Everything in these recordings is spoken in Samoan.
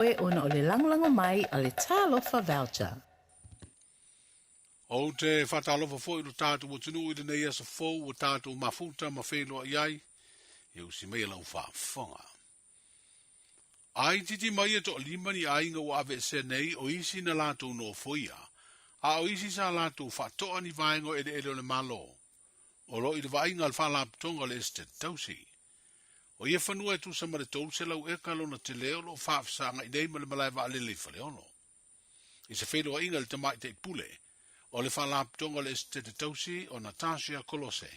Oe ona o le lagolago mai a le Talofa Voucher. Ou te faatalofa foi i lo tatou atunuu i lenei aso fou ua tatou mafuta ma feiloai ai, ia usi maia lau faafofoga. A itiiti mai e toalima ni aiga ua aveesea nei o isi na latou nofoia, a o isi sa latou faatoa ni vaega o eleele o le Malo, o lo o i le vaaiga a le Faalapotopotoga o le Esetete Tausi. O ia fanua e tusa ma le 300 eka lona tele o lo o faafesagai nei ma le malae vaalele i Faleolo. I se feiloaiga i le Tamaitai Pule o le Faalapotopotoga o le Esetete Tausi o Natasha Kolose,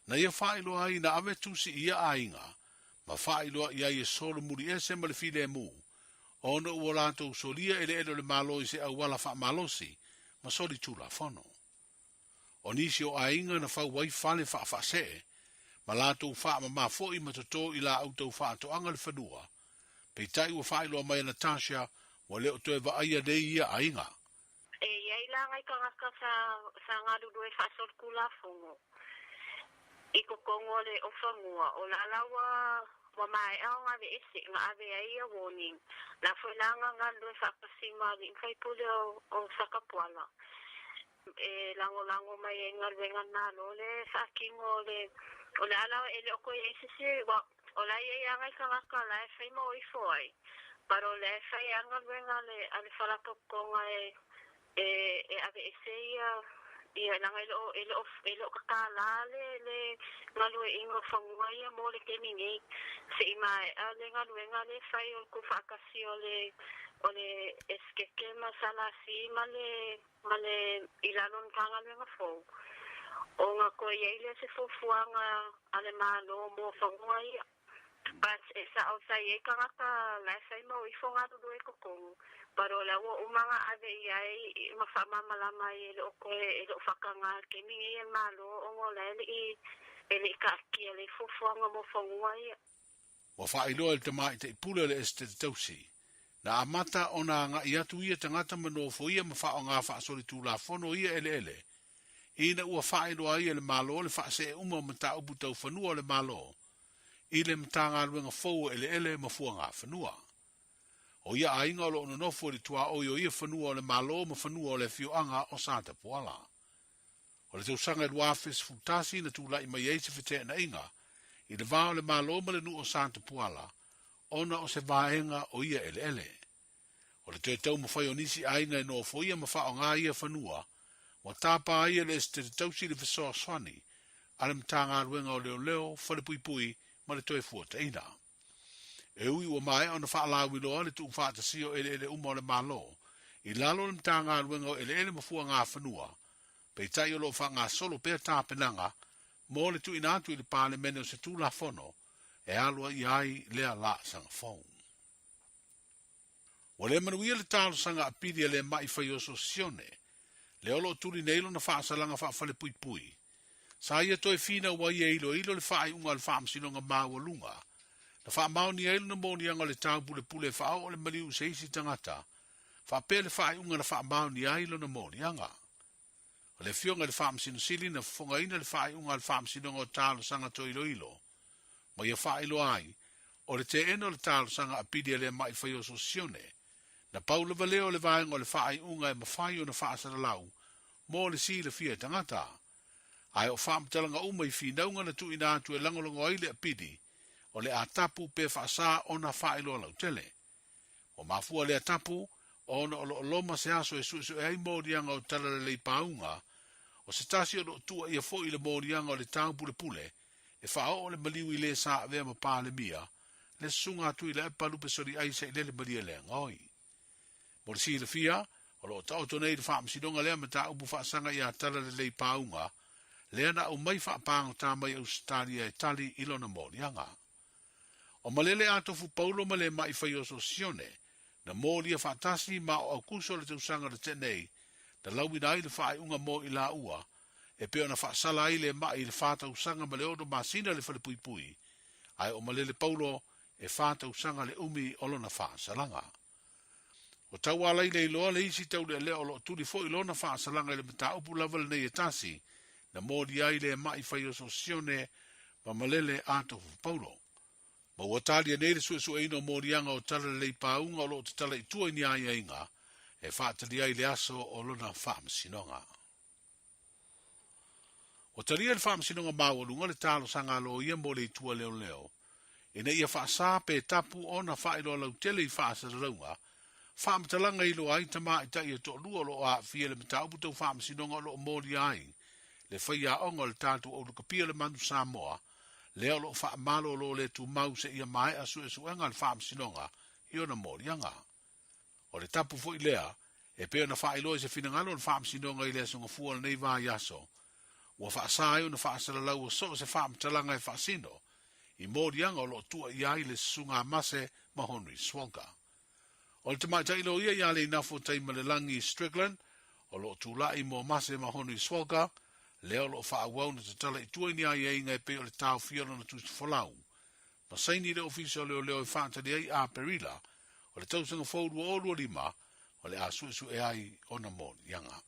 na ia faailoa ai na ave tusi i ia aiga ma faailoa i ai e solomuli ese ma le filemu ona ua latou solia eleele o le Malo i se auala faamalosi ma solitulafono. O nisi o aiga na fau ai fale faafaasee, ma latou faamama foi ma toto i laau tau faatoaga le fanua, peitai ua faailoa mai e Natasha ua le o toe vaaia nei ia aiga. E i ai la nai tagata sa sa galulue faasolitulafono i totonu o le o fanua, o la la ua ua maea ona aveese na ave ai ia warning, la foi la na galulue faatasi ma alii ma faipule o o Satapuala. E lagolago mai ai galuega Malo le faatino o le o le ala e le o toe i ai se isi ua o la e i ai lava nai tagata o la e fai ma o ifo ai but o lea e fai lava galuega a le a le Faalapotopotoga e e e aveese ia ia leaga e le o e le o e le o tatala le le galueaiina o fanua ia mo le taimi nei se i maea le galuega lea e fai o le tuufaatasi o le o le Esetete ma SLC ma le ma le i lalo o le Matagaluega fou, ona toe i ai lea se fuafuaga a le Malo mo fanua ia. But e sao sa i ai tagata la e fai mau ifo galulue i totonu, but o la ua uma ona ave i ai ma faamalamalama ai e le o toe e le o faataga i le taimi nei e le Malo ona o la e le i e le i taatia lelei fuafuaga mo fanua ia. Ua faailoa e le tamaitai pule o le Esetete Tausi, na amata ona agai atu ia tagata ma nofoia ma faaaoga faasolitulafono ia eleele, ina ua faailoa ai e le Malo le faasee uma o mataupu tau fanua o le Malo i le Matagaluega fou o Eleele ma Fuagafanua. O ia aiga o lo o nonofo i le tuaoi o ia fanua o le Malo ma fanua o le afioaga o Satapuala. O le tausaga e 2011 na tulai mai ai se feteenaiga i le va o le Malo ma le nuu o Satapuala ona o se vaega o ia eleele. O le toe taumafai o nisi aiga e nofoia ma faaaoga ia fanua, ua tapa ai e le Esetete Tausi le fesoasoani a le Matagaluega o Leoleo, Falepuipui ma le Toefuataiga. E ui ua maea ona faalauiloa le tuufaatasia o eleele uma o le Malo i lalo o le Matagaluega o Eleele ma Fuagafanua, peitai o lo o faagasolo pea tapenaga mo le tuuina atu i le Palemene o se Tulafono e aloaia ai lea laasaga fou. Ua le manuia le talosaga apili a le ma'i faioso Sione, lea o lo o tuli nei lona faasalaga faafalepuipui. Sa ia toe finau ai e iloilo le faaiuga a le Faamasinoga Maualuga, na faamaonia ai lona moniaga o le taupulepule e faaoo le maliu i se isi tagata, faapea le faaiuga na faamaonia ai lona moniaga. O le Afioga i le Faamasino Sili na fofogaina le faaiuga a le Faamasinoga o Talosaga Toiloilo, ma ia faailoa ai, o le teena o le talosaga apili a le ma'i faioso Sione, na pau lava lea o le vaega o le faaiuga e mafai ona faasalalau mo le silafia e tagata. Ae o faamatalaga uma i finauga na tuuina atu e lagolago ai le apili, o le a tapu pe faasa ona faailoa lautele. Ua mafua lea tapu ona o lo o loma se aso e suesue ai moliaga o Talalelei Pauga, o se tasi o lo o tuuaia foi i le moliaga o le taupulepule e faaoo le maliu i le sa avea ma Palemia, le Susuga a Tuilaepa Lupe Soliai Sailele Malielegaoi. Mo le silafia, o lo o taoto nei le faamasinoga lea mataupu faasaga ia Talalelei Pauga, lea na aumai faapagota mai Ausetalia e tali i lona moliaga. O Malele Atofu Paulo ma le ma'i faioso Sione, na molia faatasi ma o Aukuso le tausaga na tea nei, na lauina ai le faaiuga mo i laua, e pei ona faasala ai le ma'i i le fa tausaga ma le ono masina le falepuipui, ae o Malele Paulo e fa tausaga le umi o lona faasalaga. Ua taualai leiloa le isi taulealea o lo o tuli foi lona faasalaga i le mataupu lava lenei e tasi, na molia ai le ma'i faioso Sione ma Malele Atofu Paulo. Ma ua talia nei le suesueina o moliaga o Talalelei Pauga o lo o tatala i tua i ni aiaiga e faatali ai le aso o lona faamasinoga. Ua talia e le Faamasinoga Maualuga le talosaga a loia mo le Itu a Leoleo ina ia faasa pe tapu ona faailoa lautele i faasalalauga faamatalaga e iloa ai tamaitai e toalua o lo o aafia i le mataupu tau faamasinoga o lo o molia ai le faiaoga o le tatou aulukapia o le Manu Samoa lea o lo o faamalolo le tumau seia maea suesuega a le Faamasinoga i ona moliaga. O le tapu foi lea, e pei ona faailoa i se finagalo o le Faamasinoga i le Aso Gafua o lenei vaiaso, ua faasa ai ona faasalalaua soo se faamatalaga e faasino i moliaga o lo o tua i ai le Susuga a Mase ma Henry Swalker. O le tamaitai loia ia Leinafo Taimalelagi Strickland, o lo o tulai mo Mase ma Henry Swalker, lea o lo o faaauau ona tatala i tua i ni aiaiga e pei o le taofia o lona tusi folau ma saini i le Ofisa o Leoleo e faatali ai Aperila o le tausaga fou 2025 o le a suesue ai ona moliaga.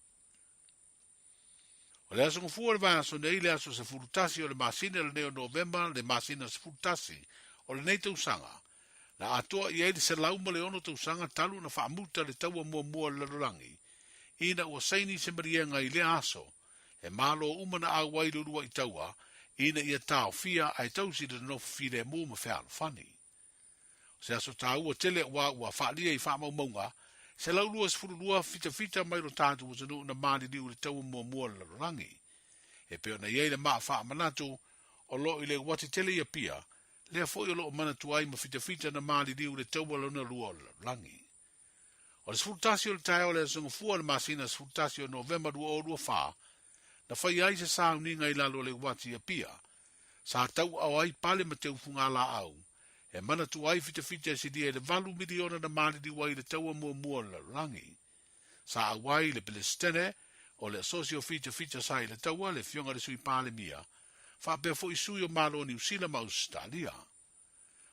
O le aso Gafua o le vaiaso nei, le aso 11 o le masina lenei o Novema, le masina 11 o lenei tausaga, na atoa i ai le 106 tausaga talu ona faamuta le taua muamua o le lalolagi, ina ua saini se maliega i lea aso, e malo uma na auai i le uluai taua, ina ia taofia ae tausi le nonofo filemu ma fealofani. O se aso taua tele aua ua faalia i faamaumauga 122 fitafita mai lo tatou atunuu na maliliu i le taua muamua o le lalolagi. E pei ona i ai le maa faamanatu o lo o i le uati tele i Apia, lea foi o lo o manatua ai ma fitafita na maliliu i le taua lona lua o le lalolagi. O le 11 o le taeao o le Aso Gafua o le masina 11 o Novema 2024, na faia ai se sauniga i lalo o le uati i Apia, sa tauaao ai pale ma teufugalaau, e manatua ai fitafita e silia i le 8 miliona na maliliu ai i le taua muamua o le lalolagi. Sa auai le Pelesitene o le Asosi o Fitafita sa i le taua, le Afioga i le Sui Palemia, faapea foi sui o Malo o Niu Sila ma Ausetalia.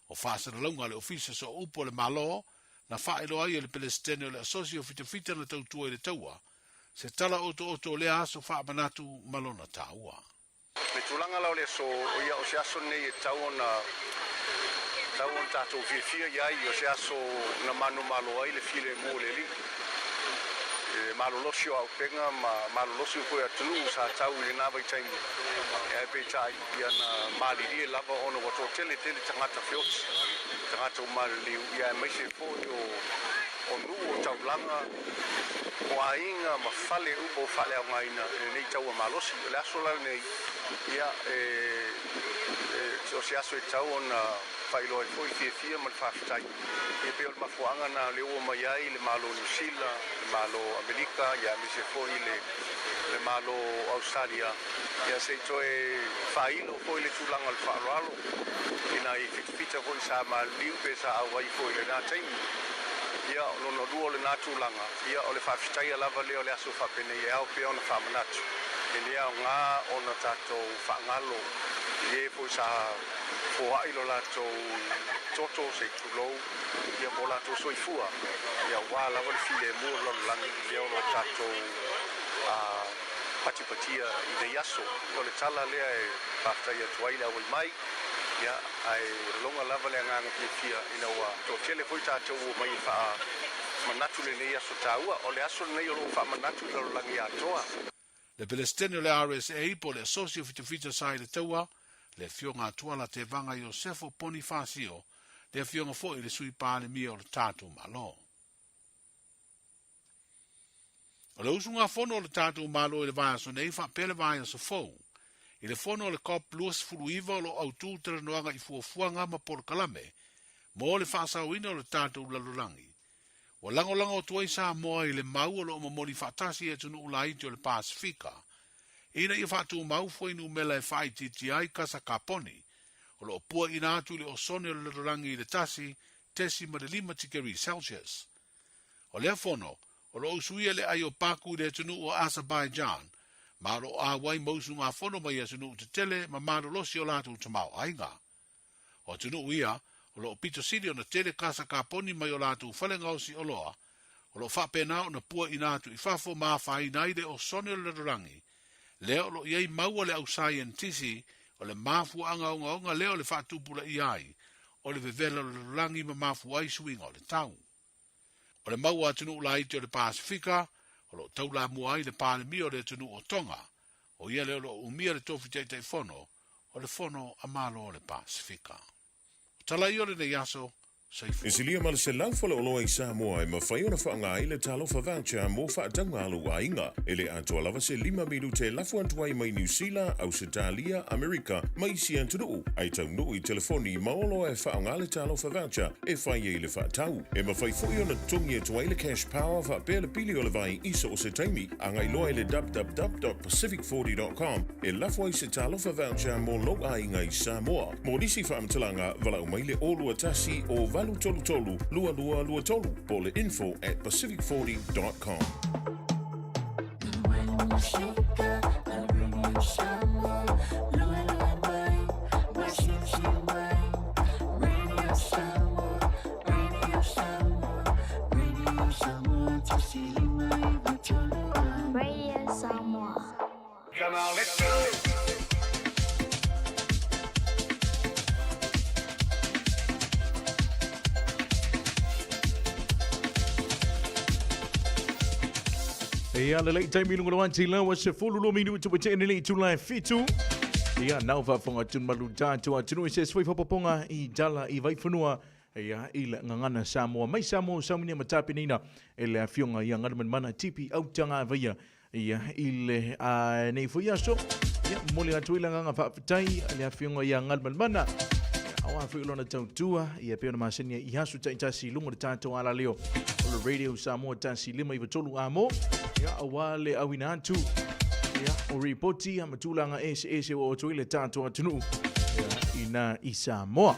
O faasalalauga a le Ofisa Sooupu o le Malo, na faailoa ai e le Pelesitene o le Asosi o Fitafita na tautua i le taua, se tala otooto o lea aso faamanatu ma lona taua. Le tulaga la o le aso, o ia o se aso lenei e tatau ona tatau ona tatou fiafia i ai, o se aso na manumalo ai le filemu o le Alii, le malolosi o auupega ma malolosi foi o atunuu sa tau i lena vaitaimi, ae peitai ia na malilie lava ona ua toatele tele tagata feoti, tagata ua maliliu, ia aemaise foi o o nuu o taulaga, o aiga ma fale uma ua faaleaogaina i lenei taua malosi. O le aso la lenei, ia, e, e, o se aso e tatau ona faailoa ai foi le fiafia ma le faafetai. Ia pei o le mafuaaga na lea ua omai ai le Malo o Niu Sila, le Malo o Amerika, ia aemaise foi le, le Malo o Ausetalia, ia se i toe faailo foi le tulaga o le faaaloalo i nai fitafita foi sa maliliu pe sa auai foi i lena taimi. Ia, o lona lua o lena tulaga, ia o le faafetaia lava lea o le aso faapenei e ao pea ona faamanatu, e le aoga ona tatou faagalo i e foi sa foai lo latou toto se i tulou, ia po o latou soifua, ia aua lava le filemu o le lalolagi lea o lo o tatou patipatia i nei aso. O le tala lea e faafetai atu ai le auai mai, ia, ae lagona lava le agaga fiafia ina ua toatele foi tatou ua omai e faamanatu lenei aso taua. O le aso lenei o lo o faamanatu i le lalolagi atoa. Le Pelesitene o le RSA po o le Asosi o Fitafita sa i le Taua, le Afioga a Tuala Tevaga Iosefo Ponifasio, le Afioga foi i le Sui Palemia o le tatou Malo. O le usugafono o le tatou Malo i le vaiaso nei faapea le vaiaso fou, i le fono a le COP 29 o lo o autū talanoaga i fuafuaga ma polokalame mo le faasaoina o le tatou lalolagi. Ua lagolago atu ai Samoa i le mau o lo o momoli faatasi e atunuu laiti o le Pasefika ina ia faatumau fuainumela e faaitiitia ai kasa kaponi o lo o puaina atu i le osone o le lalolagi i le 1.5 tikeri Celsius. O lea fono, o lo o usuia le ai o Baku i le atunuu o Azerbaijan, ma o lo o auai ma usugafono mai atunuu tetele ma malolosi o latou tamaoaiga. O atunuu ia, o lo o pito sili ona tele kasa kaponi mai o latou fale gaosi oloa, o lo o faapena ona puaina atu i fafo ma afaina ai le osone o le lalolagi, lea o lo o i ai mau a le au saienitisi o le mafuaaga ogaoga lea o le faatupulaia ai. o le vevela o le lalolagi ma mafua ai suiga o le tau. O le mau a atunuu laiti o le Pasefika o lo o taulamua ai le Palemia o le atunuu o Tonga, o ia lea o lo o umia le tofi Taitaifono o le Fono a Malo o le Pasefika. O tala ia o lenei aso, E soifua. silia ma le 100 faleoloa i Samoa e mafai ona faaaoga ai le Talofa Voucher mo faatauga a lou aiga. E le atoa lava se lima minute e lafo atu ai mai Niu Sila, Ausetalia, Amerika ma isi atunuu, ae taunuu i telefoni ma oloa e faaaoga le Talofa Voucher e fai ai le faatau. E mafai foi ona totogi atu ai le Cash Power faapea le pili o le vai i so o se taimi. Agai loa i le www.pacific40.com e lafo ai se Talofa Voucher mo lou aiga i Samoa. Mo nisi faamatalaga, valaau mai le 021 o 833 2223 po o le info@pacific40.com. Radio Samoa. Come on, let's go. Ia le lei taimi lunga loa tila wa se fulu lo minu tu te nele tu lai fitu. Ia nau fa fonga tun malu tātu atunu i se sui fapoponga i dala i vaifanua ia i le gagana Samoa mai Samoa saunia ma tapenaina e le afioga ia Galumalemana Tipi Autaga Vaia ia i le a nei foi aso. Ia momoli atu ai le agaga faafetai i le afioga ia Galumalemana auā foi o lona tautua ia pei ona masani ai i aso taitasi i luga o le tatou alaleo o le Radio Samoa 105.3 amo ia auā le auina atu ia o ripoti ma tulaga eseese ua oo atu ai le tatou atunuu ia ina i Samoa.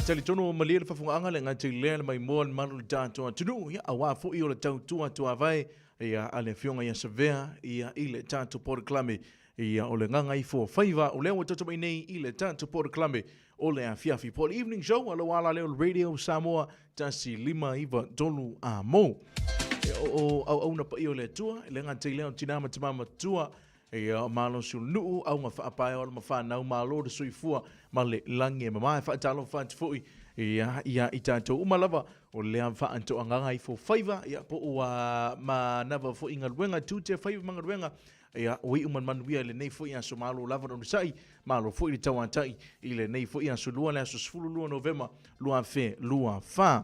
Talitonu ua malie le fafogaaga le gata i lea le maimoa le malu i le tatou atunuu ia auā foi o le tautua tuavae ia a le afioga ia Savea ia i le tatou polokalame ia o le Gagaifo Faiva o lea ua tatou mai nei i le tatou polokalame o le afiafi po o le evening show a lou ala lea o le Radio Samoa 105.3 amo. Ia, o auauna paia o le Atua, e le gata i lea o tina ma tama matua, ia, malosi o le nuu, auga faapae o alo ma fanau, malo le soifua ma le lagi e mama. E faatalofa atu foi ia, ia i tatou uma lava o lea faatoagaga ifo faiva, ia, po ua manava foi i galuega, tiute faiva ma galuega, ia, ua iu ma le manuia i lenei foi aso. Malo lava le onosai, malo foi le tauatai i lenei foi aso lua, le aso 12 Novema 2024.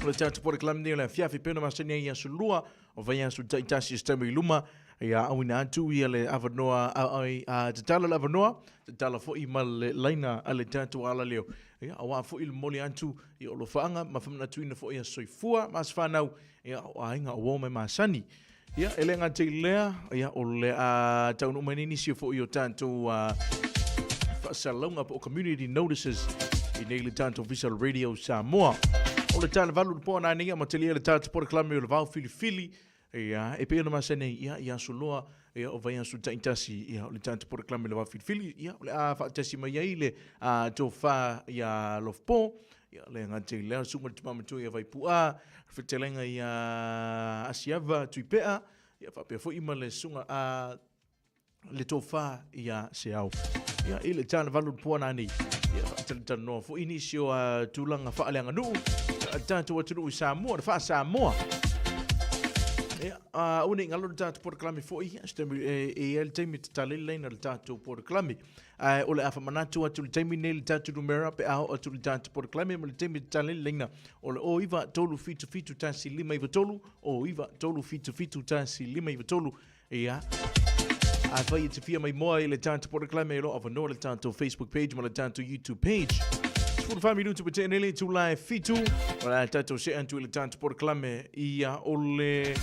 O le tatou polokalame nei o le afiafi pei ona masani ai i aso lua o vaiaso taitasi o se taimi i luma, ia auina atu ia le avanoa, a tatala le avanoa, tatala foi ma le laina a le tatou alaleo. Ia, auā foi le momoli atu i alofaaga ma faamanatuina foi aso soifua ma aso fanau, ia, o aiga o uo mai masani. Ia, e le gata i lea, ia, o le a taunuu mai nei nisi foi o tatou faasalalauga po o community notices i nei le tatou Ofisa o le Radio Samoa. O le tala valu le poa nai a matelia le tatou polokalame o le vao filifili, ia, e pei ona masani ai, ia, i aso loa, ia, o vaiaso taitasi, ia, o le tatou polokalame o le vao filifili, ia, o le a faatasi mai ai le tofa ia Lofopo, Ia, le gata i lea, susuga i le tama matua ia Vaipu'a, fetalaiga ia Asiava Tuipea, ia faapea foi ma le susuga a le tofa ia Seau. Ia, i le tala valu le pua nani, ia faatalatalanoa foi nisi o tulaga faaleaganuu, a tatou atunuu i Samoa, le faa-Samoa. Ia, aua ne i galo le tatou polokalame foi, ia, se taimi, e i ai le taimi e tatala ai le laina o le tatou polokalame. Ae o le a faamanatu atu i le taimi nei le tatou numera pe a oo atu i le tatou polokalame ma le taimi e tatala ai le laina o le 0937715993, 0937715993. Ia, afai e te fia maimoa i le tatou polokalame o lo o avanoa le tatou Facebook page ma le tatou YouTube page. 14 minuti ua tea nei le itula e fitu, o le a tatou see atu i le tatou polokalame ia o le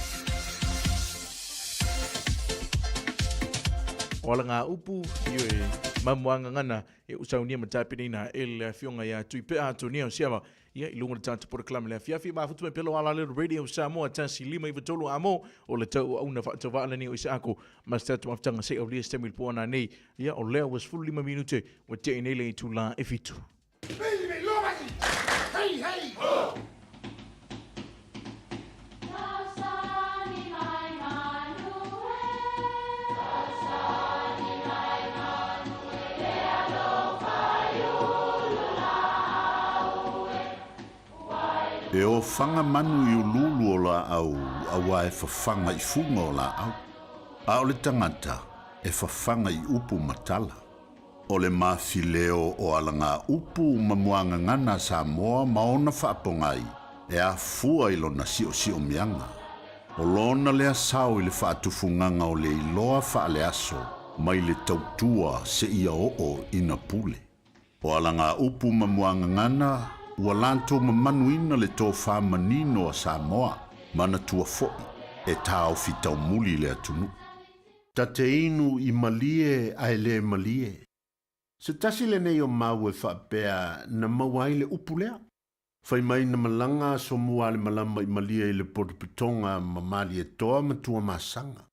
O ala ngā upu, ioe, mamuagagana e usaunia ma tapenaina e le afioga ia Tuipea Atonia o Siava, ia i luga o le tatou polokalame le afiafi mafutu mai pea lo ala leo Radio Samoa 105.3 amo o le tau auauna faatauvaa lenei o Isaako ma se tatou mafutaga se i aulia se taimi i le po ana nei, ia o lea ua 15 minute ua tea nei le itula e fitu. Hey, hey! Ho! E ofaga manu i uluulu o laau auā e fafaga i fuga o laau. A o le tagata e fafaga i upu ma tala. O le mafileo o alagaupu ma muagagana a Samoa ma ona faapogai e afua i lona siosiomiaga. O lona lea sao i le faatufugaga o le iloa faaleaso mai le tautua seia oo ina pule. O alagaupu ma muagagana ua latou mamanuina le tofa manino a Samoa, manatua foi e taofi taumuli le atunuu. Ta te inu i malie ae le malie. Se tasi lenei o mau e faapea na maua ai le upu lea. Fai mai na malaga Asomua a le malama i Malie i le potopotoga ma Malietoa ma Tuamasaga.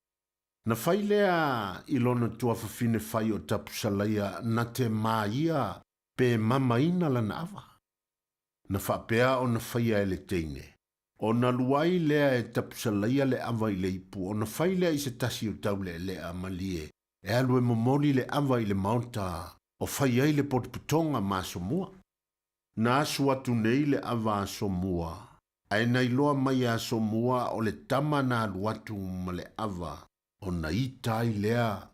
Na fai lea i lona tuafafine fai o Tapusalaia na te ma ia pe mamaina lana ava. Na faapea ona faia e le teine. Ona alu ai lea e Tapusalaia le ava i le ipu ona fai lea i se tasi o taulealea malie e alu e momoli le ava i le maota o fai ai le potopotoga ma Asomua. Na asu atu nei le ava Asomua, ae na iloa mai e Asomua o le tama na alu atu ma le ava ona ita ai lea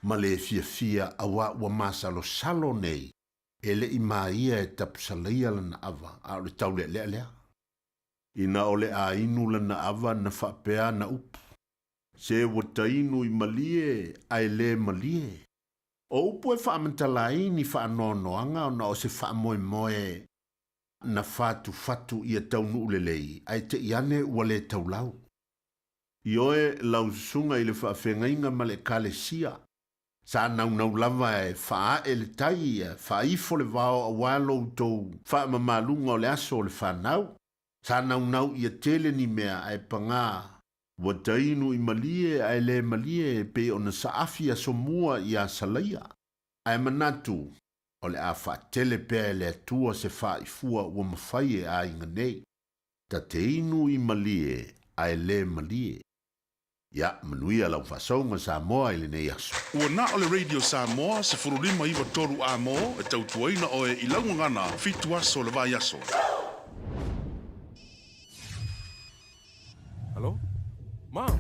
ma le fiafia auā ua masalosalo nei e le i maia e Tapusalaia lana ava, a o le taulealea lea. Ina o le a inu lana ava na faapea ana upu, Se ua tainu i malie ae le malie. O upu e faamatala ai ni faanoanoaga ona o se faamoemoe na fatufatu ia taunuu lelei ae te i ane ua le taulau. Ioe, lau susuga i le faafeagaiga ma le Ekalesia, sa naunau lava e faaae le tai, faaifo le vao aua lo outou faamamaluga o le aso o le fanau. Sa naunau ia tele ni mea ae pagā, ua tainu i malie ae le malie e pei ona saafi Asomua iā Salaia. Ae manatu, o le a faatele pea e le Atua se faaifua ua mafai e aiga nei. Ta te inu i malie ae le malie. Ia, manuia lau faasauga Samoa i lenei aso. Ua na o le Radio Samoa 15 93 A-mo e tautuaina oe i lau gagana 7 aso o le vaiaso. Hello? Mom?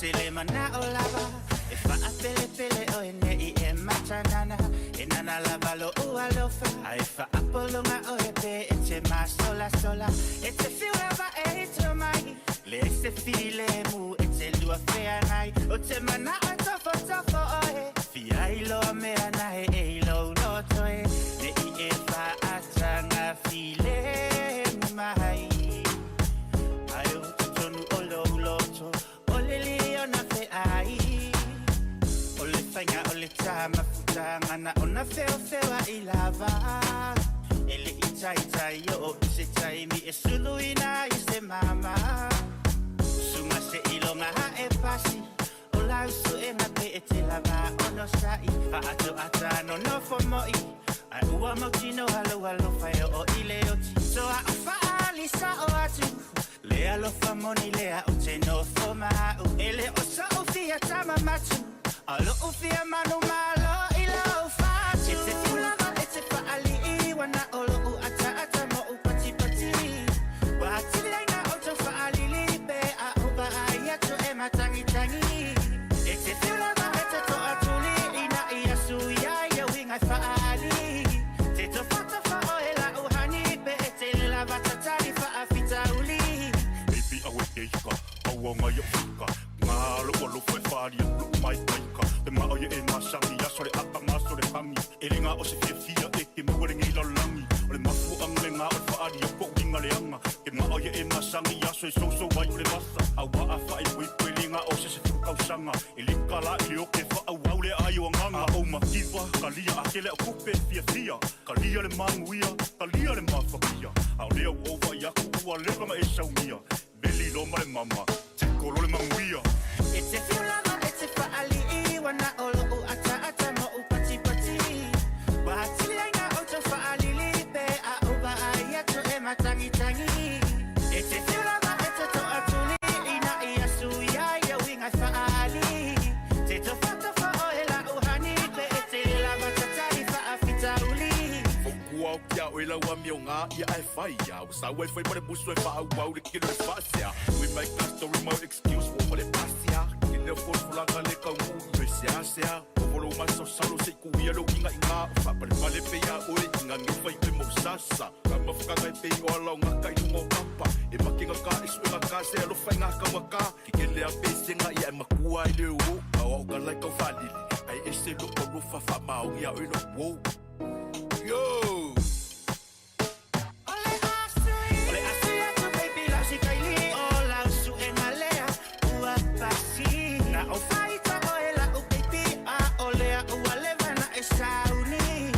te le mana o lava E whaapelepele o e nei e matanana E nana lava lo ua lofa Ai whaapolonga o e pe e te masola sola E te whiurava e hito mai Le e se file mu e te lua whea ngai O te mana o tofo tofo oe Fia iloa mea nahe e ilo loto e Ne i e whaatanga file mai Ai o tonu o lo loto O le li o na fe ai O le whainga o le tama futanga na o na feo fewa i lava E le i tai tai o i se taimi e sulu ina i se mama Sunga se ilonga ha e pasi O lau su e nga pe e te lava o no sai Fa atu ata no no fo moi Ai ua mautino halo halo whai o i le oti So a o whaali sa o atu Le alofa moni lea o te no fo mau E le o sa o fia tama matu Alo o fia manu malo i lau fatu E te fulava e te whaali i wana o lo u ata ata mo u pati pati Wa atili na o tau whaalili pe a o ba ai atu e matangi tangi E te fulava e te toa tuli ina i asu ia ia winga whaali Te tofata wha o e la uhani pe e te le lava tatari whaafita uli Baby awe keika, aua ngai o fika Ngā lo o lo whai whaari a lo mai taika Te maa ia e masangi, aso le aka maso le hangi E le ngā o se fia fia e ke maua le ngei lalangi O le mafu anga le ngā o le whaari a ko winga le anga Te maa ia e masangi, aso e soso wai o le vasa Aua a whae pui pui le ngā o se se fukau E le kala i le oke wha au au le ai o anganga A o makiwa, kalia a kele o kupe fia fia Kalia le manguia, kalia le mafakia A o lea o ova i aku ua lewa ma e saumia Meli lo ma le mama, te kolo le manguia E te whiulava e te whaali i wana o lo u ata ata mo u pati pati Wa atili ai na o tau whaalili pe a o ba ai atu e matangi tangi E te whiulava e te toa tuli ina i asu ia ia winga whaali Te tofata wha o e la uhani pe e te lava tatari whaafita uli Fokua o kia o e lau ami o ngā ia e whai ia O sa wai whai mare musu e wha au au le kilo e whaasea We make a story mo excuse for wale pasia Ke leo fol fulanga le kau ngu i me sea sea O volo maso salo se ku ia lo inga inga O whapale pale pe ia oe inga nge whai pe mo sasa Ka mawhakanga e pe o ala o ngā kai lunga o papa E makinga ka e suenga ka se alo whai ngā kawa ka Ki ke lea pe senga ia e makua i le o Ka o ka lai kau whalili Ai e se lo o lo whawha maongi a oe lo wo Yo! Ole asu atu baby lau si kaili O lau su e ngalea ua pasi Na o whaita o e lau baby A o lea ua lewa na e sauni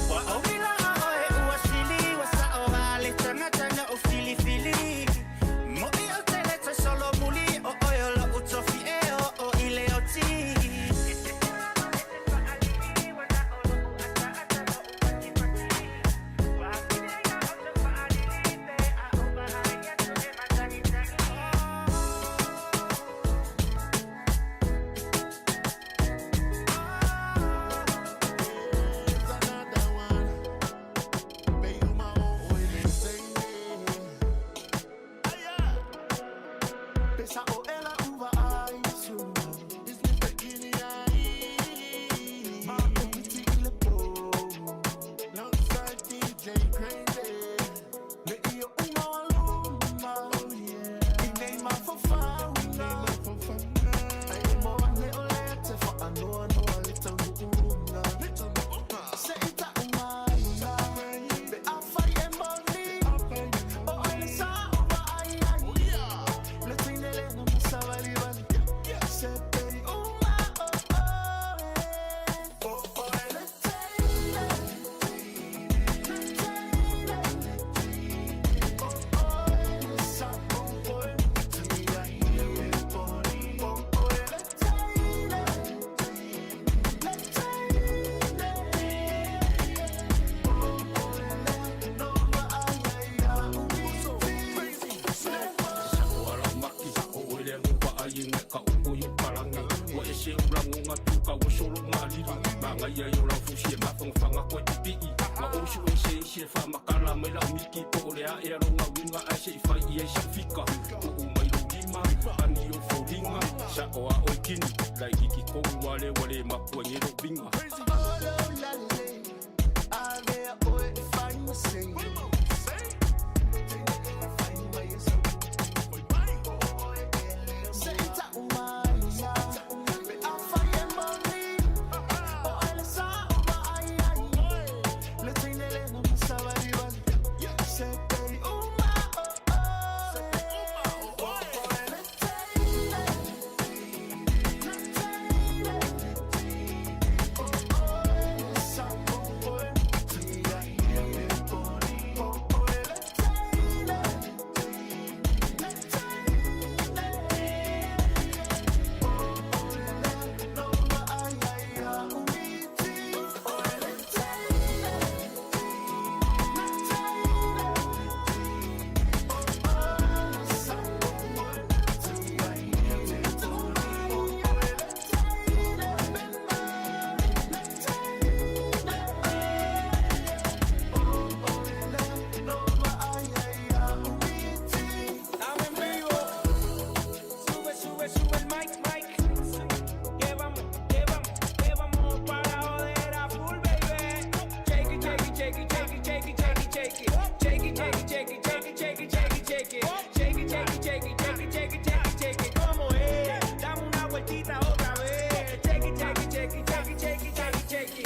Wa o wila a o e ua sili Wa sa o hale tangata na o fili fili Mo i o te leta solo muli O oe o lo utofi e o o ile o ti Pesa o ela uva ai suma Ma o ile po Alongside DJ Crazy Le io uma aluma I nei mafafauna Ai mo ane o le te whaanoa noa le taunuunga Se i ta umaina Be a whai e moni O ai le sa o va ai ai Le teine le na masawali wali Se pei uma o oe O oe le teine Le teine O oe le sa o oe Tia i e poni O oe le teine Le teine O oe le no va ai ai a O ala maki o o le ngupa ai ngai ka upu i palangi Wa e se ula ngonga tu ka o solo ngā lili Ma ngai ai o lau fusi e mawhangawhanga koe pipii Nga o su e se se wha makala mai lau miki Po o le a e alo ngā winga ai se i whai i e sa fika O u mai lau lima, ani o fōringa Sa o a tapuaiga i lou viga. Estamos en vivo. Sube, sube, sube el mic, mic. Que vamos, que vamos, que vamos para joder a full, baby. Shake it, shake it, shake it, shake it, shake it, shake it, shake it. Shake it, shake it, shake it, shake it, shake it, shake it, shake it. Shake it, shake it, shake it, shake it, shake it, shake it, shake it. ¿Cómo es? Dame una vueltita otra vez. Shake it, shake it, shake it, shake it, shake it, shake it, shake it.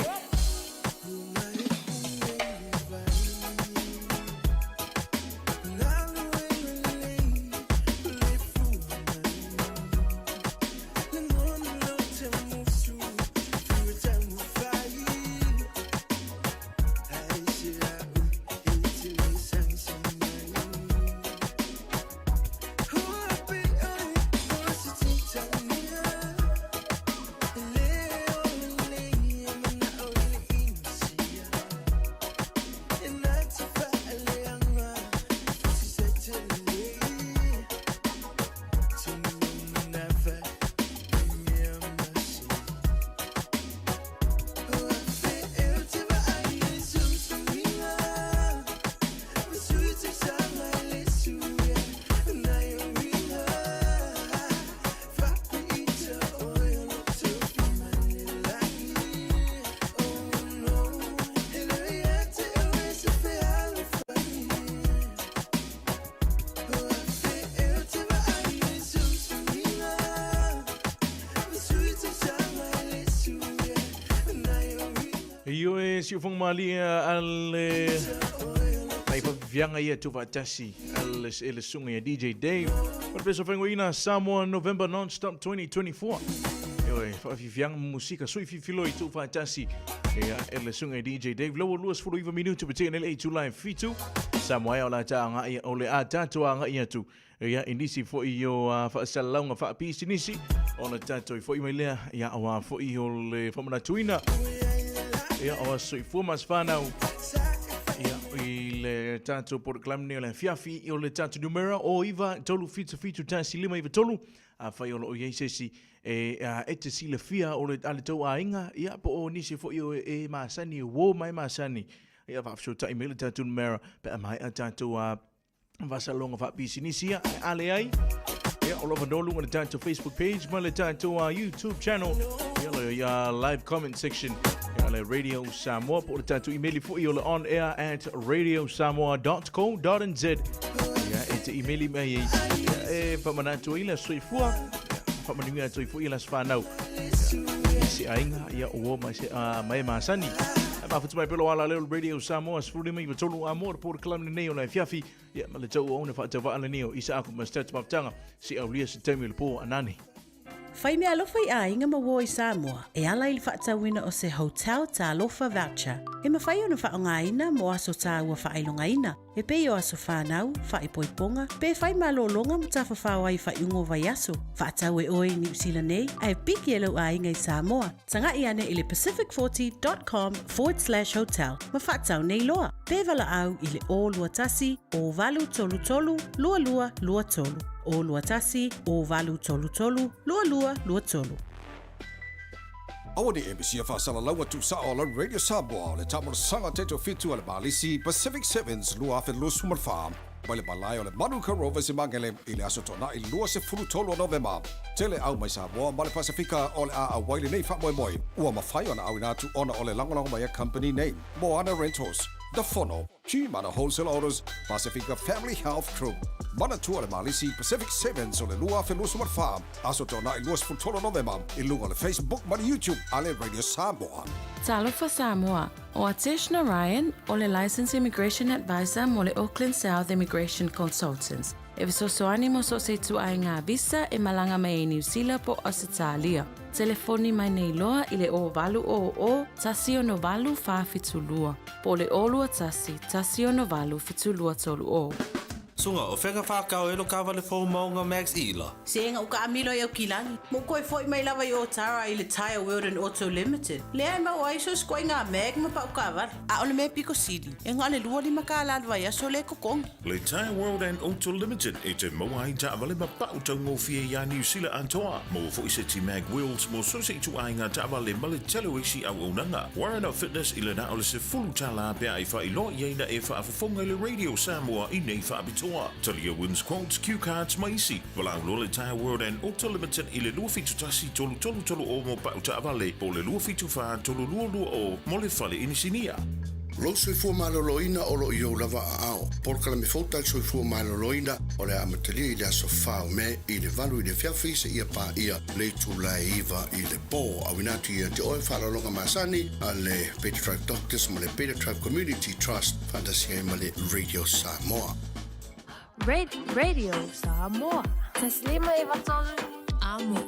Ioe siufoga malie a le taifafifiaga ia tufaatasi e le susuga ia DJ Dave. O le peso faiguaina Samoa November Non-Stop 2024. Ioe, faafifiaga ma musika sui fifiloi tuufaatasi ia e le susuga ia DJ Dave. Lau ua 29 minutu pe tea nei itula e fitu. Samoa ea o le a ta agai o le a tatou agai atu ia i nisi foi o faasalalauga faapisinisi ona tatou i foi mai lea ia aua foi o le faamanatuina ia o aso soifua ma se whanau ia i le tatou polokalame nei o le afiafi o le tatou numera o 9 3 7 7 1 5 9 3 afai o loo i ai se isi e e te silafia o le a le tou aiga ia po o nisi foi o e masani e uo ma e masani ia faafesootai mai le tatou numera pe a maea tatou a Vasaloga faapisinisi ia, ae a leai, ia, o lo o avanoa luga o le tatou Facebook page ma le tatou YouTube channel, ia, le live comment section, ia, le Radio Samoa, po o le tatou email foi o le onair at radiosamoa.co.nz. Ia, e te email mai ai, ia, e faamanatu ai le aso soifua, ia, faamanuia atu ai foi i le aso fanau. Ia, i se aiga, ia, ua ma se, ma e masani. Ae mafuta mai pea lou ala lea o le Radio Samoa, 15 93 Amoa, le polokalame lenei o le afiafi, ia, ma le tauoona faatauvaa lenei o Isaako ma Stats Mafutaga, se aulia se taimi o le po anane. Fai meaalofa i aiga ma uo i Samoa e ala i le faatauina o se Hotel Talofa Voucher e mafai ona faaaogaina mo aso tāua faailogaina e pei o aso whānau, whaipoiponga, pe whai malōlōga ma tafafao ai i faaiuga o vaiaso. Faatau e oe i Niu Sila nei, ae piki e lou aiga i Samoa. Taga'i ane i le pacific40.com forward slash hotel ma faatau nei loa. Pe valaau i le 021 0833 2223. 021 0833 2223. Aua ne i e misia faasalalau atu sao o lau Radio Samoa o le taamolosaga teto fitu a le Malisi Pacific Sevens 2024. mai le malae o le Manuka Rovers i Magele i le Aso Toonai 23 o Novema. Tele au mai Samoa ma le Pasefika o le a auai lenei faamoemoe ua mafai ona auina atu ona o le lagolago mai a company nei. Moana Rentals, The Fono, G-Mana Wholesale Autos, Pasefika Family Health Group, Manatua le Malisi Pacific Sevens o le 2024, Aso Toonai 23 Novema i luga o le Facebook ma le YouTube a le Radio Samoa. Talofa Samoa, O Atesh Narayan, o le Licensed Immigration Advisor mo le Auckland South Immigration Consultants, e fesoasoani mo so o se ituaiga visa e malaga mai ai Niu Sila po o Ausetalia. Telefoni mai nei loa i le 0800 168 472 po o le 021 168 7230. Sunga, o fea ka whakao e lo kawale fou maunga Max Ila. Se ga uka amilo i au kilagi. Mo koe foi mai lava i Otara i le Tyre World and Auto Limited. Lea e maua ai so sikoa i ngā mag ma pau kaavale. A o le mea piko sili, e nga o le 25 kālā le vaiaso le kokongi. Le Tyre World and Auto Limited e te maua ai taavale ma pau taugofie iā Niu Sila atoa. Maua foi se ti mag wheels mo so se ituaiga taavale ma le tele o isi auaunaga. Warren of Fitness i le na o le $10 pe a e faailoa i ai na e faafofoga i le Radio Samoa i nei faapitoa. Talia Wins Quotes, Cue Cards ma isi. Valaau loa le Tyre World and Auto Limited i le 271 3330 mo pau taavale po o le 274 3220 mo le fale inisinia. Lou soifua maloloina o lo o i ou lava aao. Polokalame fou tali soifua maloloina o le a amatalia i le aso 4 o Me i le 8 i le afiafi seia paia le itula e 9 i le po. Auina atu ia te oe faaaloaloga masani a le Beta Tribe Doctors ma le Beta Tribe Community Trust faatasi ai ma le Radio Samoa. Radio Samoa. Taslima e vatolu. Amo.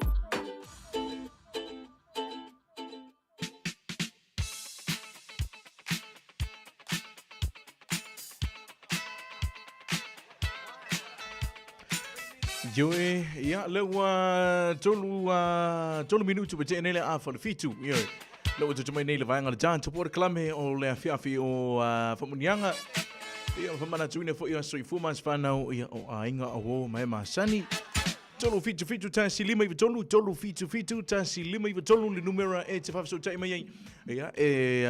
Ioe, ia, lea ua tolu, tolu minutu pe tea nei le afa le fitu. Ioe, lea ua tutu mai nei le vaega le Dance Support Club o le afiafi o Famuniaga. Ia, whamanatuina foi o soifua ma se whanau, ia, o aiga o o mai masani. 377 1 5 3, 377 1 5 3 le numera e te whawhasautai mai ai. Ia, e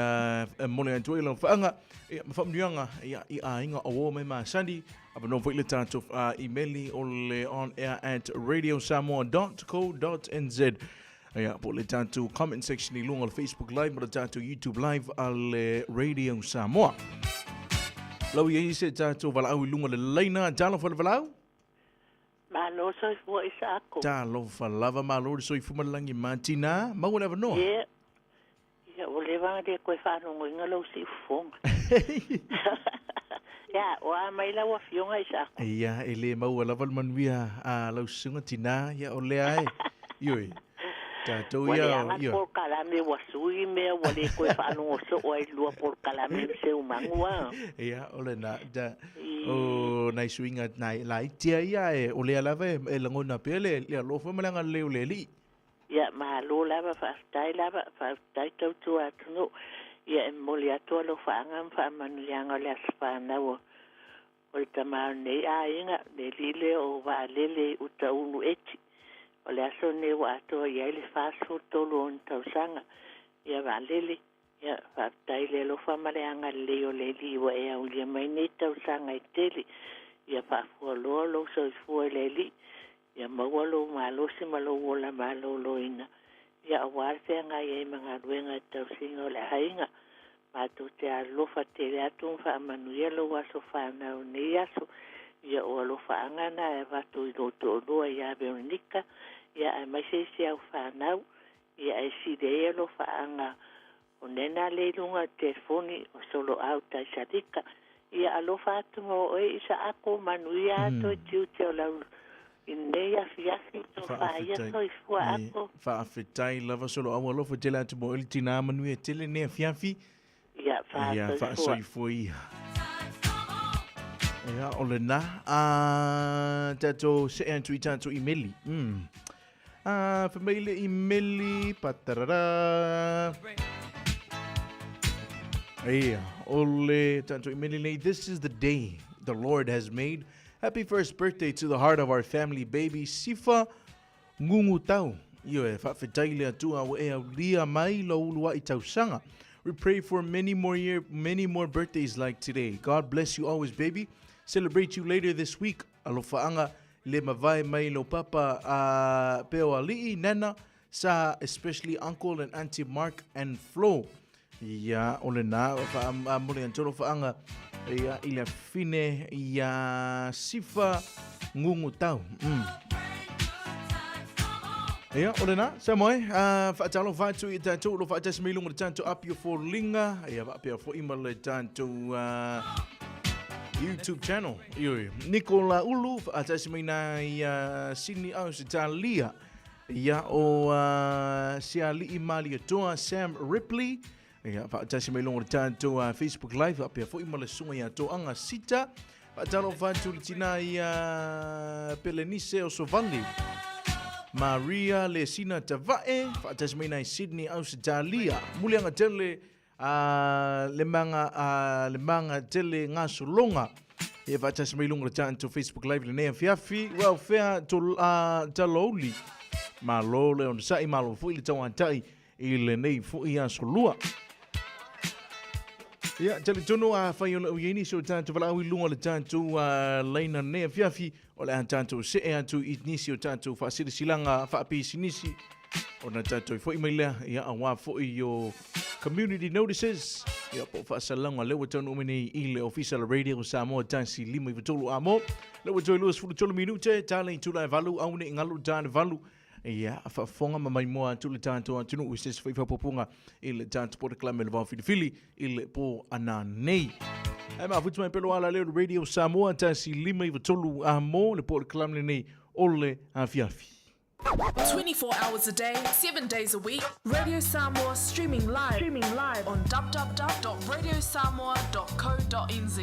mole atu ai lau whaanga, ia, ma whamunuianga, ia, i aiga o o mai masani. Avanoa foi le tatou imeli o le onair at radiosamoa.co.nz. Ia, po o le tatou comment section i luga o le Facebook Live ma le tatou YouTube Live a le Radio Samoa. Lau i ai se tatou valaau i luga o le laina, talofa le valaau. Malo soifua i saako. Talofa lava, malo le soifua ma le lagi ma tina, maua le avanoa. Ia, ia ua leva ona le toe faalogoina lou siufofoga. Ia, o a mai lau afioga i saako? Ia, e le maua lava le manuia a lau susuga tina, ia o lea e. Ioe. Tatou Ua ia, leaga le ioe. polokalame ua sui mea ua le toe faalogo soo ai i le lua polokalame ma Seumagu a. Ia, o lena, da, o nai suiga nai laiti a ia e, o lea lava e, e lagona pea le, le alofa ma le agalelei o le Alii. Ia, malo lava, faafetai lava, faafetai tautua atunuu. Ia, e momoli atu alofaaga ma faamanuiaga o le aso fanau o o le tama o lenei aiga, le alii lea o Vaalele i uta ulu eti. O le aso lenei ua atoa i ai le 43 o ona tausaga. Ia Vaalele, ia, faafetai i le alofa ma le agalelei o le Alii ua e aulia mai nei tausaga e tele. Ia faafualoa lou soifua i le Alii, Ia maua lou malosi ma lou ola maloloina, ia aua le feagai ai ma galuega i tausiga o le aiga. Matou te alolofa tele atu ma faamanuia lou aso fanau i nei aso. Ia o alofaaga na e avatu i lou toalua ia Veronica, ia aemaise isi au fanau, ia e sili ai alofaaga O nena le i luga o le telefoni o Soloau Taisalika. Ia alofa atu mo oe i sa ako manuia atu i tiute o lau i nei afiafi tofa ia soifua ako. Faafetai lava Soloau alofa tele atu mo oe le tina manuia tele nei afiafi. Ia Ia faasoifua. faasoifua ia. Ia o lena a tatou see atu i tatou imeli. A fai mai le imeli patarara. Ia, o le tatou imeli nei. This is the day the Lord has made. Happy first birthday to the heart of our family baby Sifa Ngungutau. Ioe, faafetai le Atua ua e aulia mai lou uluai tausaga. We pray for many more year, many more birthdays like today. God bless you always, baby. Celebrate you later this week. Alofaaga le mavae mai lou papa a peo ali'i, Nana, Sa, especially Uncle and Auntie Mark and Flo. Ia, o lena, whaamuli an tolo whaanga, ia, i le fine, ia, sifa ngungu tau. Ia, o lena, sa moe, whaatalo whaatu i tātou, lo whaatasi mai lunga le tātou up your for linga, ia, whaapea fo ima le tātou, YouTube channel. Ioi, Nicola Ulu, whaatasi mai nā ia Sydney Ausitalia, Ia o Siali'i Malietoa Sam Ripley. Ia, whaatasi mai longo le tātou Facebook Live, apea foi ma le sunga ia Toanga Sita. Whaatalo whātu le tina ia Pelenise o Sovali. Maria le Sina Tavae, whaatasi mai nai Sydney Ausitalia. Mulianga tele le manga, le manga tele ngā solonga. E whaatasi mai lunga le tātou Facebook Live le nei afiafi. Well, whea tō talouli. Malo le ona sa'i, malo foi le tauatai i lenei foi aso lua. Ia, tali tonu a whai o le uieni so tātou walaau i lunga le tātou laina nei afiafi o le a tātou see atu i nisi o tātou whaasirisilanga whaapisinisi o na tātou foi mai lea ia a wā foi o community notices ia po whaasalanga le ua taunu nei i le ofisa le radio Samoa tasi lima i tolu a mo le ua toi lua sefulu tolu minute tale i tula e valu au nei ngalu tane valu Ia, faafofoga ma maimoa atu le tatou atunuu i se isi foi faaopoopoga i le tatou polokalame o le Vao Filifili i le pō ananei. Ae mafuta mai pelo ala leo le Radio Samoa 1 5 9 3 a mo le polokalame lenei o le afiafi. 24 hours a day, 7 days a week. Radio Samoa streaming live, streaming live on www.radiosamoa.co.nz.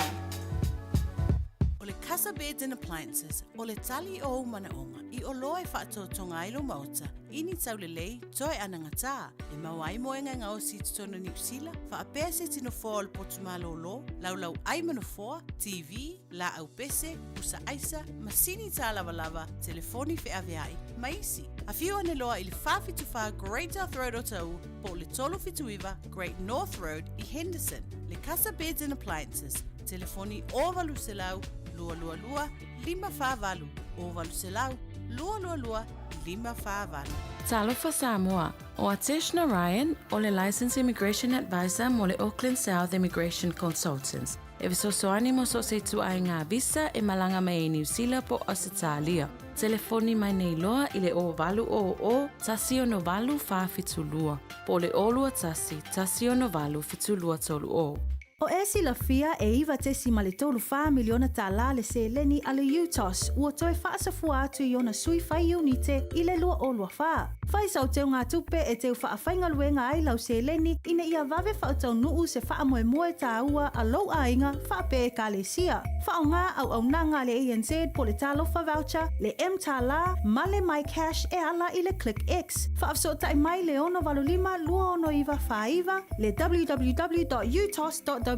O le Casa Beds and Appliances, o le tali o ou manaoga, i oloa e faatoatoga ai lou maota, i ni taulelei, toe anagatā, e maua ai moega e gaosi i totonu o Niu Sila, faapea se iti nofoa o le potu malōlō, laulau ai ma nofoa, TV, laau pese, pusa aisa, masini tālavalava, telefoni feaveai, ma isi. Afio ane loa i le 474 Great South Road o Taʻu po o le 379 Great North Road i Henderson. Le Casa Beds and Appliances, telefoni 0800 222 548, 0800 222 548. Talofa Samoa, o Atesh Narayan o le Licensed Immigration Advisor mo le Auckland South Immigration Consultants. E fesoasoani mo so o se ituaiga visa e malaga mai ai Niu Sila po o Ausetalia. Telefoni mai nei loa i le 0800 168 472 po o le 021 168 7230. O e silafia e 9.34 miliona tālā le seleni a le UTOS ua toe faasafua atu i ona sui fai iunite i le 2024. Fai sau teugatupe e teu faafaigaluega ai lau seleni ina ia vave faataunuu se faamoemoe tāua a lou aiga faapea ekalesia. Faaaoga auaunaga a le ANZ po o le Talofa Voucher, le mTālā ma le MyCash e ala i le ClickX. Faafesootai mai le 685 269 49, le www.utos.ws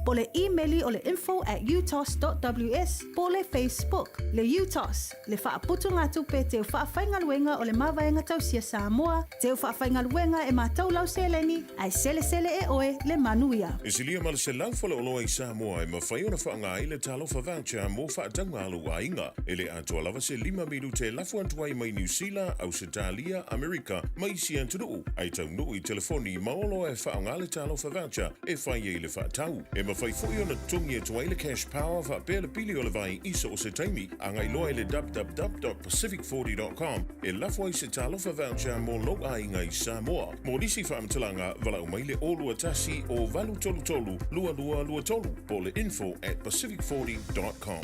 po o le imeli o le info@utos.ws po o le Facebook. Le UTOS, le faaputugatupe teu faafaigaluega o le Mavaega Tausia Samoa, teu faafaigaluega e matau lau seleni, ae selesele e oe le manuia. E silia ma le 100 faleoloa i Samoa e mafai ona faaaoga ai le Talofa Voucher mo faatauga a lou aiga. E le atoa lava se lima minute e lafo atu ai mai Niu Sila, Ausetalia, Amerika ma isi atunuu, ae taunuu i telefoni ma oloa e faaaoga le Talofa Voucher e fai ai le faatau. E mafai foi ona totogi atu ai le Cash Power faapea le pili o le vai i so o se taimi, agai loa i le www.pacific40.com e lafo ai se Talofa Voucher mo lou aiga i Samoa. Mo nisi faamatalaga, valaau mai le 021 o 833 2223 po o le info@pacific40.com.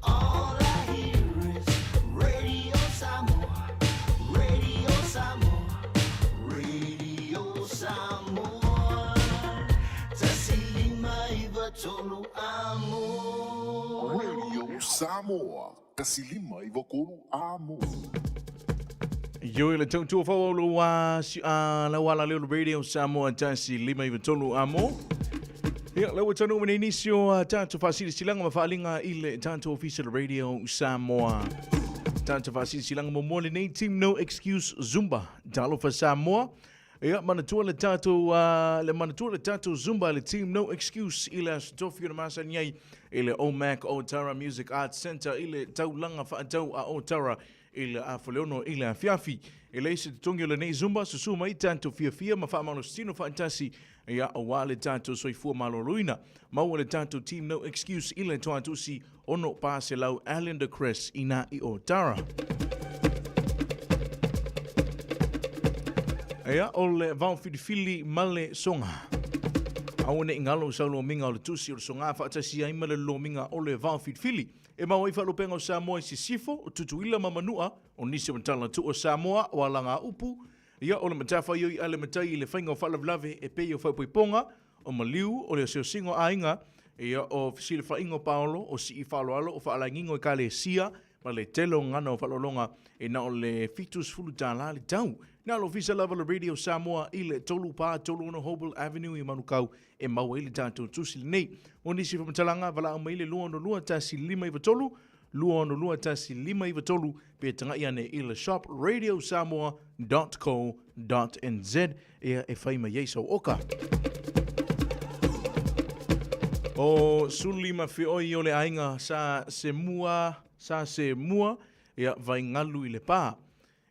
All I hear is Radio Samoa, Radio Samoa, Radio Samoa. 1 5 9 3 amo. Radio Samoa, 1 5 9 3 amo. Ioe le tautua fauaulo a si a lau ala leo le Radio Samoa 1 5 9 3 amo. Ia, le ua taunuu mai nei nisi o tatou faasilasilaga ma faaaliga i le tatou ofisa le Radio Samoa. Tatou faasilasilaga muamua lenei Team No Excuse Zumba. Talofa Samoa. Ia, manatua le tatou, uh, le manatua le tatou Zumba le Team No Excuse i le Aso Tofi o le masani ai i le OMAC Otara Music Arts Centre i le taulaga faatau a Otara i le afa le 6 i le afiafi. E leai se totogi o lenei Zumba, susu mai tatou fiafia ma faamalositino faatasi, ia, aua le tatou soifua maloloina. Maua le tatou Team No Excuse i le toatusi 6 400 Allender Crest ina i Otara. Ia, o le vaofilifili ma le soga. Aua ne i galo sau lomiga o le tusi o le soga faatasi ai ma le lomiga o le vaofilifili. E maua ai faalupega o Samoa i Sisifo, o Tutuila ma Manua, o nisi o matala tuu o Samoa, o alaga upu, ia o le matafaioi a le matai i le faiga o faalavelave e pei o faaipoipoga, o maliu, o le oseosiga o aiga, ia o fesilafaiga o paolo, o sii faaaloalo, o faalagiga o ekalesia, ma le tele o gagana o faaaloaloga e na o le $70 le tau. Na o le ofisa lava o le Radio Samoa i le 3436 Hobel Avenue i Manukau e maua ai le tatou tusi lenei. Mo nisi faamatalaga, valaau mai i le 262 1593, 262 1593 pe tagai ane i le shop radiosamoa.co.nz ia e fai mai ai sau oka. O Suli ma Feoi o le aiga sa se mua, sa se mua, ia Vaingalu i le pā.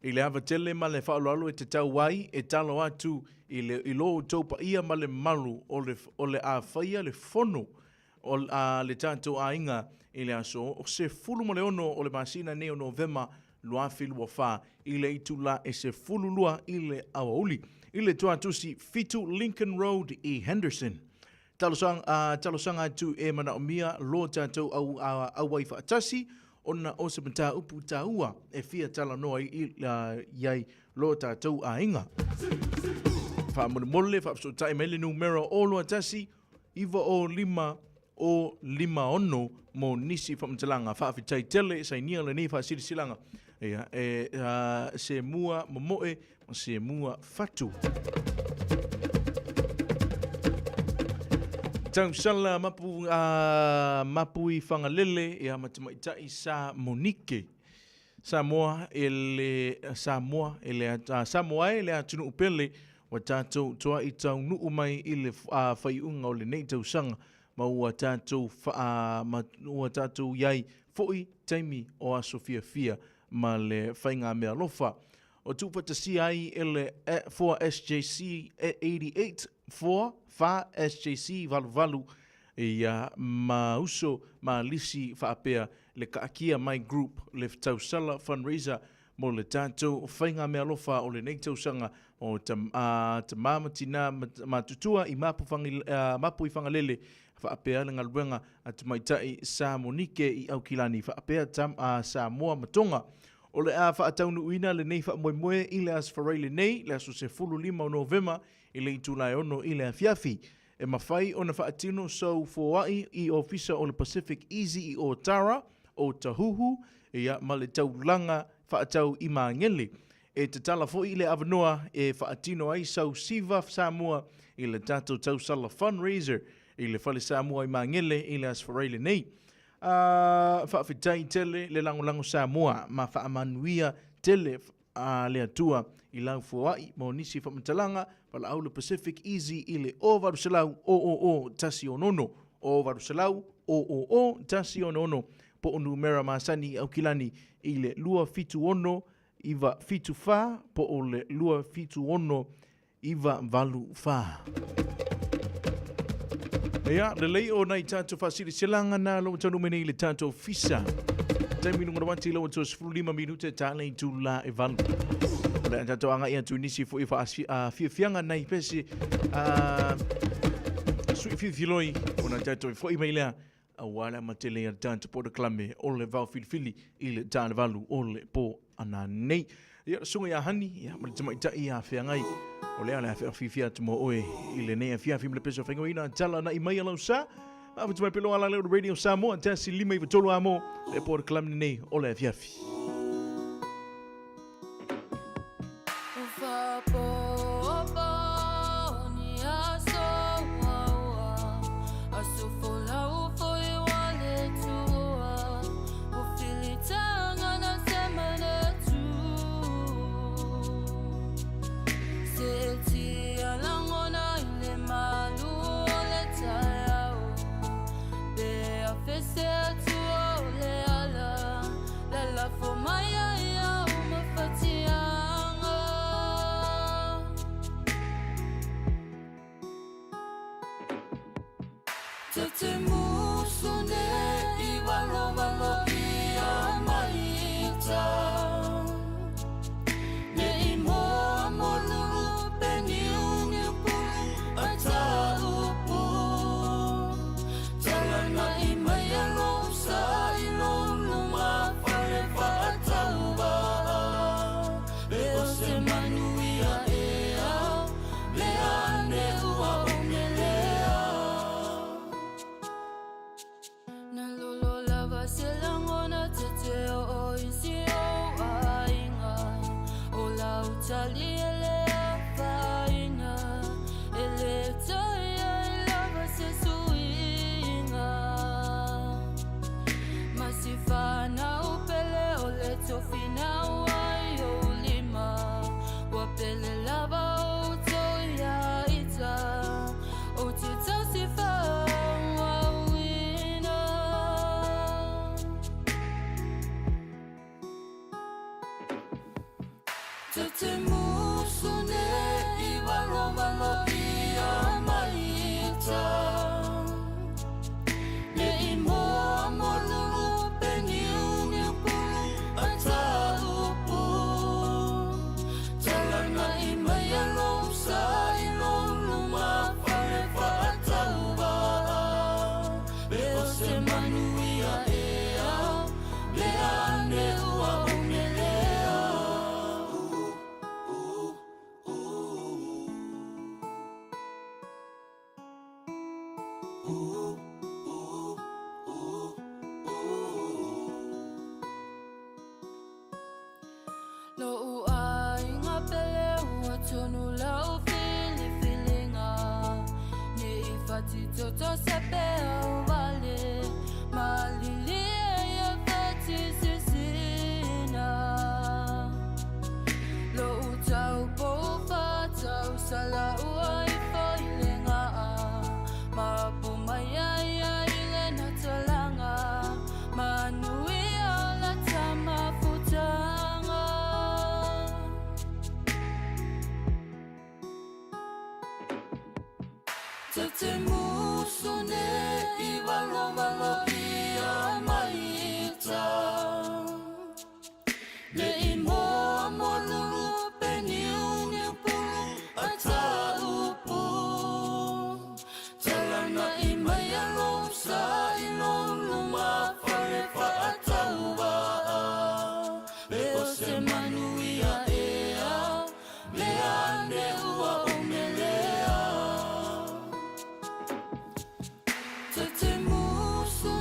I le ava tele ma le faaaloalo e tatau ai e talo atu i le i lo outou paia ma le mamalu o le o le a faia le fono o a le tatou aiga i le aso 16 o le masina nei o Novema 2024 i le itula e 12 i le aoauli i le tuatusi 7 Lincoln Road i Henderson. Talosaga, a, talosaga atu e manaomia lo tatou au, a, auai faatasi ona o se mataupu taua e fia talanoa i, i ai lo tatou aiga. Faamolemole, faafesootai mai le numera o 21 905 o 56 mo nisi faamatalaga. Faafetai tele, sainia lenei faasilasilaga. Ia, e uh, se mua momoe ma se mua fatu. Tausala mapu, uh, mapu i Whangalele, ia ma tamaitai sa Monique. Samoa e le Samoa e le uh, Samoa e le atunuu pele ua tatou toa'i taunuu mai i le uh, faaiuga o lenei tausaga ma ua tatou fa, ma ua tatou i ai fo'i taimi o aso fiafia ma le faigameaalofa o tuufaatasia ai e le 4SJC 88 4 4SJC 88 ia ma uso ma lisi faapea le Kaakia Mai Group le tausala fundraiser mo le tatou faigamealofa o lenei tausaga o tama ma tina matutua i Mapu i Fagalele faapea le galuega a tamaitai Sa Monike i Aukilani faapea Samoa ma Tonga. O le a faataunuuina lenei faamoemoe i le Aso Faraile nei, le aso 15 o Novema i le itula e 6 i le afiafi. E mafai ona faatino sou foai i ofisa o le Pacific Easy i Otara, Otahuhu, ia, ma le taulaga faatau i Magele. E tatala foi le avanoa e faatino ai sau Siva Samoa i le tatou tausala fundraiser i le Fale Samoa i Magele i le Aso Faraile nei. A faafetai tele le lagolago Samoa ma faamanuia tele a le Atua i lau foai mo nisi faamatalaga, valaau le Pacific Easy i le 0800 000 166, 0800 000 166, po o numera masani i Aukilani i le 276 974 po o le 276 984. Ia, lelei o nai tatou faasilasilaga na lo taunuu mai nei i le tatou fisa. Taimi luga o ati lau atu 15 minute ta le itula e valu. O le a tatou agai atu i nisi foi faafiafiaga nai pese sui filifiloi ona tatou foi mai lea aua le amatele ia le tatou polokalame o le vaofilifili i le ta le 8 o le po ana nei. Ia, le susuga ia Hani, ia, ma le tamaitai ia Feagai, o lea le afeafifia atu mo oe i lenei afiafi ma le peso faigauina tala na'i mai a lau sa. Mafutu mai pelo ala leo Radio Samoa, 1 5 9 3 amo, le polokalame lenei o le afiafi. Te te musu ne i walo walo ia mai ta. Ne i moa mo lulu pe niu niu pulu a ta upu. Talana i mai a lo sa i lo luma fale fa a tau ba. Be o se manu ia ea, le ane ua o melea. Na lolo lava se langona te te o o i si o ainga. O lau tali e le afaina, e le tai ai lava se suinga. Ma si whanau pele o le tofina ai o lima. Wa pele lava o toia ita, o te tau si whauina. Te te musu ne i walo walo ia mai ta. Ne i moa mo lulu pe niu niu pulu a ta upu. Talana i mai a lo sa i lo luma fale fa a tau ba. Be o se manu ia ea, le ane ua o melea. Lo u ai ngā pele ua tonu lau filifilinga. Ne i whati toto se pe au wale, malili e ia whati sisina. Lo u tau po whatau sala ua i whaile ngā a. Mapu mai ai ai le na talanga, manui o la tama futanga. Te te musu ne i walo walo ia mai ta. Ne i moa mo lulu pe niu niu pulu a ta upu. Talana i mai a lo sa i lo luma fale fa a tau ba. Be o se manu ia ea, le ane ua o melea. Te te musu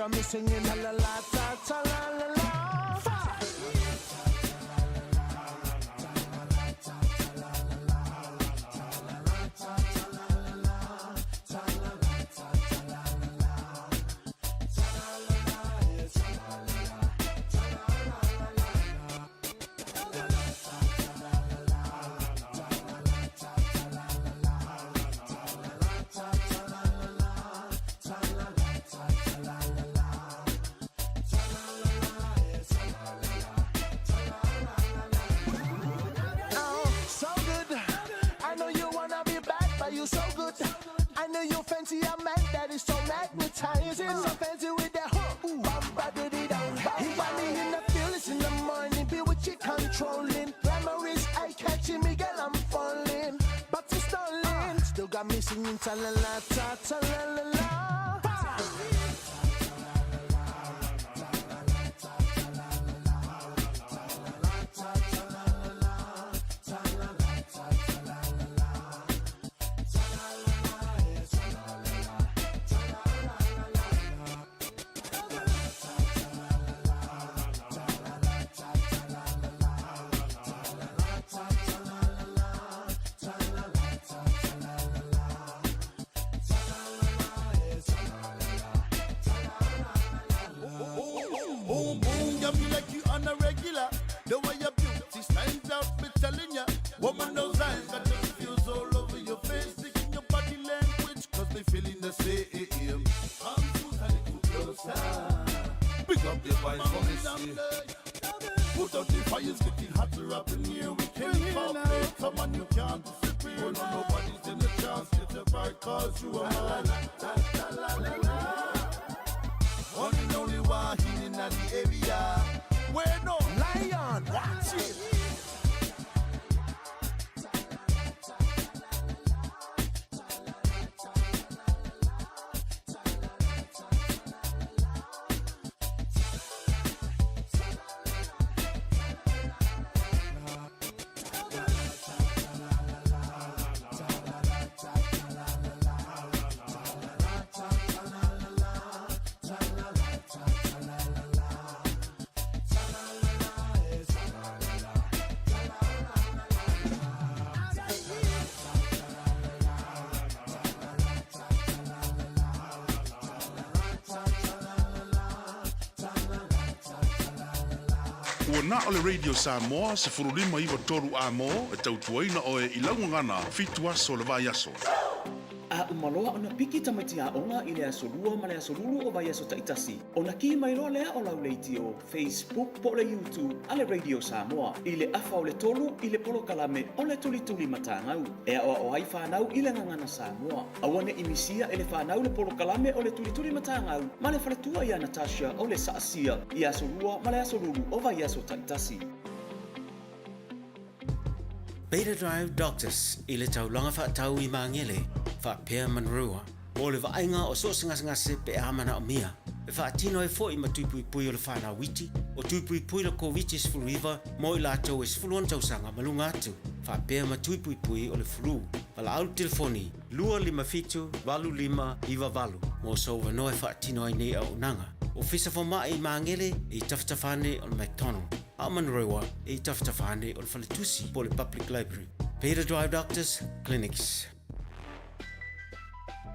Got me singing la la la ta ta la la la. Fa. Oh, so good. I know you wanna be bad, but you so good. I know you fancy a man that is so magnetizing. So fancy with that hook. Ooh, bum, ba, dee, dum. He got me in the feelings in the morning, be what you controlling. Glamour is eye catching me, girl, I'm falling. But it's stalling. Still got me singing ta la la ta ta la la la. Boom, boom, got me like you on a regular. The way your beauty stands out, me telling ya. Woman, those eyes got the fuse all over your face. Taking your body language, cause they feeling the same. Come closer, little closer. Pick up your voice for me, see. Put out the fires, getting hotter up in here. We can't pop it. Come on, you can't disappear. No, nobody's in the chance. Get a right, cause you are mine. La, la, la, la, la. One and only one in the area. Where no lion, watch it. Ua na o le Radio Samoa se furulima iwa toru a mō e tautuaina oe i laugagana fitu aso le vai aso. A umaloa ona piki tamaiti a onga i le aso lua ma le aso lulu o vai aso taitasi. Ona ki mai loa lea o lau leiti o Facebook po le YouTube a le Radio Samoa. I le afa o le tolu i le polokalame o le tulituli matangau. E ao o ai whanau i le ngangana Samoa. Awane imisia e le whanau le polokalame o le tulituli matangau ma le faletua ia Natasha o le saasia i aso lua ma le aso lulu o vai aso taitasi. Beta Drive Doctors i le taulaga faatau i Magele, faapea Manurewa, mo le vaaiga o so o se gasegase pe a manaomia. E faatino ai foʻi ma tuipuipui o le fanauiti, o tuipuipui le Koviti-19 mo i latou e 16 tausaga ma luga atu, faapea ma tuipuipui o le fulu. Valaau le telefoni 257 8598 mo sou avanoa e faatino ai nei auaunaga. Ofisa Fomaʻi i Magele e i tafatafa ane o le McDonald, a o Manurewa e i tafatafa ane o le Faletusi po o le Public Library. Beta Drive Doctors Clinics.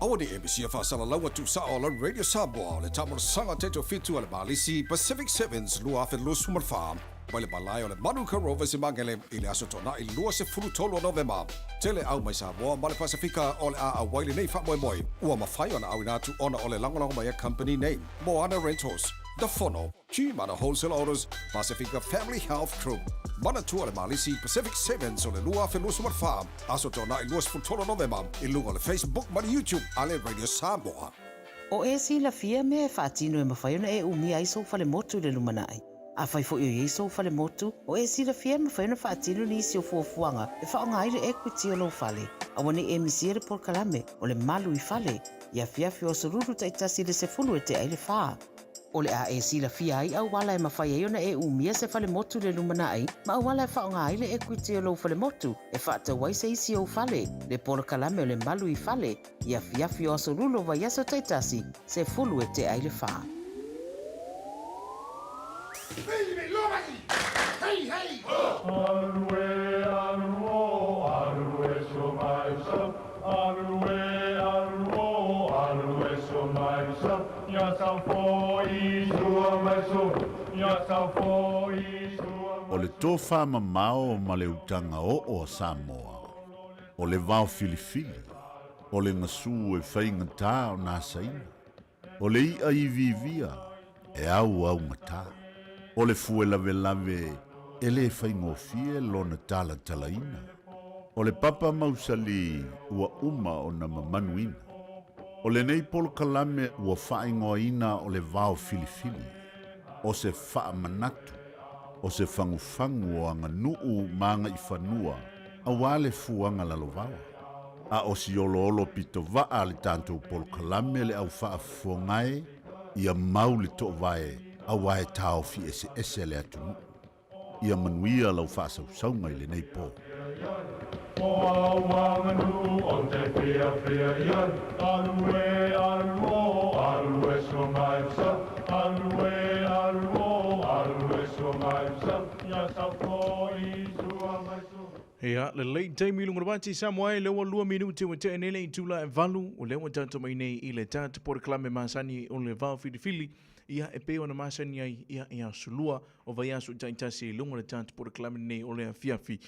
Aua ne i e misia faasalalau atu sao o lau Radio Samoa o le taamolosaga teto fitu a le Malisi Pacific Sevens 2024 mai le malae o le Manuka Rovers i Magele i le Aso Toonai 23 o Novema. Tele au mai Samoa ma le Pasifika o le a auai lenei faamoemoe ua mafai ona auina atu ona o le lagolago mai a company nei. Moana Rentals, The Fono, G-Mana Wholesale Autos, Pasifika Family Health Group. Manatua le Malisi Pacific Sevens o le 2024, Aso Toonai 23 Novema i luga o le Facebook ma le YouTube a le Radio Samoa. O e silafia mea e faatino e mafai ona e umia ai sou falemotu i le lumanai. Afai foi o i ai sou falemotu, o e silafia e mafai ona faatino nisi o fuafuaga e faaaoga ai le equity o lou fale. Aua ne i e misia le polokalame o le malu i fale, i afiafi o aso lulu taitasi i le 10 e tea i le 4. O le a e silafia ai auala e mafai ai ona e umia se falemotu i le lumanai ma auala e faaaoga ai le equity o lou falemotu e faatau ai se isi ou fale, le polokalame o le malu i fale, i afiafi o aso lulu o vaiaso taitasi, 10 e tea i le 4. O le tofā mamao ma le utaga oo a Samoa, o le vao filifili, o le gasū e faigatā ona asaina, o le i'a iviivia e auaugatā, o le fue lavelave e lē faigofie lona talatalaina, o le papa mausalī ua uma ona mamanuina. O lenei polokalame ua faaigoaina o le vao filifili, o se faamanatu, o se fagufagu o aganuu ma agaifanua auā le fuaga lalovaoa. A o si oloolo pitovaa a le tatou polokalame le au faafofoga e, ia mau le toovae auā e taofi eseese le atunuu. Ia manuia lau faasausauga i lenei pō. Ia, lelei taimi i luga o le uati Samoa e, lea ua 2 minute ua tea nei le itula e 8, o lea ua tatou mai nei i le tatou polokalame masani o le vao filifili, ia e pei ona masani ai ia i aso lua o vaiaso taitasi i luga o le tatou polokalame nei o le afiafi.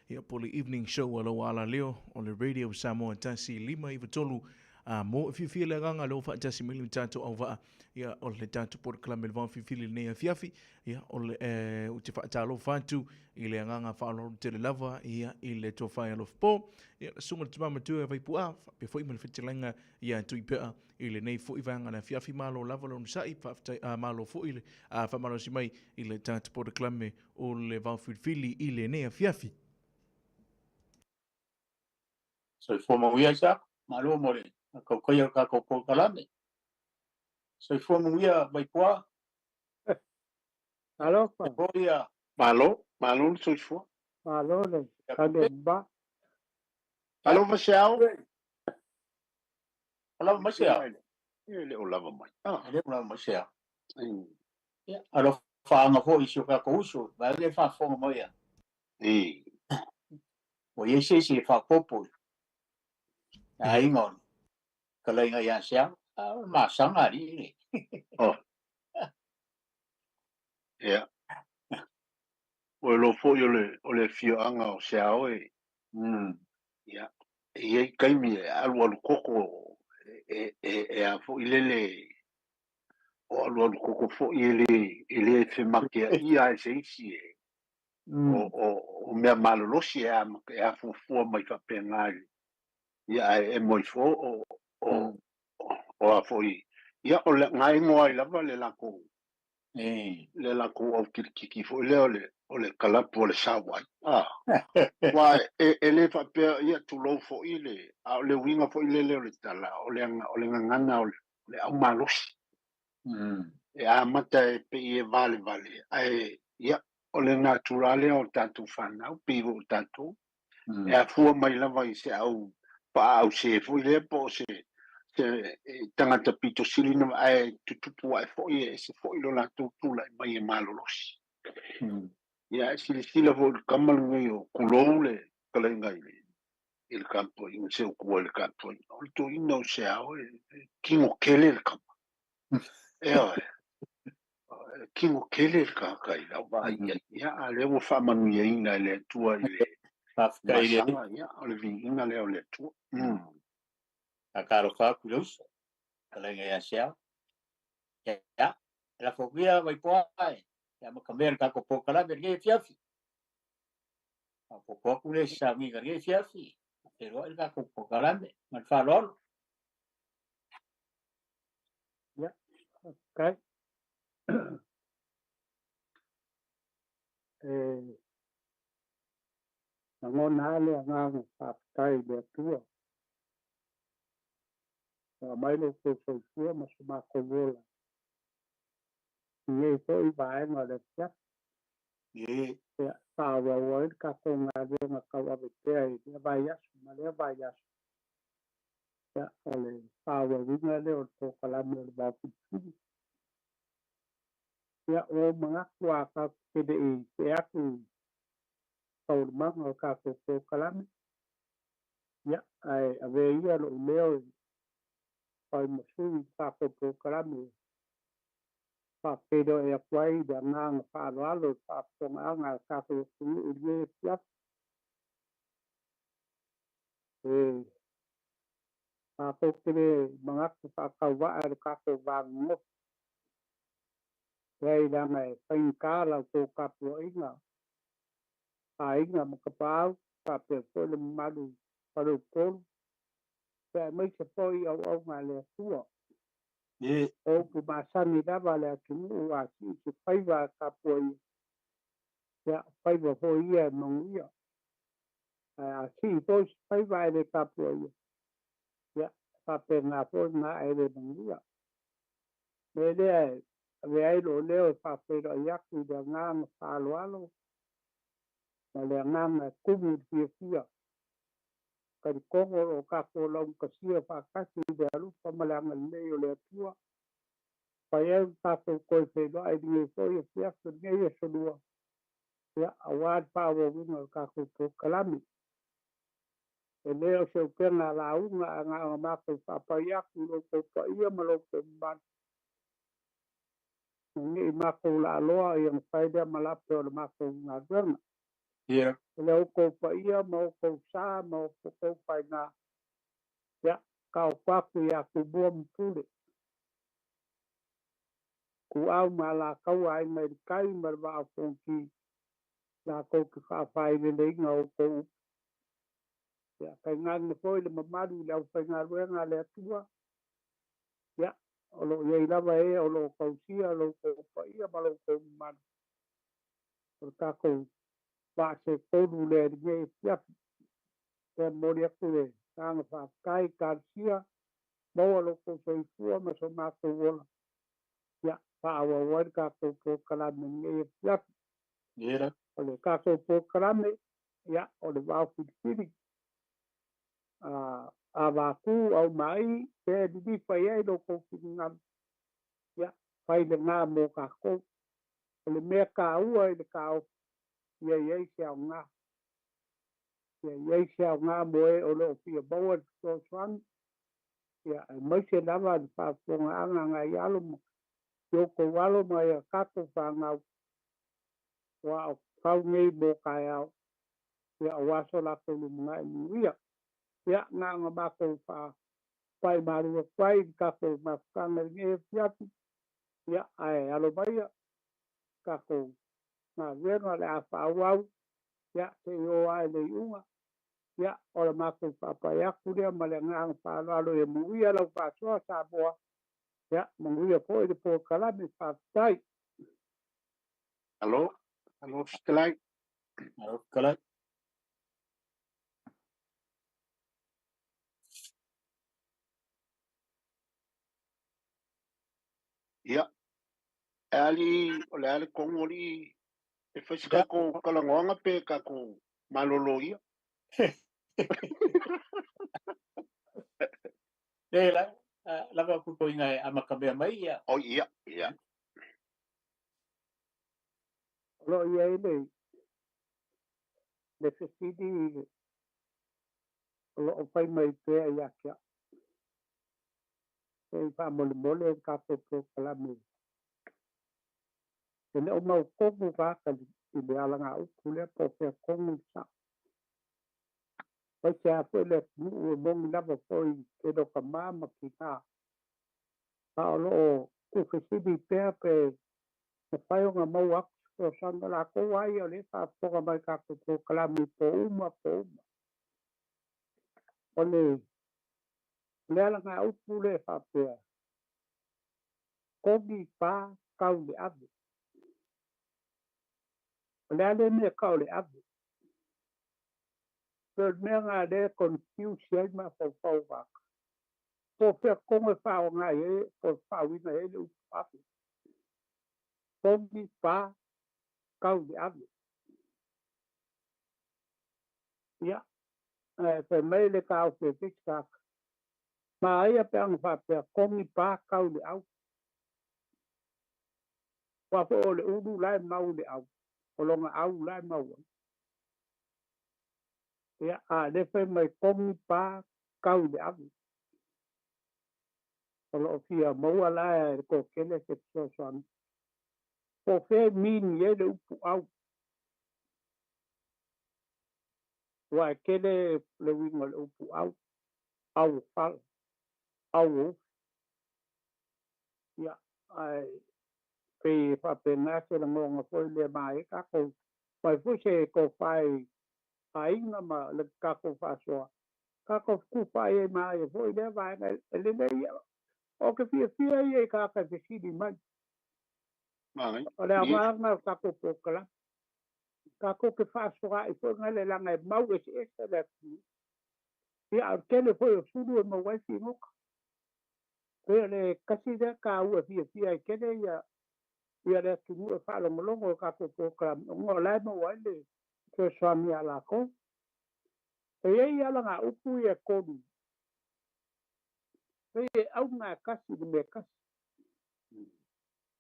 Ia po o le evening show a lou alaleo o le Radio Samoa 1 5 9 3 a mo e fiafia le agaga lea ua faatasi mai le tatou auvaa ia o le tatou polokalame le vao filifili lenei afiafi. Ia o le ou te faatalofa atu i le agaga faaaloalo tele lava ia i le tofa ia Alofapo, ia le susuga i le tama matua ia Vaipu'a, faapea foi ma le fetalaiga ia Tuipea i lenei foi vaega le afiafi. Malo lava le onosai, faafetai, malo foi le faamalosi mai i le tatou polokalame o le vao filifili i lenei afiafi. Soifua manuia Isako, malo mo le faataukaia o le tatou polokalame. Soifua manuia Vaipua. Alofa. Ia. Malo, malo le soifua. Malo le ane ba. Alofa se ao. Lava mai se ao. E le o lava mai. Ah, le o lava mai se ao. Ia, alofa anga foi i si o tatou uso, vai le faafofoga mai ia. Ua iai se isi e faapopo aiga o kalaiga ia se ao. A o le masaga alii le. Oh. Ia. O e lo foi o le afioaga o se ao e. Ia. E iai taimi e alu alu koko e a foi lele o alu alu koko foi e le femakea ia e se isi e o mea malolosi e a e afuafua mai faapena ia ae e moi fo o a foi ia o le gaegoa ai lava le lakou le lakou au kilikiki foi lea o le kalapu o le sauai ua e le faapea ia tulou foi le a o le uiga foi lele o le tala o le gagana o le aumalosi e amata e pei e valevale ae ia o le natura lea o tatou fanau pei o tatou e afua mai lava i se au paau se foi lea po o se tagata pito sili na ae tutupu ae foi e ese foi lo latou tulai mai e malolosi. Ia e silasila foi i le kama lenei o kulou le kalaiga i le kapoaiga se ukua i le kapoaiga o le toina o se ao e kingo kele le kama e oe e kingo kele le kaka i lau vaai ai ia a lea ua faamanuiaina e le Atua i le Faafetai i le masaga ia o le viiga lea o le Atua. Faatalofa atu i le uso. Kalaiga ia se ao. Ia, lafo ia Vaipoa e. Ia makamea le tatou polokalame lenei afiafi. Faaopoopo atu le sauniga lenei afiafi. Feiloai le tatou polokalame ma le faaaloalo. Ia, okay. E lagona lava le agaga faafetai i le Atua. Ua aumai lo outou soifua ma so matou ola i nei foi vaega o le afiafi. Ia, faaauau ai le tatou galuega tauave pea i lea vaiaso ma lea vaiaso. Ia, o le faaauauina lea o le polokalame o le vao filifili. Ia, ua ou manatu lava tatou te le i see atu i taualumaga o le tatou polokalame, ia, ae avea ia lou leo e fai ma sui i le tatou polokalame e faafeiloai atu ai le agaga faaaloalo i le faafofogaaga a le tatou atunuu i lenei afiafi. E matou te le manatu faatauvaa i le tatou va nonofo. Leai, leaga e faigata la outou tapuaiga, aiga ma tapaau, faapea foi le mamalu i Faleupolu, aemaise foi auauna a le Atua. O upu masani lava a le atunuu, a sii se faiva e tapuaia, ia, o faiva foi ia e manuia. Ae a sii foi se faiva ae le tapuaia, ia, e faapena foi lena e le manuia. O le mea lea e avea ai lou leo e faafeiloai atu i le agaga faaaloalo ma le agaga e tumu i le fiafia. Talitonu o lo o tatou laugatasia faatasi i le alofa ma le agalelei o le Atua. Fai ai lo tatou toe feiloai i lenei foi afiafi o lenei aso lua, ia, aua le faaauauina o le tatou polokalame. E le o se upega lauga ae na ona matou faapai atu i lo outou paia ma lo outou mamalu, ne i matou laaloa ia ona fai lea ma lape o le matou galuega. O le outou paia ma outou sa ma outou faiga, ia, taoto atu ia Tumua ma Pule, Ituau ma Alataua, Aiga i le Tai ma le Vaa o Fonoti, latou te faafaileleina outou upu. Ia, tainane foi le mamalu i le aufaigaluega a le Atua, ia, o lo o i ai lava e o lo o tausia lo outou paia ma lo outou mamalu. O le tatou vaa seetolu lea i lenei afiafi. E momoli atu le agaga faafetai, talosia maua lo outou soifua ma so matou ola, ia, faaauau ai le tatou polokalame i lenei afiafi. O le tatou polokalame, ia, o le vaofilifili a avatu aumai pe lilifa i ai lo outou finagalo, ia, fai lena mo tatou. O le mea taua i le taofi, ia i ai se aoga. Ia i ai se aoga mo e o lo o fia maua le fesoasoani, ia, aemaise lava le faafofogaaga a nai alo ma i outou alo ma ia tatou fanau, aua o fau nei mo taeao, ia, aua so latou lumanai manuia. Ia, na ona matou faapai malu atu ai i le tatou mafutaga i lenei afiafi, ia, ae alo maia tatou galuega o le a faaauau, ia, seia oo lava i le iuga. Ia, o le matou faapai atu lea ma le agaga faaaloalo, ia manuia lau faasoa Samoa, ia, manuia foi le polokalame. Faafetai. Alo, alo fetalai. Alo fetalai. Ia, e ali, o le a le kongo alii e fai se tatou talanoaga pe tatou malolo ia. Le la lava puipuiga e amatamea mai ia. O ia, ia. O lo o i ai le fesili o lo o fai mai pea ia te au. Se i faamolemole le tatou polokalame. E le o mautonu tagata i le alagaupu lea po o fea tonu le sao. Aemaise lava foi le atunuu e moni lava foi i le tele o tama ma tina. A o lo o tuufesili pea pe mafai ona maua atu se fesoasoani. O latou lava ia o lea e faafofoga mai i tatou polokalame i po uma po uma. O le alagaupu lea e faapea, kogi pa tau le ave. O le a le mea tau o le ave? Pei o le mea lena lea e confuse ai mafaufau o tagata. Po o fea tonu e faaaoga i ai po o faauiga i ai le upu ave. Kogi pa tau le ave. Ia, ae fai mai le taofi a se isi tagata, manaia pe ana faapea kogi pa tau le au. Ua foi o le ulu la e mau i le au, o lona au la e mau ai. Ia, a le fai mai kogi pa kau i le ave. O loo fia maua la e le kokele se fesoasoani. Po o fea e mini ai le upu au. Ua e tele le uiga o le upu au, au o fala, au o ufi. Ia, ae pei e faapena se lagona foi lea ma ai tatou mai foi se tofa i aiga ma le tatou faasoa tatou fetufaai ai ma ia foi lea vaega e lelei ia. O ke fiafia ia i tagata e fesili mai. O le aoga lena o le tatou polokalame. Tatou te faasoaai foi gale leaga e mau eseese le atunuu. Ia, a o le tele foi o sulu e maua ai figota. Pei o le tasi lea taua e fiafia ai tele ia ia le atunuu e faalogologo i tatou polokalame ona o la e maua ai le fesoasoani ia latou. E i ai alagaupu ia e tolu, pei e auga e tasi i le mea e tasi.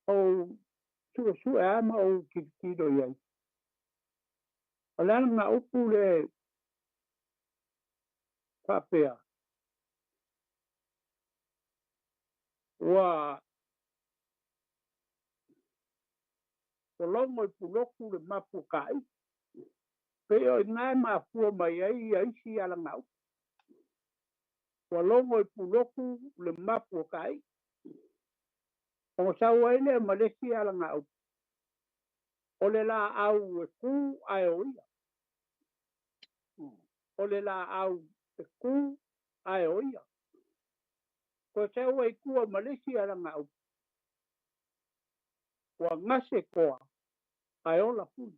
Ou suesue lava ma ou tilotilo i ai. O le alagaupu le faapea, ua logo i Pulotu le mapu o Ka'i. Pei o i ina e mafua mai ai ia isi alagaupu. Ua logo i Pulotu le mapu o Ka'i. Ona sau ai lea ma le isi alagaupu, o le laau e ku ae o ia. O le laau e ku ae o ia. Toe sau ai tua ma le isi alagaupu, ua gase toa ae ola fuli.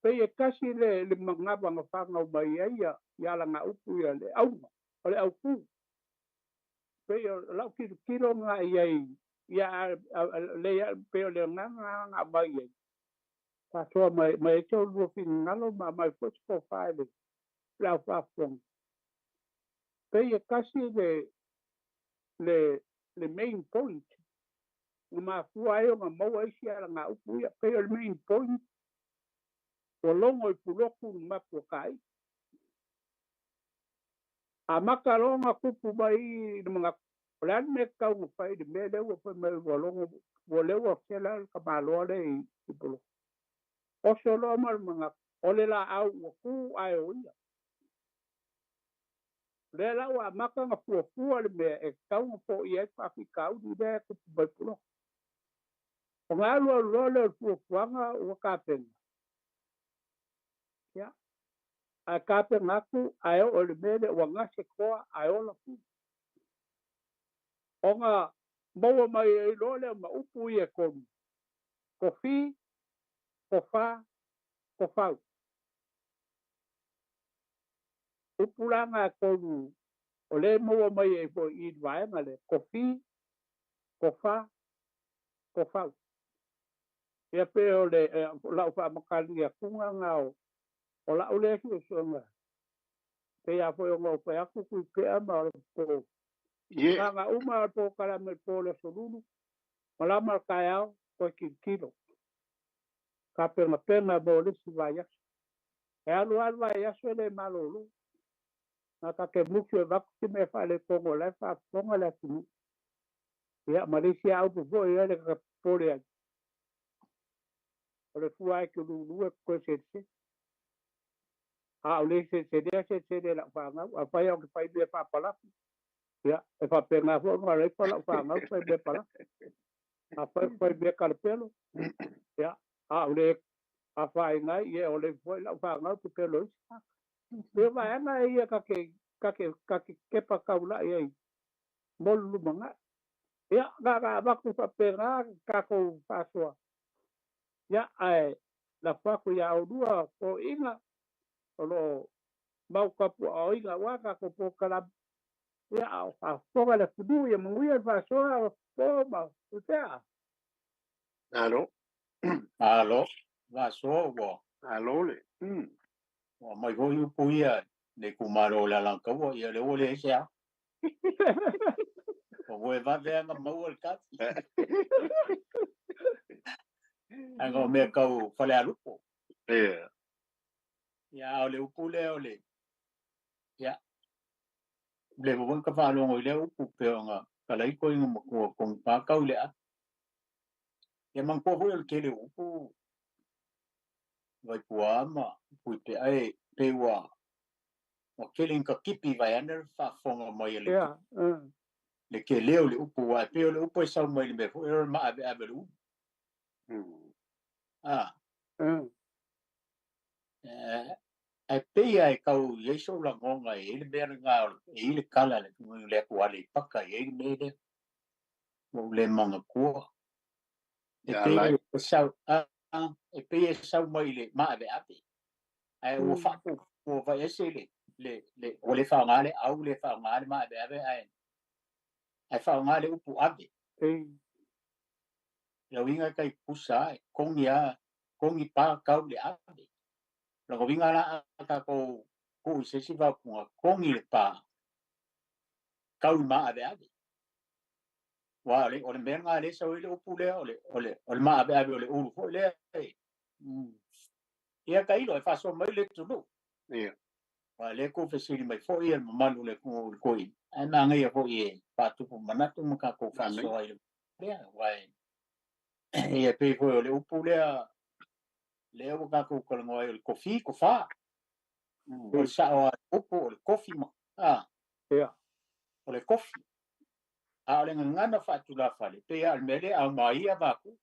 Pei e tasi le manava na fanau mai ai ia alagaupu ia le auga, o le autu. Pei o lau tilotilo lena i ai, ia le pei o le agaga na aumai ai. Faasoa mai ai se oulua finagalo ma aumai foi se tofa i le au faafofoga. Pei e tasi le main point na mafua ai ona maua isi alagaupu ia. Pei o le main point, ua logo i Pulotu le mapu o Ka'i. Amata loa ona tupu mai i le manatu, o le a le mea e tatau ona fai i le mea lea ua fai mai ua logo, ua lea ua sela le tamaloa lea i Pulotu. Oso loa ma le manatu, o le laau ua tu ae o ia. Lea la ua amata ona fuafua le mea e tatau ona foia ai le faafitauli lea e tupu mai Pulotu. Ona alu alu loa lea o le fuafuaga ua tapena. Ia, ae tapena atu ae oo i le mea lea ua gase toa ae ola fulu. Ona maua mai ai loa lea ma upu ia e tolu, kofi, kofa, kofau. Upu la na e tolu o lea e maua mai ai foi i le vaega lea, kofi, kofa, kofau. Ia pei o le lau faamatali atuga na o lau lea suesuega. Pei a foi ona ou fai atu Tuipea ma o le po. Nga uma o le polokalame po le aso Lulu, malama le taeao, toe tilotilo. Tapenapena mo le isi vaiaso. E alu lava le vaiaso e le malolo. Na ta te musu e avatu se mea faaletonu o la e faafofoga le atunuu. Ia, ma le isi a upu foi ia le popole ai. O le fua e te lulu e toe selesele. A o le selesele selesele lau fanau. Afai au te fai mea faapalafi, ia, e faapena foi ona alaifa lau fanau fai mea palafi. Afai fai mea kalapelo, ia, a o le afaina ai, ia, o le foi lau fanau te pelo isi. Ia vaega ia ka ke kepa kaulai ai mo le lumanai. Ia, na avatu faapena tatou faasoa. Ia, ae lafo atu ia oulua toeaiina o loo mau tapuaaoina aua tatou polokalame. Ia, a o faafofoga le atunuu, ia manuia le faasoa po ma Tuipea. Alo. Alo, faasoa ua. Alo le. Ua mai foi upu ia le itumalo o le Alataua, ia lea ua leai se ao. O e vave anga maua le kafi. Anga o mea kau fale alupo. Ia. Ia, o le upu lea o le... Ia. Le wawan ka whaalongo i lea upu pe o ngā kalaiko i ngā makua kong pākau le a. Ia mangkua hui o le tele upu vai pua ama pui pe ai pe ua wa kele ka kipi vai ana le faafofoga mai e le Ia, le ke leo le upu wa pe o le upu e sau mai le mea foi o le maaveave le upu. Ah. Ai pei e kau i ai sou lagoga e i le mea lena e i le kala le le aku ale i paka i ai le mea lea. Ua ou le manatua. E Ia pei lai. e sau e pei e sau mai le maaveave. Ae ua faapuapua vaeese le le le ua le faaaoga le au le faaaoga le maaveave ae faaaoga le upu ave. Lauiga kai pusa e kongi a kongi pa kau le ave. Lagovinga la ka ko ku se si va punga kongi le pa kau ma ave ave. Wa le o le mea ngā le sau i le upu lea o le o le o le ma ave ave o le ulu foi lea. Ia ka ilo e faasoa mai le tulu. Ia. Wa le ku fesili mai foi e le mamalu le ku le koi. Ai manaia foi e faatupu manatu ma kākou faasoa i le lea. Wa e ia pei foi o le upu lea lea ua kākou talanoa ai o le kofi kofā. O le sao a le upu o le kofi ma a. Ia. O le kofi. A o le gagana faatulafale pei a o le mea lea aumai ia vaku.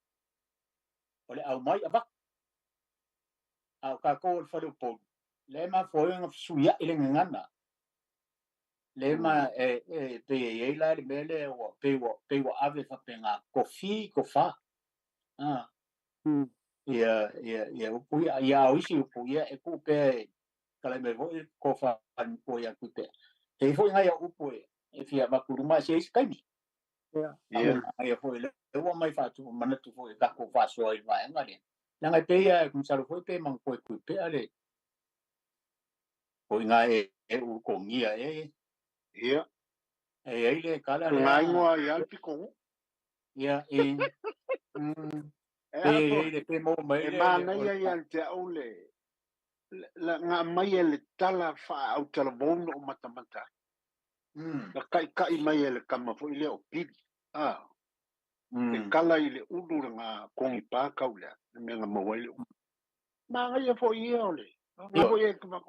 O le aumai avaku. A o kākou o le fale upolu. Le mafua ai ona fesuiai le gagana. Le ma e e pei e iai la le mea lea ua pei ua pei ua ave faapena kofi kofā. A. Ia ia ia upu ia ia o isi upu ia e tuu pea e kalai mai foi tofa ko ia kui pea. E foi ngai upu e e fia avatu i luma se isi taimi. Ia. Ia. Ia foi le ua mai faatupu manatu foi e tatou faasoa i le vaega lea. Leaga e pei lava e masalo foi pe manatua e kui pea le o ina e e ulutogia e. Ia. E ai le kala lea. Ngā ingoa ia le piko. Ia e. E Pe a e le pe mo mai E le manaia ia te au le la ngā mai e le tala wha au talavonu o matamata. La kai kai mai e le kama foi le o pili. Ah. E kala i le ulu le ngā kongi pā kau lea. Le mea ngā maua i le ulu. Māngaia foi ia o le. Ngā foi e ka.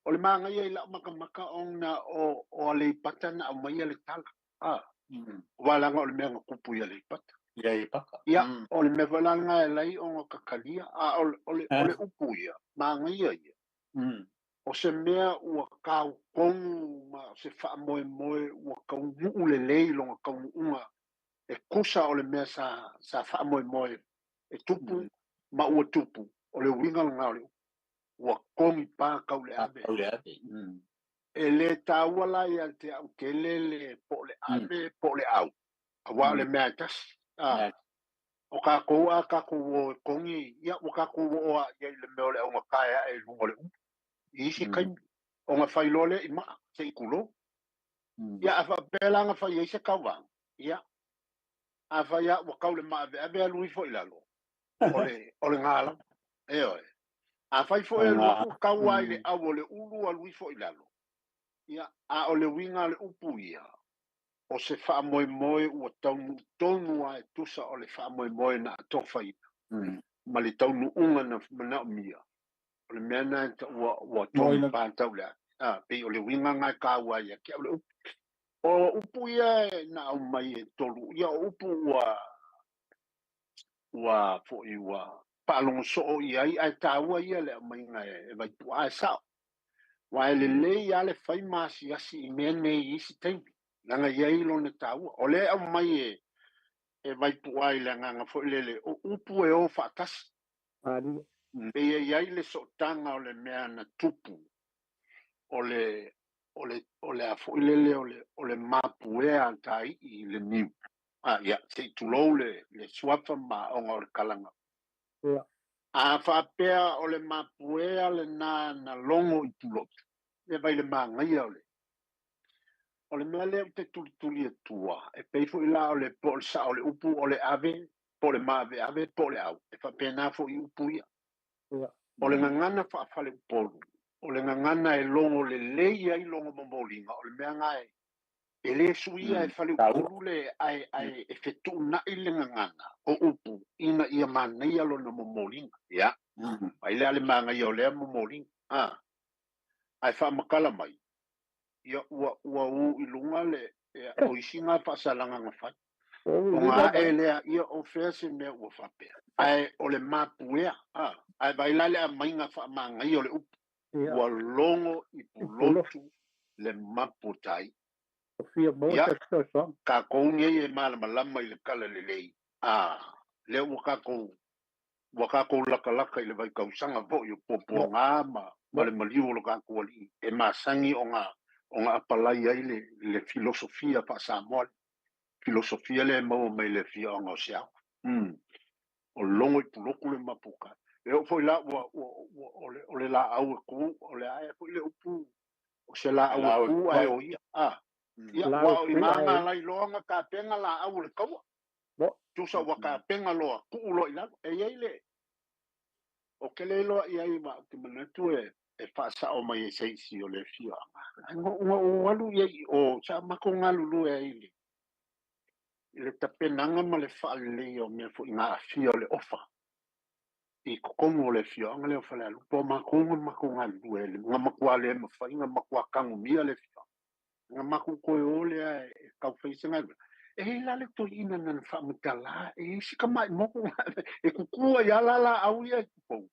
O le māngaia i lau makamaka o ngā o a leipata na au mai e le tala. Ah. Walanga o le mea ngā kupu i a leipata. Ia i paka. Ia, o le mea foi la ngā e lai o ngā kakalia. A o le, o le upu ia. Māngaia ia. O se mea ua kau kongu ma se wha moe moe ua kau nuu le lei longa kau nuunga e kusa o le mea sa sa wha moe moe e tupu ma ua tupu o le uinga longa o le ua kongi pā kau le ave. Kau le ave. E le tāua la ia te au tele le po le ave po le au. A wā o le mea e tasi. Ah. O ka kou a ka kou o kongi ia o ka kou o a ia i le mea o le au ngā kaea e lunga o le upu. I isi kaimi. O ngā whailole i maa, se i kulo. Ia, a wha ngā whai e se kauwang. Ia. A whai a ua kau le maa ave ave a lui fo i lalo. O le ngā lau. E oe. A whai fo e lua kau ai le au o le ulu a lui fo i lalo. Ia, a o le winga le upu ia. O se wha moe moe ua taunu tonu a e tusa o le wha moe moe na atofa ia. Ma le taunu unga na mana o mia. O le mea na ua ua tonu pātau lea. Ah, pe o le winga ngai ka ua ia ki o le upu. O upu ia e na au mai e tolu. Ia o upu ua ua foi ua paalongo soo ia i ai tāua ia le au mai ngai e vai pu ai sao. Wa e le lei a le whai maasi asi i mea nei isi taimi. Langa ia i lona tāua. O le au mai e e vai pu ai le nganga foi lele. O upu e o whaatasi. Maria. Pe ia iai le sootanga o le mea na tupu. O le o le o le a foi lele o le o le mapuea a tai i le niu. Ah, ia, se i tulou le, le suafa ma onga o le kalanga. Ia. A whaapea o le mapuea le nā na longo i pulotu. Le vai le māngaia o le. O le mea lea ou te tulituli atua, e pei foi la o le po o le sao o le upu o le ave, po o le maaveave, po o le au, e faapena foi upu ia. O le gagana faafaleupolu, o le gagana e logo lelei ai logo momoliga, o le mea na e le suia e faleupolu le ae ae e fetuunai le gagana o upu ina ia manaia lona momoliga. Ia, ai lea le magaia o lea momoliga. Ae faamatala mai, ia ua ua u i luga le ia, o isi ngā faasalaga na fai. O ngā e lea ia o fea se mea ua faapea. Ae o le mapuea, ae vai la le aumaiga faamagaia o le upu. Ua logo i pulotu le mapu tai. Ia, tatou nei e malamalama i le tala lelei, lea ua tatou ua tatou latalata i le vaitausaga foi o puapuaga ma le maliu o lo tatou alii e masani ona apalai ai le filosofia faa-Samoa, filosofia lea e maua mai le afioaga o Seau. O logo i pulotu le mapukai. E oo foi la ua o le laau e ku, o le ae foi le upu o se laau e ku ae o ia. Ia, ua o i ngā lai loa nga kapenga laau o le kaua. Tusa ua kapenga loa, kuu loa i lalo. E iai le, o ke le loa i ai ma te manatu e faasao mai e seisi o le afioaga. Ai ngo o alu i ai o sa mako galulue ai i le tapenaga ma le faalelei o mea foi ngā afia o le ofa. I totonu o le afioaga lea o Falealupo, o matou na matou galulue, nga matua le mafai, nga matua tagomia le afioaga. Nga matou toe o lea e taufai se galuega. E i la le toeaina na na faamatala, e i si tamai moku e kukua ia la la au ia i tupou.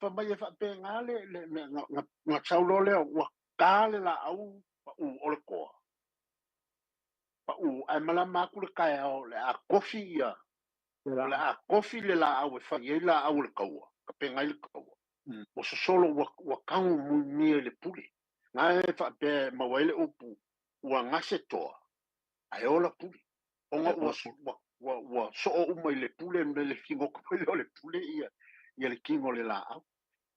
Fa mai e faapena le nga sau loa lea ua ta le laau pau o le toa. Pau, ae malama atu le taeao o le a kofi ia, o le a kofi le laau e fai ai laau o le kaua, tapenaga ai le kaua. O sosolo ua tago muimia i le pule. Nga e faapea e maua ai le upu ua gase toa, ae ola pule. Ona ua soo uma i le pule, le figota foi lea o le pule ia le kino o le laau.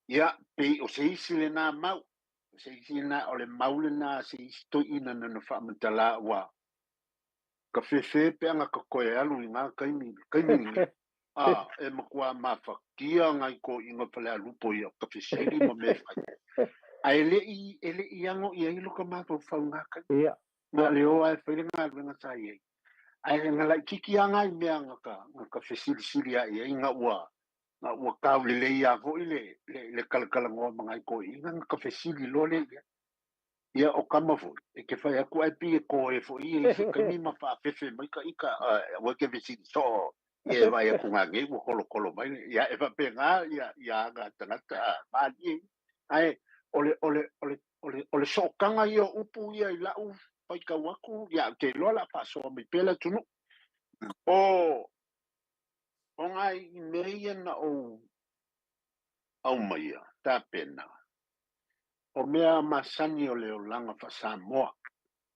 Ia, pei o se isi lena mau. O se isi lena, o le mau lena se isi toeaina na na faamatala ua ka fefe pe anga ka koe alu i ngā kaimi, kaimi ni. E matua mafakia ngai ko inga Falealupo ia ka fesili ma mea fai. Ae le i ango ia i lo ka mafaufau ngā kaimi. Nga le oa e fai le galuega sa i ai. Ae nga laititi lava ngai mea nga ka fesilisili ai ai nga ua kaulelei lava foi le kalakalanoa ma ngai toeaina nga ka fesili loa lea i ai. Ia o kama foi, e ke fai atu ai pi e koe foi ia i se kaimi ma faafefe mai ka ika, ua ke fesili soo, ia e vai atu ngā nei ua kolokolo mai, ia e faapena ia aga tagata malie. Ae o le sookaga ia o upu ia i lau faitau atu, ia ou te iloa la faasoa mai pea le atunuu. O ngai mea ia na ou aumaia, tapena, o mea masani o le olaga faa-Samoa,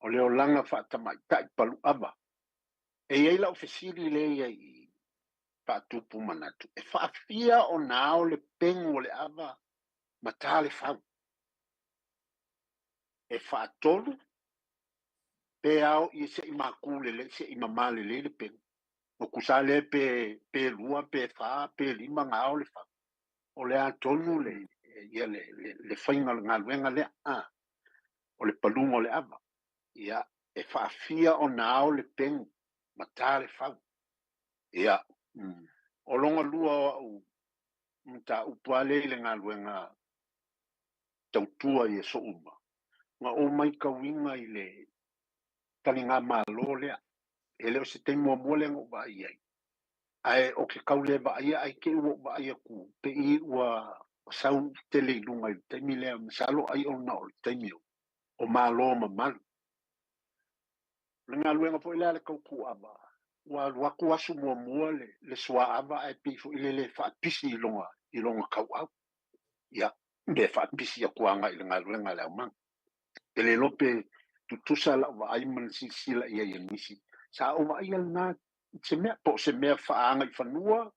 o le olaga faatamaitai paluava. E iai lau fesili lea ia i faatupu manatu. E faafia ona ao le pegu o le ava ma tā le fau. E faatolu, pe ao i se i maku lelei, se i mamā lelei le pegu. O kusa lea pe lua, pe fa, pe lima ngā ao le fau. O le atonu le ia le faiga o le galuega lea, o le paluga o le ava. Ia, e faafia ona ao le pegu ma tā le fau. Ia, o longa lua o au mataupu lava lea i le galuega tautua i aso uma. Nga ou maitauina i le taliga malo lea. E le o se taimi muamua lea na ou vaai ai. Ae o ke kau le vaaia ai ke ua ou vaai atu pe i ua sau tele i luga i le taimi lea, masalo ai ona o le taimi o malo mamalu. O le galuega foi lea le tautuava, ua alu atu aso muamua le suaava ae pei foi le faapisi i lona tauau. Ia, pe faapisi atu agai i le galuega a le aumaga. E le iloa pe tutusa lau vaai ma le silasila i ai e nisi. Sa ou vaaia lena se mea, po o se mea faaaga i fanua,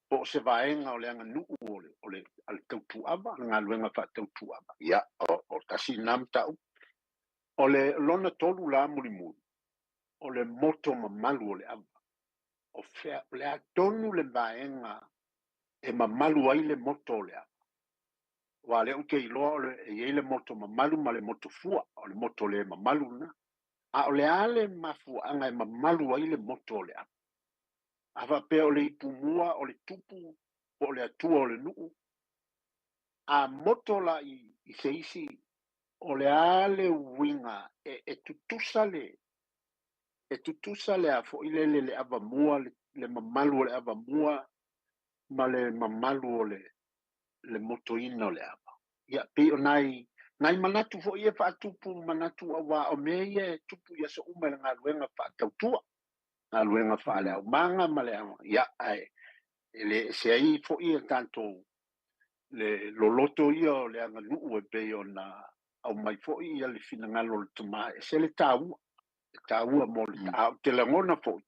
po o se vaega o le aganuu o le tautuava, le galuega faatautuava. Ia, o tasi lena mataupu. O le lona tolu la mulimuli, o le moto mamalu o le ava. O fea, o le a tonu le vaega e mamalu ai le moto o le ava. Ua le ou te iloa o le, e i ai le moto mamalu ma le moto fua, o le moto le mamalu lena. A o le a le mafuaaga e mamalu ai le moto o le ava. A faapea o le ipumua, o le tupu, po o le atua o le nuu, a moto la i se isi, o le a le uiga e tutusa le, e tutusa le a foi lele le avamua, le mamalu o le avamua, ma le mamalu o le motoina o le ava. Ia, pei o nai manatu foi e faatupu manatu auā o mea ia e tupu i aso uma i le galuega faatautua, galuega faaleaumaga ma le ia, ae e le ese ai foi e tatou le loloto ia o le aganuu e pei ona aumai foi ia le finagalo o le tama, e ese le taua, e taua mo le a o te lagona foi,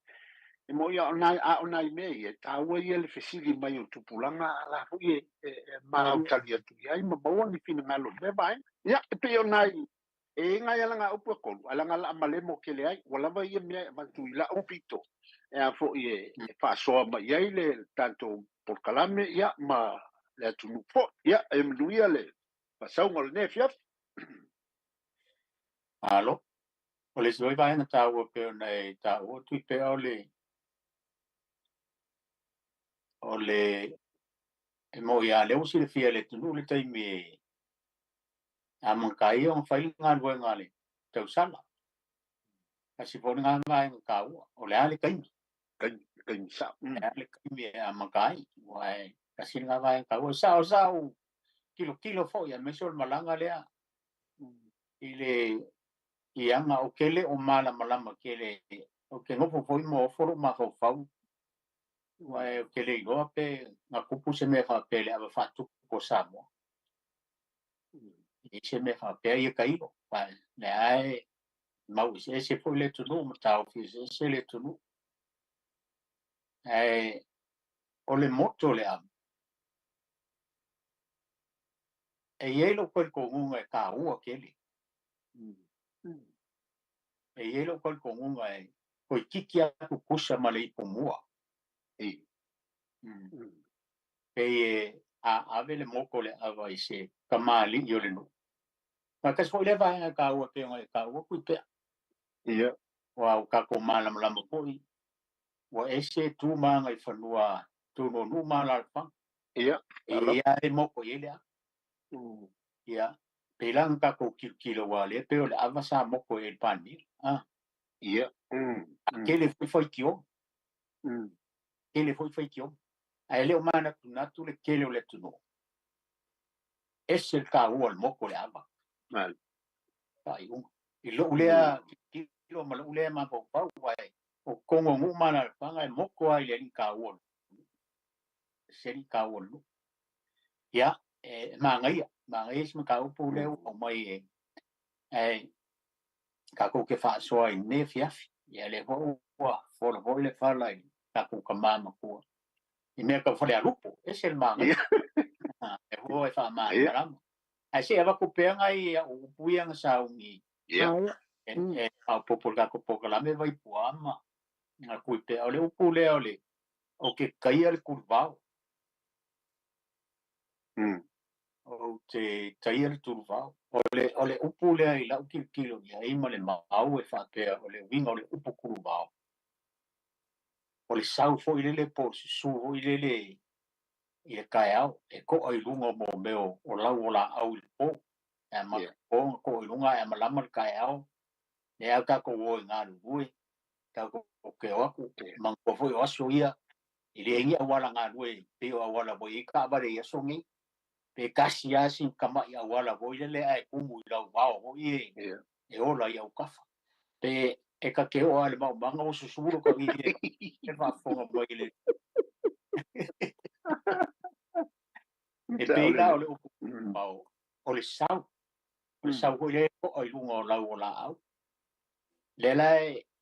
e mo ia o nai, a o nai mea ia, e taua ia le fesili mai o tupulaga, a la foi e mautali atu i ai ma maua ni finagalo le vaega. Ia, e pei o nai, e inga ia langa upu e kolu, a langa la malemo ke le ai, ua lava ia mea e avatu i lau pito, e a foi e faasoa mai ai le tatou polokalame, ia, ma le atunuu foi. Ia, e manuia le faasauga o lenei afiafi. Alo, o le isi foi vaega taua pei ona e taua tui pea o le e mo ia lea ua silafia le atunuu le taimi e amata ai ona fai le galuega a le tausala. Kasi foi le vaega taua, o le a le taimi. Taimi sao. O le a le taimi e amata ai, ua e kasi le vaega taua. Sao sao kilo foi aemaise o le malaga lea i le ianga o kele o malamalama kele o ke nofo foi ma ofo lou mafaufau. Ua e o ke le iloa pe na kupu se mea faapea le ava faatupu o Samoa. I se mea faapea ia tailo. Le ae mau eseese foi le atunuu ma taofi eseese le atunuu. Ae o le moto le ava. E i ai lou talitonuga e taua tele. E i ai lou talitonuga e toeitiiti lava tutusa ma le ipumua. Pei e a ave le moto le ava i se kamali'i o le nuu. Ma kasi foi lea vaega taua pei ona e taua tui pea. Ia. Ua o tatou malamalama foi, ua ese tu ma agaifanua tūnūnū ma alaalafaga. Ia. E i ai e moko i ai le ava. Ia. Pei la na tatou tilotilo ua lea pei o le ava sa moko i ai le Palemia. Ia. A tele foi faitioga. Tele foi faitioga. Ae le o manatunatu le tele o le atunuu. Ese le taua o le moko o le ava. Malo. Faaiuga. I lou lea tilotilo ma lou lea mafaufau, ae o totonu o nuu ma alaalafaga e moko lava i le alii taua o le nuu. Se alii taua o le nuu. Ia, e manaia, manaia si mataupu lea ua aumai e tatou te faasoa i lenei afiafi. Ia lea foi ua fola foi le fala i tatou tama matua. I mea tau falealupo, ese le manaia. E foi e faamalamalama. Ae se i avatu pea nai au upu ia na sauni. E faaopoopo i le tatou polokalame Vaipua ma na kui pea. O le upu lea o le o ke taia le tuluvao. O te taia le tuluvao. O le upu lea i lau tilotilo i ai ma le mau e faapea o le uiga o le upu tuluvao. O le sau foi lele po o le susu foi lele i le taeao e to'a i luga o mea o lau o laau i le po. E amata po na to'a i luga ae amalama le taeao. Le au tatou o i galulue, tatou ke o atu, manatua foi o aso ia, i le ingi auala galue, pei o auala foi i taavale i aso nei. Pe kasi lava si tama'i auala foi lele ae tumu i lau vao foi e ola i autafa. Pe e ka te oo lava i le maumaga ua susu lo tagi e faafofoga mai le. E pei la o le upu o le sau. O le sau foi lea e to'a i luga o lau o laau. Lea la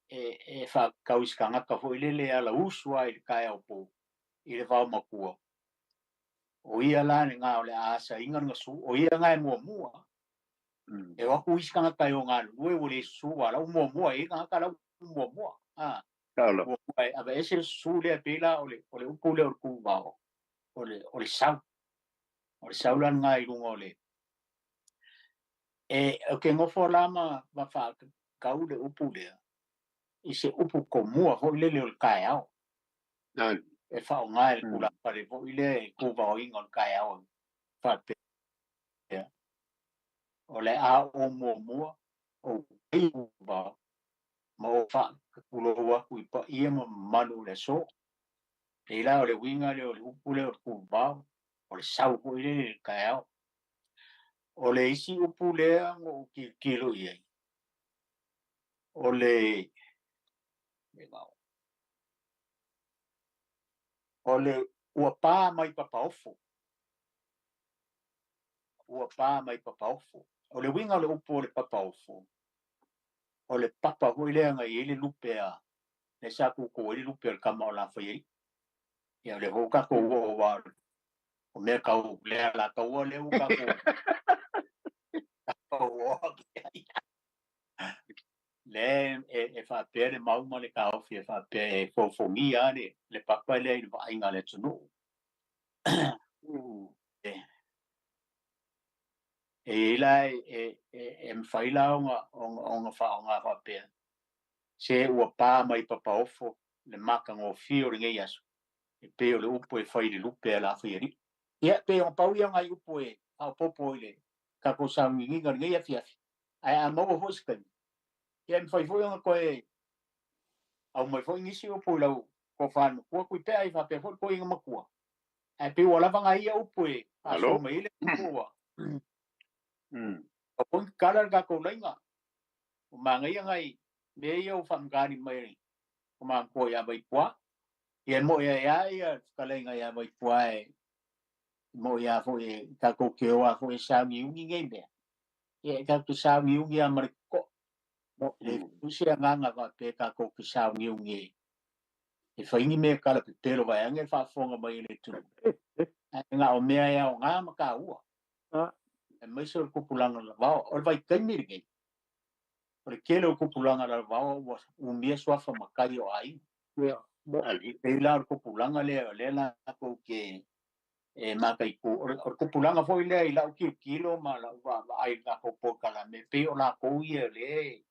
e faatau i se tagata foi lele ala usu lava i le taeao po i le vao matua. O ia la le ngā o le a asaina le gasu, o ia ngā e muamua. E o atu isi tagata e o galulue ua lē susū a lau muamua e i tagata lau muamua a muamua e aveese le susū lea pei la o le o le upu lea o le kuvao o le sau o le sau la lena i luga o le e o ke nofo la ma faakau le upu lea i se upu komua foi lele o le taeao e faaaoga e le tulafale foi lea e kuvaoina o le taeao faapea o le a o muamua o kuvao ma o faatulou atu i paia ma mamalu o le aso. E la o le uiga lea o le upu lea o le kuvao o le sau foi lele i le taeao. O le isi upu lea na ou tilotilo i ai o le ua pa mai papaofo. Ua pa mai papaofo. O le uiga o le upu o le papaofo o le papa foi lea na i ai le lupe a le sa kukū ai le lupe o le kama o Lafaiai. Ia o le foi ua tatou oo aua o mea tau le alataua lea ua tatou oo atu i ai. Lea e faapea le mau ma le taofi e faapea e fofogia le papa lea i le vaaiga a le atunuu. E i ai la e mafai la ona faaaoga faapea se ua pa mai papaofo le matagofie o lenei aso e pei o le upu e fai i le lupe a Lafaialii. Ia pei ona pau ia o nai upu e faaopoopo i le tatou sauniuniga o lenei afiafi ae a maua foi se taimi ia e mafai foi ona toe aumai foi nisi upu i lau tofa matua Tuipea i faapea foi le toeaina matua ae pei ua lava nai ia upu e faasoa mai ai le upu ua o foi kala le tatou laina o manaia nai mea ia ua faamatali mai o matua ia Vaipua. Ia mo ia ia ia fetalaiga ia Vaipua e mo ia foi e tatou te o a foi e sauniuni nei mea. Ia e tatou te sauniuni a ma le ko. Le se agaga faapea tatou te sauniuni e fai ni mea kala pepelo vaeane le faafofoga mai e le atunuu. Ae na o mea e aoga ma taua. Aemaise o le tupulaga lavao. O le vaitaimi lenei, o le tele o tupulaga lavao ua umia suafa matai o aiga. Pei la o le tupulaga lea o lea latou te e mataitu. O le tupulaga foi lea i lau tilotilo ma lau vaavaai i le tatou polokalame, pei o latou ia lea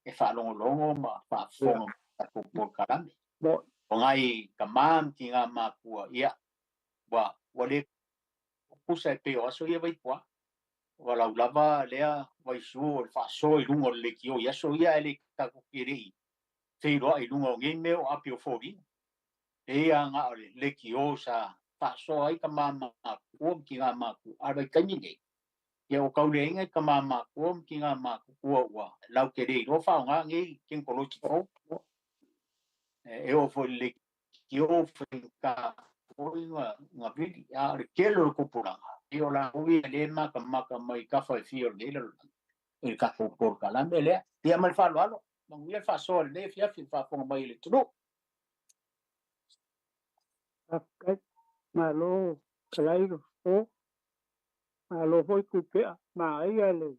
e faalogologo ma faafofoga ma tatou polokalame. O nai tama ma tina matua, ia, ua le tutusa e pei o aso ia Vaipua. Ua laulava lea vaisu o le faasoa i luga o le leitio i aso ia ae le tatou te le i feiloai i luga o nei mea o api o foliga. E ia na o le leitio sa faasoa ai tama matua ma tina matua. A o le vaitaimi nei, ia ua tauleaina i tama matua ma tina matua ua lau te le iloa faaaoga nei tekonolosi fou. E oo foi i le leitio faigata foi na vili. A o le tele o le tupulaga, ia o latou ia lea e matamata mai tafa e fia o lenei lalolagi i le tatou polokalame lea. Ia ma le faaaloalo, manuia le faasoa i lenei afiafi i le faafofoga mai a le atunuu. Faafetai, malo kalai le fofo, malo foi Tuipea, manaia le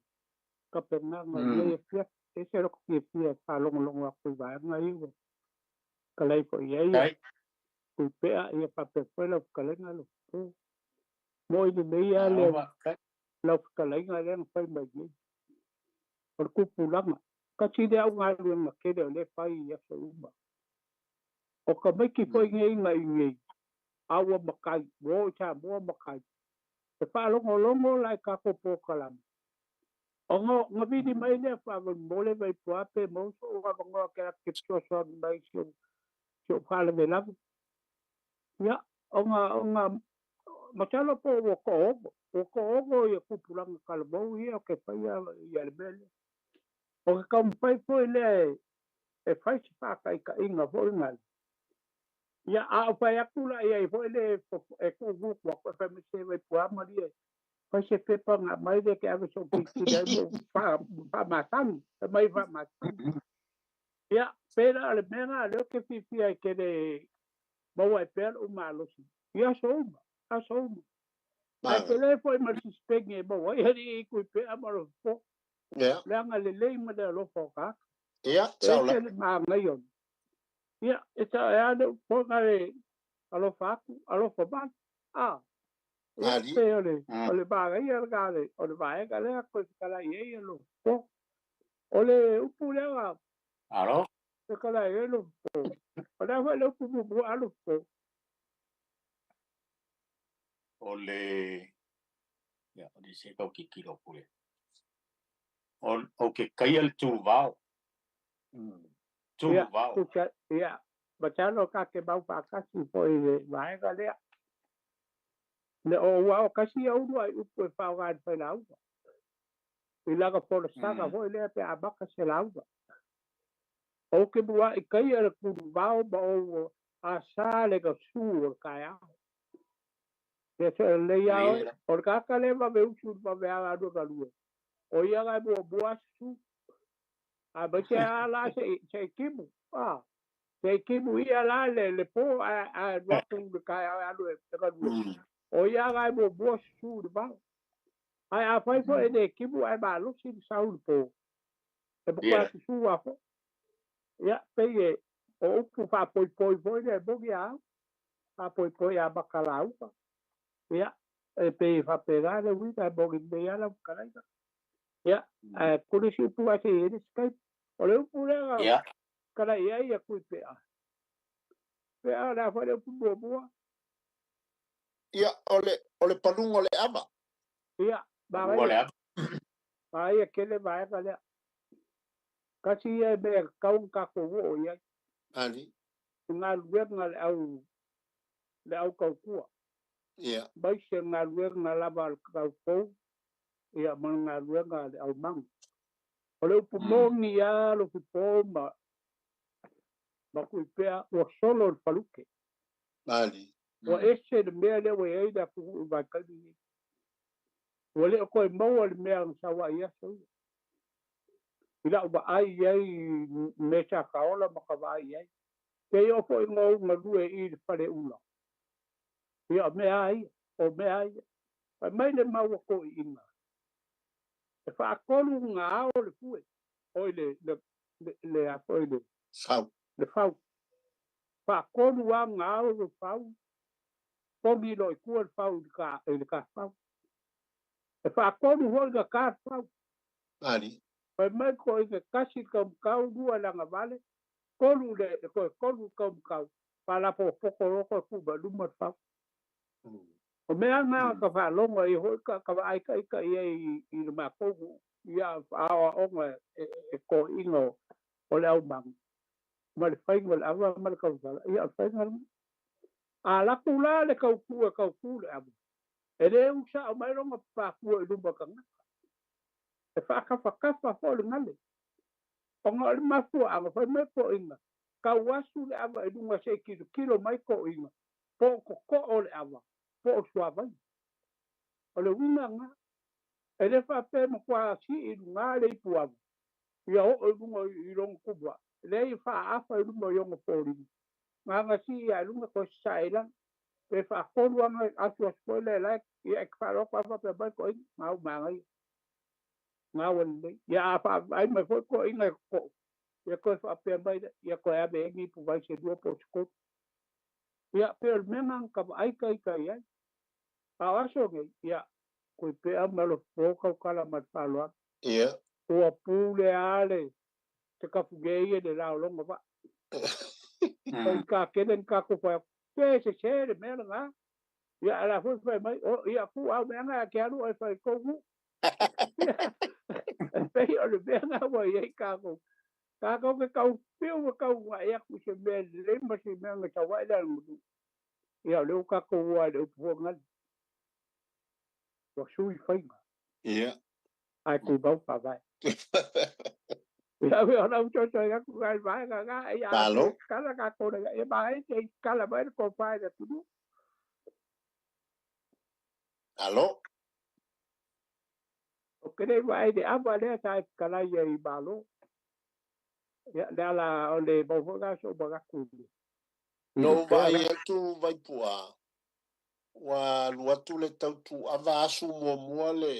tapenaga o lenei afiafi. E ese lou fiafia e faalogologo atu i vaega ia ua kalai foi i ai Tuipea, ia faapea foi lau fetalaiga le fofo. Mo i lelei lava le lau fetalaiga lea na fai mai nei. O le tupulaga, tasi lea au galuega tele o lea e fai i aso uma. O tamaiti foi nei na i nei, a ua matai, ua oo i Samoa matai. E faalogologo la i tatou polokalame. Ona na vili mai lea faamolemole Vaipua pe maua sou avanoa ke atu ke fesoasoani mai si ou faalavelave. Ia, ona masalo po ua to'ogo, ua to'ogo ia tupulaga talavou ia o ke faia ia le mea lea. O ke taumafai foi lea e fai se faataitaiga foi lale. Ia, a o fai atu la i ai foi le e tuugutu atu e fai mai se Vaipua malie fai se pepa na aumai lea ke ave sou tilotilo ai mo faamasani, fai mai faamasani. Ia, pei la o le mea lena lea ou te fiafia ai tele maua ai pea lou malosi i aso uma, aso uma. Ae tele foi ma le sisipegi e maua ai alii Tuipea ma le fofo. Ia. Le agalelei ma le alofa o tagata. Ia, sao E ese le manaia o ia, e ta e a le upu foi le alofa atu, alofa mai. A, ia, pe o le, o le manaia lena le, o le vaega lea koe fetalai ai e lo po. O le upu lea na Alo. fetalai ai lo po. O le a foi le upu muamua a lo po. O le ia, o le se kau kikilo pule. O ke kaia le tuvao. Ia, Tuvao. tusa, ia, masalo ka ke mau faatasi foi i le vaega lea. Le o ua o kasi ia ulu ai upu e faaaoga i le failauga. I lana folasaga foi lea pe a maka se lauga. Ou ke muaʻi kaia le kuluvao ma ou asā le gasu o le taeao. Ia se lelei a oe. O le tagata lea e vave usu i le vaveaga alu e galue. O ia na e muamua asusu. A maise a la se i timu. A, se i timu ia la le po ae alu atu i le taeao e alu e galue. O ia na e muamua susu i le vao. Ae afai foi e le timu ae malosi le sau i le po. E matua susu lava foi. Ia, pei e o upu faapoipoi foi lea e moni a au. Faapoipoi amata lauga. Ia, e pei e faapena le uiga e moni nei lava lau fetalaiga. Ia, ae kuli si upu ae se i ai le isi taimi. O le upu lea na fetalai ai ia Tuipea. Pea o le a foi le upu muamua? Ia, o le paluga o le ava. Ia, manaia, manaia tele vaega lea. Tasi ia mea e tatau ona tatou oo i ai. Ali. I galuega a le au tautua. Ia. Aemaise galuega lava a le taupou, ia ma le galuega a le aumaga. O le upu moni lava Lofipo ma Tuipea ua solo le faluke. Ali. Ua ese le mea lea ua i ai le atunuu i le vaitaimi lenei. Ua le o toe maua le mea na sau ai i aso ia. I lau vaai i ai i mea sa taola ma ka vaai i ai. Pei oo foi ina ou galue i le faleula. Ia o mea lava ia, o mea lava ia. Fai mai le mau a toeaiina, e faatolu ona ao le fue, oi le, le, le, le, a foi le, Fau. Le fau. Faatolu lava ona ao le fau, pogi loa i tua le fau i le tafau. E faatolu foi ona ta le fau. Ali. Fai mai toeaiina, e tasi le taumatau, lua le agavale, tolu le, toe tolu le taumatau, faalapotopoto loa toe tuu mai i luma le fau. O mea na ka faalogo ai foi ka vaai ita i ai i le matou nuu, ia aoaoga e toeaiina o le aumaga ma le faiga o le ava ma le tausala, ia o le faiga lena. A alu atu la le tautu e tautu le ava, e le usao mai lona papakua i luma o tagata. E faatafatafa foi le gale. Ona o le mafuaaga, fai mai toeaiina, tau asu le ava i luga se i tilotilo mai toeaiina, po o totoo le ava, po o suavai. O le uiga lena. E le faapea e matua sii i luga le ipuava, ia oo i luga i lona tumu ae. Leai, e faaafa i luma i ona foliga. Na ona sii lava i luga toe sasae i lalo. Pe faatolu lava ona asuasu foi lea la e, ia e te faalogo lava faapea mai toeaiina, gau manaia. Gau e lelei. Ia a vaai mai foi toeaiina e totoo, ia toe faapea mai lea, ia toe ave ai ni ipuvai se lua po o se tolu. Ia, pei o le mea lena na ta vaai ita i ai. A o aso nei, ia, Tuipea ma Lofipo tautala ma le faaaloalo. Ia. Ua pule lava le te kafuge ia i le laologa vaa. O i ka tele ni tatou fai atu, se sese le mea lena. Ia, a o le a foi fai mai, o, ia, tuu au mea na e te alu oe e fai i tou nuu. E pei o le mea lena ua i ai tatou. Tatou te tau fiu ma tau uunai atu i se mea lelei ma se mea na sau ai le aganuu. Ia, o lea ua tatou o lava i le upu foi lena, ua sui faiga. Ia. Ae tumau faavae. Ia, o lau fesoasoani atu lena i le vaega lena. Ia, a Malo. tatala tatou ia manaia se i tatala mai le tofa i le atunuu. Malo. Ou te le i vaai i le ava lea sa e fetalai ai i Malo. Ia, le ala o le mau foi lena sou manatu i le Na ou vaai atu Vaipua, ua alu atu le tautuava asu muamua le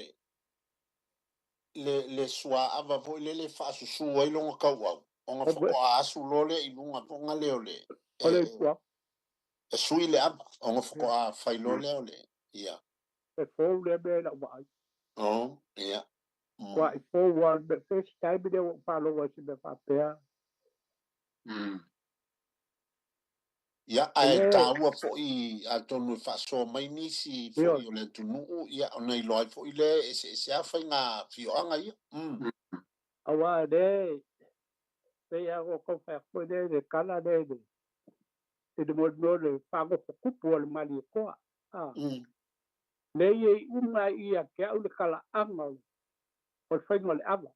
le suaava foi lele e faasusu ai loga tauau, ona faatoa asu loa lea i luga foga lea o le O le ipu e sui le ava, ona faatoa fai loa lea o le ia. E fou le mea i lau vaai. Oh, ia. Ua i fou a le first time lea ua ou faalogo ai i se mea faapea. Ia, ae taua foi atonu e faasoa mai nisi foi o le atunuu, ia, ona iloa ai foi lea e eseese lava faiga afioaga ia. Aua lea, pei lava ona ou tau fai atu foi lea i le tala lea i le i le mea o le faagofotupu a le Malietoa. Lea e i uma ia te au le talaaga o le faiga o le ava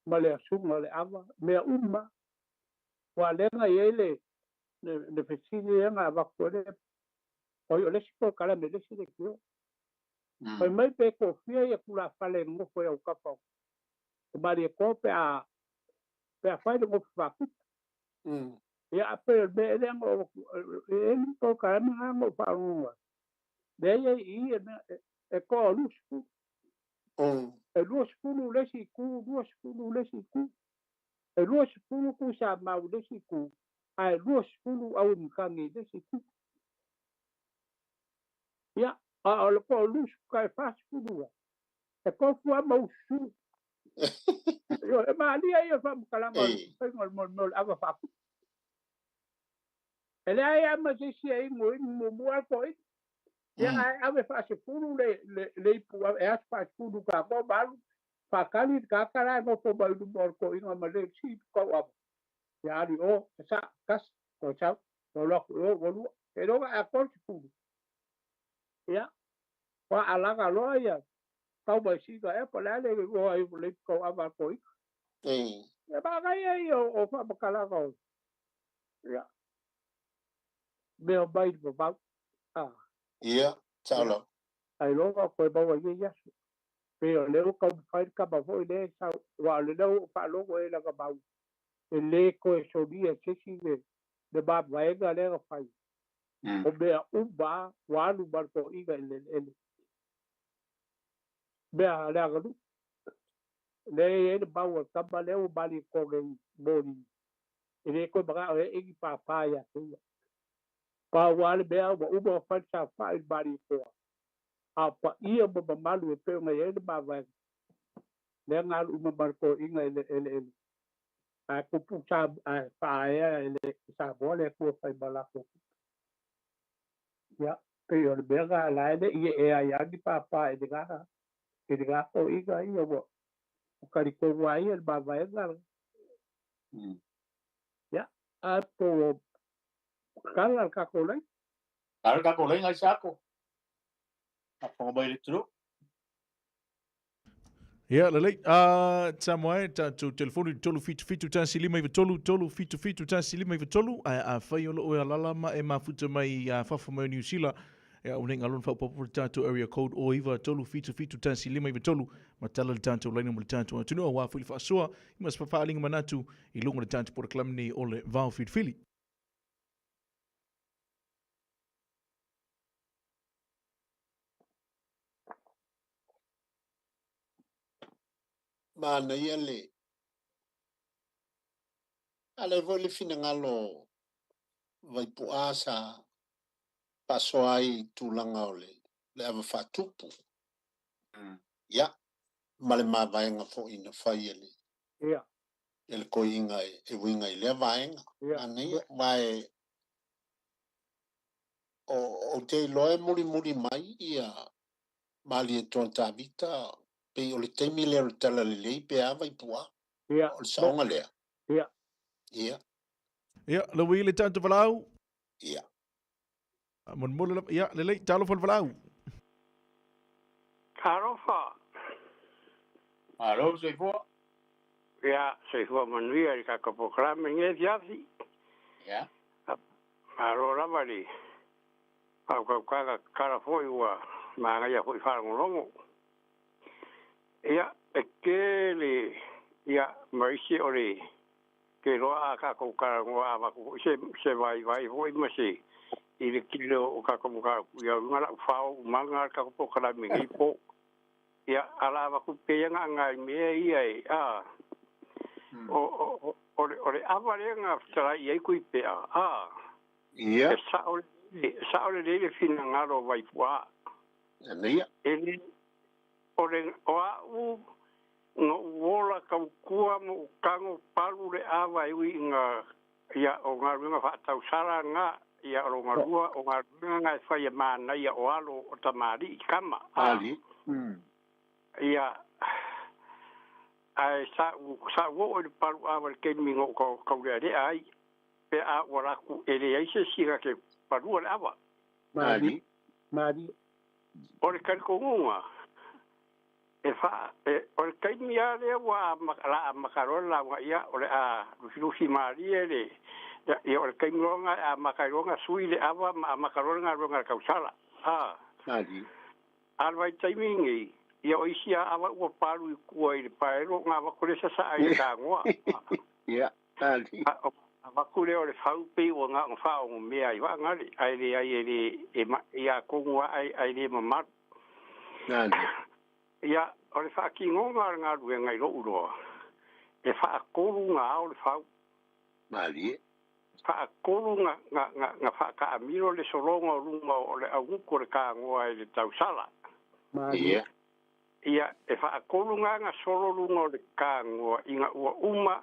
ma le asuga o le ava, mea uma. Ua lea na i ai le le fesili lea na avatu ai le oi o le isi polokalame i le isi leitio. Fai mai pe toafia ia tulafale e nonofo i autafa o Malietoa pe a fai le nofo faatupu. Ia a pei o le mea lea na ou e i ai le polokalame lena na ou faalogologo ai. Lea e i i i e toa 20. E 20 le isi itu, 20 le isi itu. E 20 Tuisamau i le isi itu, ae 20 Auimatagi i le isi itu. Ia, a o le toa 20 e 40 ia, e tofu lava ma ususu. Ioe, e malie ia o le faamatalaga o le faiga o le mea o le ava faaputu. E leai lava ma se isi e inu inu muamua lava le toeaina. Ia, ae ave faasefulu le ipu e asu faasefulu tatou ma alu faatali le tagata la e nofo mai luma o le toeaina ma le isi ipu tauava. Ia alu i o, sasaa, tasi, toe sau, toe alu atu i o, ua lua. Seiloga e atoa le 10. Ia, ua alaga loa ia tau mai sina ea po o le a le igoa ai o le ipu tauava a le toeaina. Ia manaia ia o faamatalaga o ia mea mai le vavau. Ia, sao lava. Ailoga o toe maua i nei aso. Pei o lea ua taumafai le tama foi lea e sau, aua o lea ua ou faalogo i lana mau, e le toe solia e se isi le mavaega lea na fai. O mea uma lava ua alu ma le toeaina i le eleele. Mea a le aganuu. Lea e i ai le mau a le tama lea ua malietoa nei moli, e le toe manao e ee ni pāpā ia te ia. Pau lava le mea ua uma ona fai le saofai i le Malietoa, a o paia ma mamalu e pei ona i ai le mavaega, lea na alu uma ma le toeaina i le eleele. Ae tupu sa, ae faaea e le Samoa le Atua fai ma latou tupu. Ia, pei o le mea lena la e le i ee ai lava ni pāpā i lena toeaina ia ua talitonu lava ia i le mavaega. Ia, ae po o kala le tatou laina. Kala le tatou laina, Isako. Faafofoga mai le atunuu. Ia, lelei. Samoa e, tatou telefoni i le 377 1593, 377 1593, ae afai o lo o e alaala ma e mafuta mai i fafo mai o Niu Sila, ia aua ne i galo ona faaopoopo le tatou area code o 9 377 1593, ma tala le tatou laina mo le tatou atunuu aua foi le faasoa i ma se faaaliga manatu i luga o le tatou polokalame nei o le Vao Filifili. Manaia le ala foi le finagalo o Vaipu'a sa faasoa ai i tulaga o le ava faatupu. Ia, ma le mavaega foi na fai e le e le toeaina e uiga i lea vaega. Manaia, aua e ou te iloa e mulimuli mai ia Malietoa Tavita pei o le taimi lea o le talalelei pe a Vaipu'a. Ia. O le saoga lea. Ia. Ia. Ia, le ui le tatou valaau. Ia. Molemole lava. Ia, lelei, talofa le valaau. Talofa. Malo soifua. Ia, soifua manuia i le tatou polokalame i lenei afiafi. Ia. Malo lava le faautautaga tatala foi ua manaia foi faalogologo. Ia, e tele ia ma isi o le ke loa a tatou talanoa a avatu foi se vaivai foi ma se i le tino o tatou mataupu ia luga lau fao umaga le tatou polokalame i lenei po. Ia ala avaku pea gaga i mea ia e a o le ava lea na fetalai ai kui pea a. Ia. E sa'o sa'o lelei le finagalo o Vaipuā. Ia. E le o le o a'u no'u ola kaukua ma ou tago palu le ava e ui iga ia o galuega fa'atausala ga ia o lo galua o galuega ga e fai e manaia o alo o tamali'i kama a. Ali. Ia ae sa'u sa'u o'o i le palu ava i le taimi na ou kaulealea ai pe a ua laku e leai se isi na te palua le ava. Ali. Mali. O le talitonuga e fa e o le taimi a lea ua la amata loa le lauga ia o le a lufilufi malie le ia o le taimi loa e amata ai loa ona sui le ava ma amata loa le galuega a le tausala a. Ali. A le vaitaimi nei ia o isi a ava ua palu i kua i le paelo ga avatu le sasaa i le tagoa. Ia. Ali. Avatu lea o le fau pei ua na ona faaogomea ai vaagale ae leai e le e ia atonu a ae le mamalu. Ali. Ia o le faatinoga o le galuega i lo'u loa e faatolu ga ao le fau. Mali. Faatolu ga ga ga ga faataamilo le sologa o luga o le augutu o le tagoa i le tausala. Mali. Ia. Ia e faatolu ga ga solo luga o le tagoa ina ua uma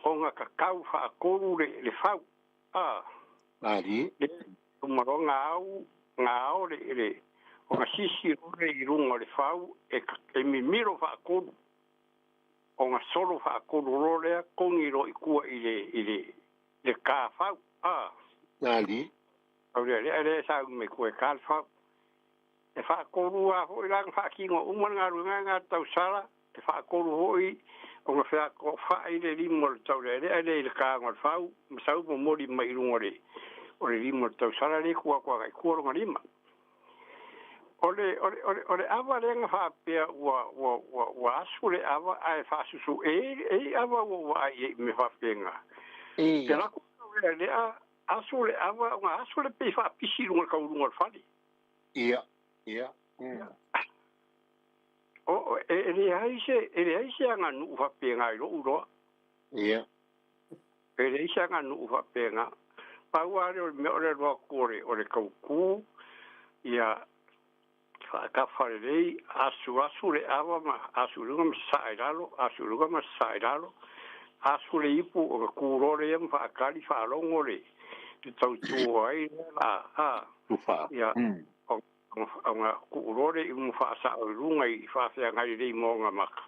ona kakau faatolu le fau a. Mali. Le uma loa ga au ga ao le ona sisi lole i luga o le fau e e mimilo faatolu ona solo faatolu loa lea kogi loa i tua i le i le le kafau a. Ali. O le lea lea sa me kue ka le fau. E faatolu a fo'i la na faatino uma le galuega ga tausala e faatolu fo'i ona feakofa'i le lima o le taulealea lea i le kaga o le fau ma sau momoli mai i luga o le o le lima o le tausala lea tua atu aga'i tua lona lima. O le o le o le o le ava lea na faapea ua ua ua ua asu le ava ae faasusu e e ava ua ua ai e me faapega. Te lako taulealea asu le ava ona asu le pei faapisi i luga o le tauluga o le fale. Ia. Ia. O e leai se e leai se aganu'u faapega i lo'u loa. Ia. E leai se aganu'u faapega. Pau lava lea o le mea o le alu atu o le taukū ia faatafa lelei asu asu le ava ma asu i luga ma sasaa i lalo asu i luga ma sasaa i lalo asu le ipu ona kū loa lea ma faatali faalogo le le tautū ai lea la a. Tufa. Ia ona tuu loa le imu faasa'o i luga i faafeagai lelei ma ona maka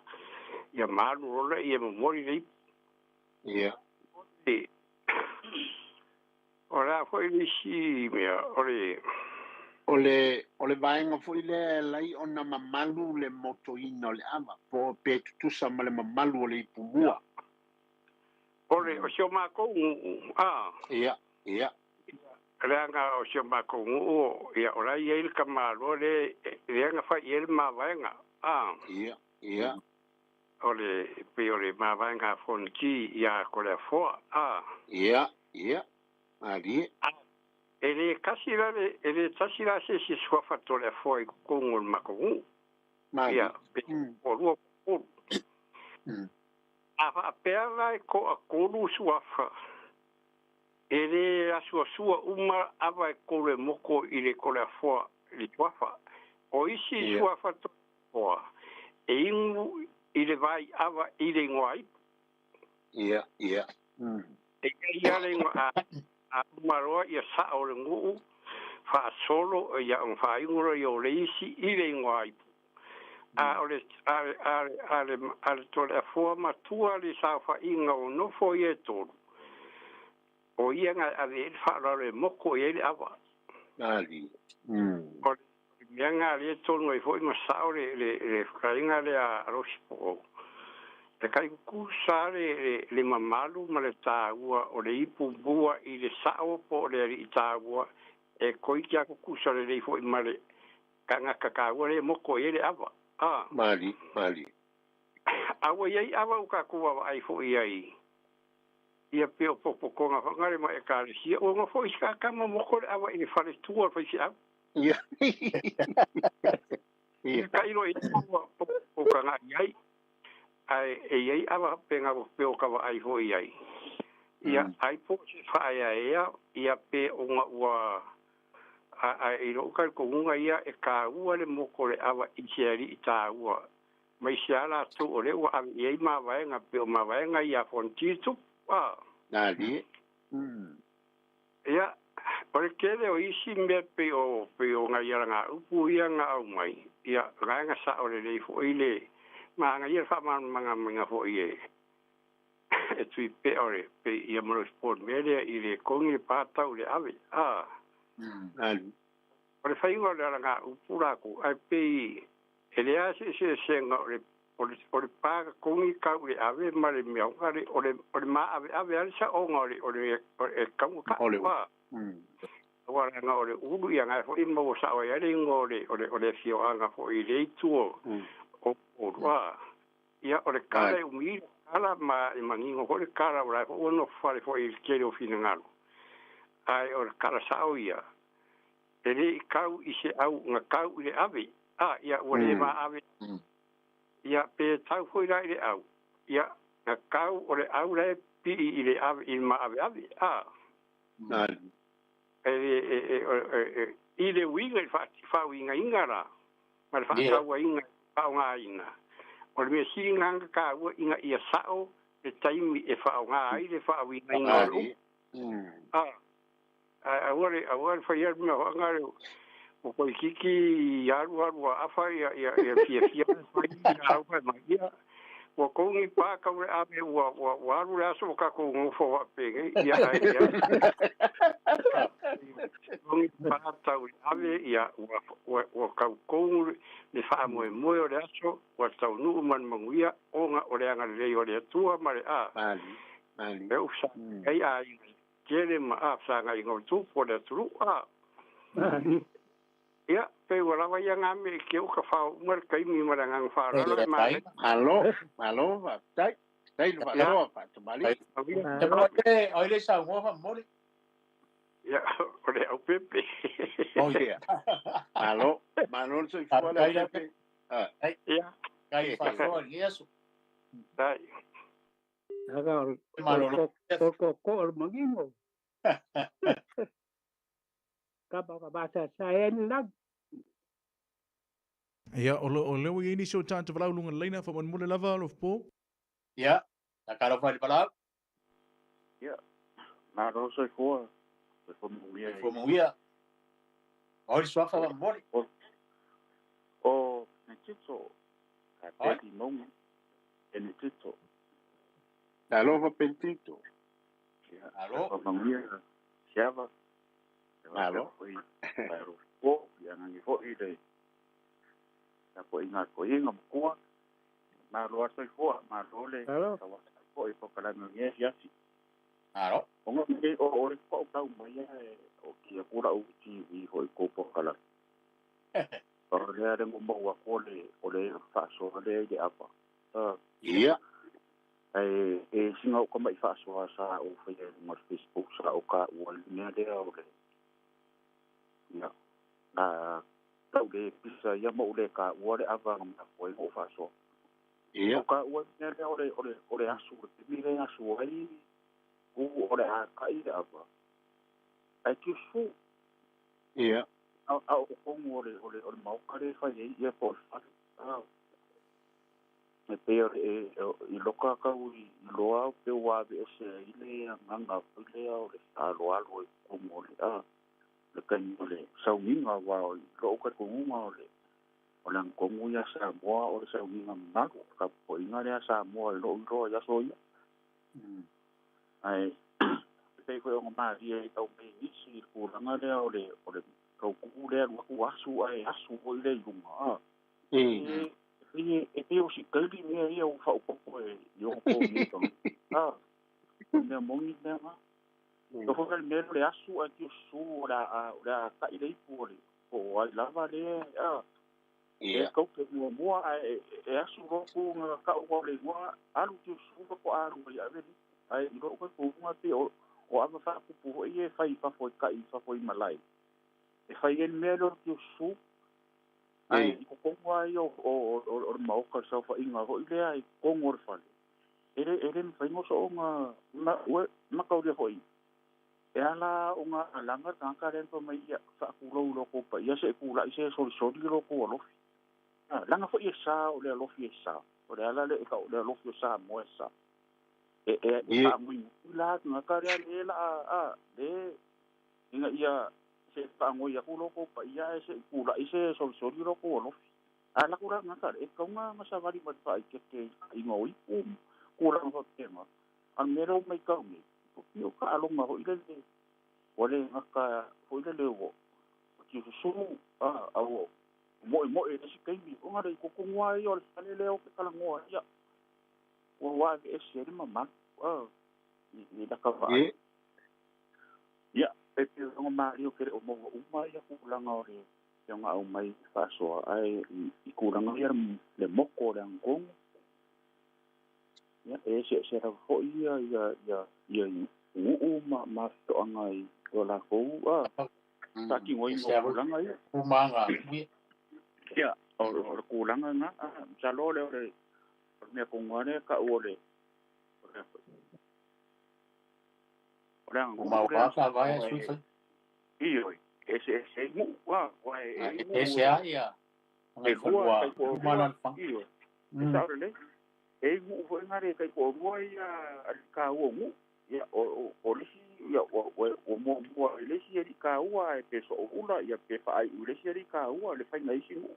ia malu loa lea ia momoli le ipu. Ia. O le a fo'i le isi mea o le O le vaega foi lea e lai ona mamalu le motoina o le ava po o pe tutusa ma le mamalu o le ipumua. O le o si o makou nu'u a. Ia. Ia. Leaga o si o makou nu'u ia o la e i ai le tamāloa le lea na fai i ai le mavaega a. Ia. Ia. O le pei o le mavaega a Fonoti ia Koleafoa a. Ia. Ia. Malie. E le tasi la le e le tasi la se isi suafa Toleafoa i totonu o le matou nu'u. Malie. Ia pe o lua po tolu. A faapea la e to'atolu suafa e lē asuasua uma ava e tolu e moko i le Toleafoa i le suafa. O isi suafa Toleafoa e inu i le vaiava i le igoa ipu. Ia. Ia. E ia le igoa a a uma loa ia sa'o o le nu'u fa'asolo ia ona faaigu loa ia o le isi i le igoa ipu. A o le a le a le a le a le Toleafoa matua le saofa'iga o nofo ia e tolu o ia na e ave ai le fa'aloalo e moko i ai le ava. Ali. O le mea ga lea tonu ai fo'i ma sa'o le le le fetalaiga lea a Losi po'ou. E taikukusa le le le mamalu ma le tāua o le ipu bua i le sa'o po o le ali'i tāua e koiti a kukusa lelei fo'i ma le tagata tāua lea e moko i ai le ava a. Mali. Mali. A ua i ai ava ua tatou vaavaai fo'i ai ia pei o popotoga faagale ma ekalesia ua nofo isi kakama moko le ava i le faletua o le faifeau. Ia. Ka ilo i o ka ngai ai ai e ai ava penga pe o ka ai foi ai. Ia ai po se whaea ea ia pe o ngā ua a i lo ka ko unga ia e ka ua le moko le ava i se ari i tā ua. Mai se ala tu o le ua ave i ai mavaenga pe o mavaenga ia fontitu. Nā li. Ia, o le kele o isi mea pe o ngā ia ngā upu ia ngā au mai. Ia, ngā sa o le lei fo i le ma ngā ia wha mga fo i e. E tui pe ore, pe ia maro sport melea i le kongi pātau le ave. O le whainga o le ara ngā upurako, ai pe e le ase se senga o le pāka kongi kau le ave ma le mea o le ma ave ave ale sa onga o le kaunga ka. Awa nga o le ulu ia ngai fo i maua sa o ia le ingo o le fioanga fo i le itu o o ia o le kala e umira kala ma e mangingo ho le kala o la fo ono fale fo i kele o finangalo. Ai o le kala sa o ia. E le i kau i se au nga kau i le ave. Ia ua le ma ave. Ia pe tau foi la i le au. Ia nga kau o le au le pi i le ave i ma ave ave. E i le uiga i wha inga rā. Ma le whaataua inga whao ngā ina. O le mea siri nganga ka ua inga ia sao le taimi e whao ngā ai le whao inga inga ru. Aua le whai mea hoa le o koi kiki aru aru a awha ia fia fia whai ia au mai ia. Ua kongi pā kau le ame ua aru le aso o kako ngofo wa penge ia ai ia. Kongi pā tau le ame ia ua kau kongu le wha moe moe o le aso ua tau nuu man manguia onga o le anga lei o le atua ma le a. Mali. E usa ei a inga kere ma a whanga inga tūpo le aturu a. Ia, pe ua lawa ia ngā me ke o ka whao umar kaimi mara ngā whārara ma. Alo, malo, tai, tai lo alo pa tumali. Te mo te oi le sa ngofa mori. Ia, o le au pepe. Oh yeah. Malo, malo so fua le pepe. Ia. Kai fa fua yesu. Tai. Aga malo ko ko mangingo. Ka ba ba sa sa en lag. Ia, o leo i ni so tātu walau lunga leina wha mule lava alof po. Ia, ta karo whai palau. Ia, nā rau soi fua, soi fua munguia. Fua munguia. Oi sua wha mori. O, ne tito, ka peli monga, e ne tito. Alofa pentito. Ia, alo. Fua munguia, siava. Alo. Alo. Po, ia ngangi fo i le. Ko inga ko inga mkua ma lo aso fo ma lo le ka wa ko i pokala no ye ya si aro ongo ke o o ko ka mai ya o ki kura u TV ho ko pokala o le re mo wa ko le o le fa so le de apa ia e singa ko mai fa so sa o fe mo Facebook sa o ka o le le o le ya a tau le pisa ia mo le ka ua le ava ma ko o fa so. Ia. O ka ua le o le asu te mi le asu ai ku o le a ka i le ava. Ai ki fu. Ia. A o ko mo le o le mau ka le fa ia po fa. Me pe o e i loka ka u i loa pe ua be se i le nganga le o le a lo a lo ko mo le a. Le kai le sauinga wa lo ka ko unga o le o la kongu ya sa moa o le sauinga mago ka po inga le sa moa lo lo ya so ya ai pe ko o ma ri e tau me ni si ku langa le o le ko ku le wa ku asu ai asu o le lunga e e pe o si ka li me ia o fa o ko e yo ko ni to a me mongi me ma o fo le mero le asu a ki su ora ora ka ile pore o ai lava le a e ko ke mo mo a e asu ro ku nga ka o le mo alu ki su ko alu ia ve ai ro ko ku nga te o ava fa ku pu e fai fa fo ka i fa fo i malai e fai el mero ki su Ai i totonu lava ia o le maota le saofaiga foi lea i totonu o le fale. E le mafai ona soona mataulia foi. E ala ona alaga le tagata lea na fai mai ia faatulou i lo tou paia seʻi tula'i se solisoli lo tou alofi. Laga foi e sa o le alofi e sa. O le ala lea e ta'u o le alofi o Samoa e sa. E faaguigui la tagata lea le la a le ina ia se faagoi atu lo tou paia ae seʻi tula'i se solisoli lo tou alofi. A laku la tagata e tatau ona savali ma le faaitete i taʻiga o ipu tulaga faapena. A o le mea lea ua maitau nei, o taaloga foi lele ua le gata foi lele ua tiususū a ua mo'emo'e i le isi taimi ona le i totonu lava ia o le fale lea o te talanoa ai ia ua aveese ai le mamalu i laka vaai. Ia, e pei ona malie ou te le o maua uma ia tulaga o le ona aumai faasoa ae i tulaga ia le moto o le agatonu. Ia, e eseese lava foi ia nuu ma afioaga i o lakou faatinoina o tulaga ia. Ia, o le tulaga lena. Masalo o le mea tonu lava lea e ta'u o le o le aganuu lea. Ioe, e eseese ai nuu aua e i ai nuu e lua taitoalua. Ioe, e sao lelei. E i ai nuu foi na le taitoalua ia alii taua o nuu. Ia o le isi ia ua muamua i le isi alii taua ae pe sooula ia pe faaiu i le isi alii taua le faiga i isi nuu.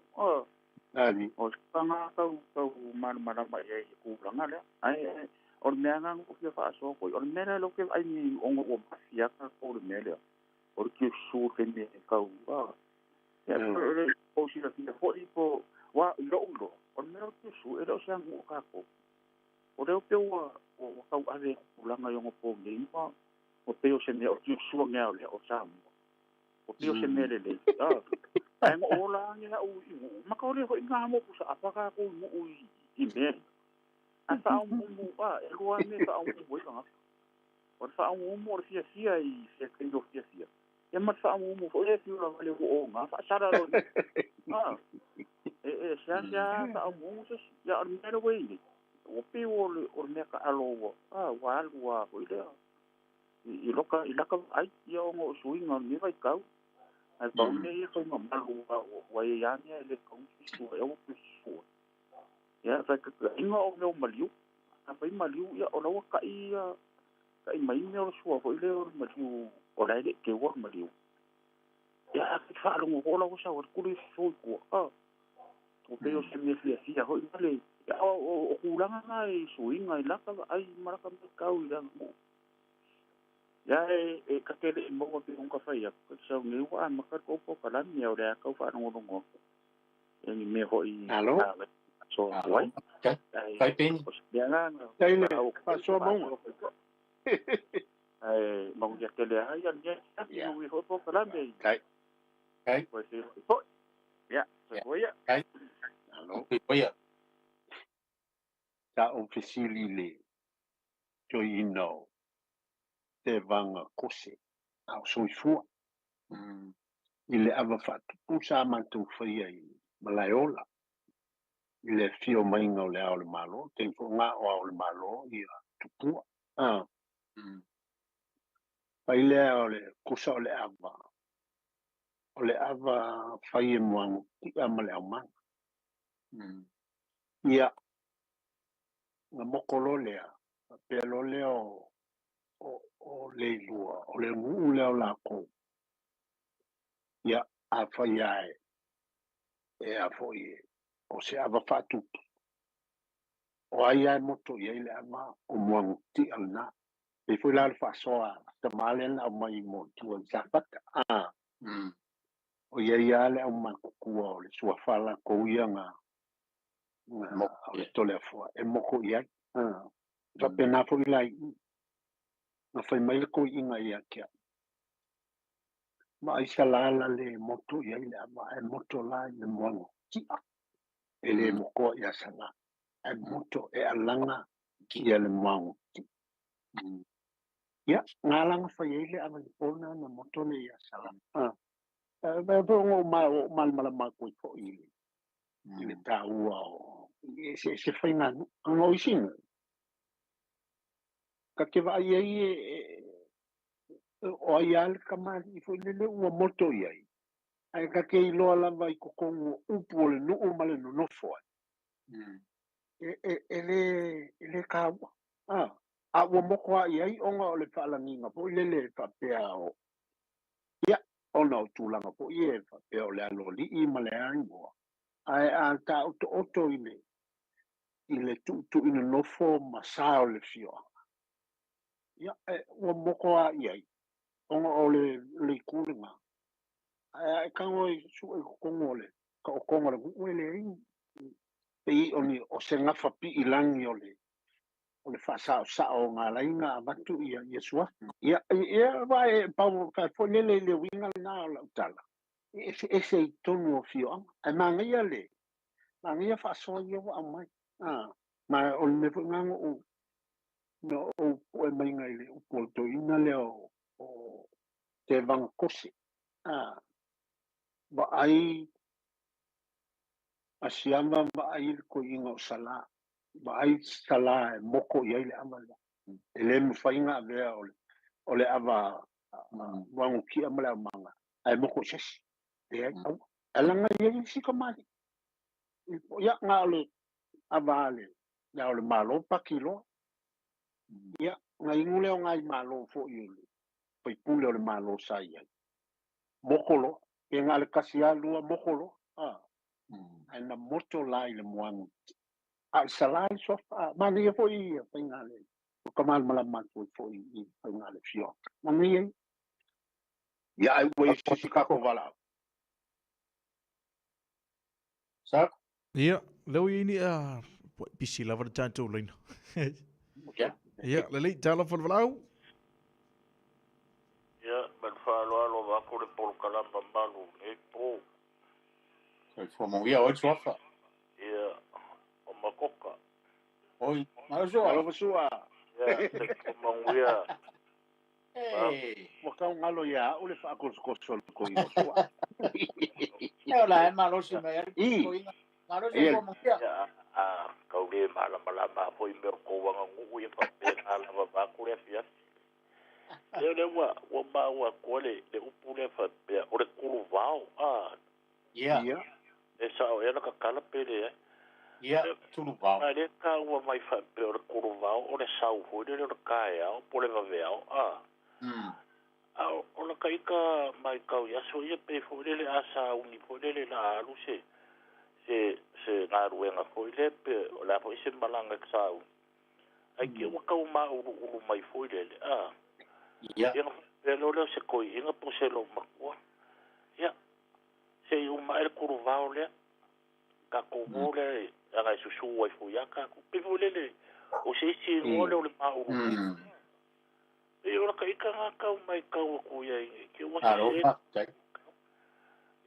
O se aga tau malamalama i ai i le tulaga lea. Ae o le mea lena na ou fia faasoa atu ai. O le mea lea lea ou te vaai nei ona ua mafi lava tatou i le mea lea. O le tiususu i le taimi e tau ia e le o silafia foi po aua i lou iloa, o le mea o le tiususu e le o se aganuu a tatou. O lea pei ua tauave i tulaga i onapo nei ma pei o se mea o le tiususu ane lava o lea o Samoa. O pei o se mea lelei. Ae na ou ola ane au i nuu, mataulia foi na motu saapa tatou i nuu i mea ia. Ae faaumuumu, e lua lava mea e faaumuumu ai tagata. O le faaumuumu o le fiafia i feakai o fiafia. Ia ma le faaumuumu foi lea e fiu lava i le ua oga faasala loa i E seasea faaumuumu se isi. Ia o le mea lea ua i ai nei, ua pei o le mea taalo ua alu lava foi lea i laka vaai ia ona o suiga o lenei vaitau. Ae pau le mea ia fai mamalu ua i ai lava mea e le tatau ona susu ai, aua te susu ai. Ia faataitaiga o mea o maliu. A fai maliu, ia o la ua ta'i mai mea o le sua foi lea o le maliu o la e le i teua le maliu. Ia a te faalogo foi la ua sau ai le tuli susu i tua. Ua pei o se mea fiafia foi na le ia o tulaga na i suiga i laka vaai ma laka maitau i le aganuu. Ia e ta te le i maua pei ona ta fai atu, ta te sau nei ua amata le tou polokalame o lea lava tau faalogologo atu i ni mea foi faasoa atu ai. Ae o se mea lena na maua Faasoa mauga. Ae manuia tele lava ia lenei afiafi, manuia foi le polokalame i toe feiloai foi. Ia, soifua ia. Alo. Sa ou fesili i le toeaina o Tevaga Kose, a o soifua, i le ava faatupu sa matou faia i Malaeola, i le afio maiga o Le Ao o le Malo, taimi foi lena o Ao o le Malo ia Tupua. Fai lea o le kosa o le ava, o le ava fai e Muagututia ma le aumaga. Ia, na moko loa lea, faapea loa lea o Leilua, o le nuu lea o lakou. Ia, afai lava e a foi o se ava faatupu, o ai lava e moto i ai le ava o Muagututia lena. Pei foi la o le faasoa a tama lea na aumai mo tua i Safata. O i ai lava le aumatutua o le suafa lakou ia na o le Toleafoa e moko i ai. Faapena foi la i i. Na fai mai le toeaina ia te au, vaai Salala le moto i ai le ava, ae moto la i le Muagututia. E le mokoa ia Sala, ae moto e alaga ia le Muagututia. Ia, na ala ona fai ai le ava i le po lena na moto lea ia Sala. E pei ona ou malamalama atu ai foi i le I le tāua o e se whainga anga o isi ka te vaai ai e o ai a le kamali'i foi lele ua moto i ai ae ka te iloa lava i totonu o upu o le nuu ma le nonofo ai e le kāua a ua moko a i ai ona o le faalagiga foi lele e faapea o ia ona o tulaga foi e faapea o le aloalii ma le aigoa ae a taotooto i le tuutu'i nonofo ma sa o le fioaga ia ua moko a i ai ona o le itu lena ae a e tago i suʻe i totonu o le taotoga o le nuu e leai pei o se gafa piilagi o le faasaosao o galaiga avatu ia suafa ia vae pau foi lele i le uiga lena o lau tala e eseese i totonu o fioaga ae manaia faasoa ia ua aumai ma o le mea foi lena na ou pu'e maiga i le upu o le toeaina lea o Tevaga Kose vaai asiama vaai le toeaina o Salā vaai Salā e moko i ai le ava lea e le mafai ona avea o le ava vagotia ma le aumaga ae moko i se isi leai aua ae laga i ai isi kamali'i ia na o le ava a le o le Malo paki loa ia na inu lea o nai Malo foi o le faipule o le Malo sa i ai moko loa pe na o le kasi a lua moko loa ae na moto la i le moagu a o le Salā le suafa manaia foi ia faiga le o ka malamalama atu ai foi i faiga le fioaga manaia ia ai ua i sisi kako valaau Sa ia leo i ni a pisi lava le tātou leina. Ia lelei talofa le valaau. Ia ma le faaaloalo avatu le polokalama malu lenei po. Soifua manuia oe suafa. Ia o Makoka. Oi, malo sua. Alofa sua. Ia soifua manuia. Ua kaugalo ia a'u le faakosokoso o le koiga sua. E o la e malosi mai ai le koiga. Malo soifua manuia. Ia a kau le malamalama foi mea o kou aganuu ia faapena lava vaku le afiafi. Lea lea ua maua atua le upu lea faapea o le kuluvao Ia. E sa'o ea la kakala pe leai. Ia, tuluvao. A lea taua mai faapea o le kuluvao o le sau foi lele o le taeao po o le vaveao a o la taita mai tau i aso ia pe foi lele a sauni foi lele la alu se galuega foi lea pe o le a foi se malaga e sauni ai ke ua tau mauluulu mai foi lele Ia. Ia faapea lea o se koi'iga po o se lou matua ia se'i uma ae le kuluvao lea tatou o lea aga e susū ai foi ia tatou pe foi lele o se isi igoa lea o le mauluulu e o la taita gā tau mai tau atu iai ke ua Alo, faafetai.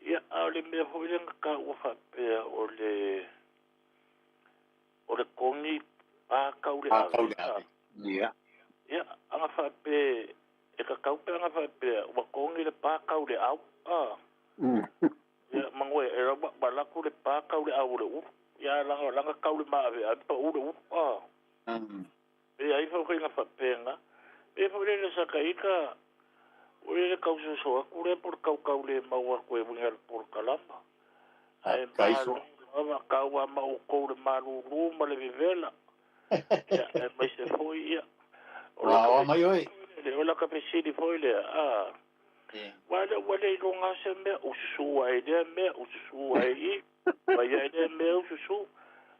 Ia a o le mea foi lea na taua faapea o le kogi pa kau le Kau ave le ave. Ia. Ia aga faapea e kakau pe aga faapea ua kogi le pa kau le au ia mangoe e rawa malaku le pa kau le au o le ulu ia langa kau le maave ave pa u le ulu e ai faukai faapega e foi lele sa taita o le kausoso atu lea po o le kaukau le mau atu e uiga i le polokalama ae Kaiso. malo kaua ma outou le malūlū ma le vevela ia e maise foi ia o Ua mai oe. le o laka fesili foi lea ua le ua le iloga se mea ususū ai lea mea ususū ai i mai ai lea mea ususū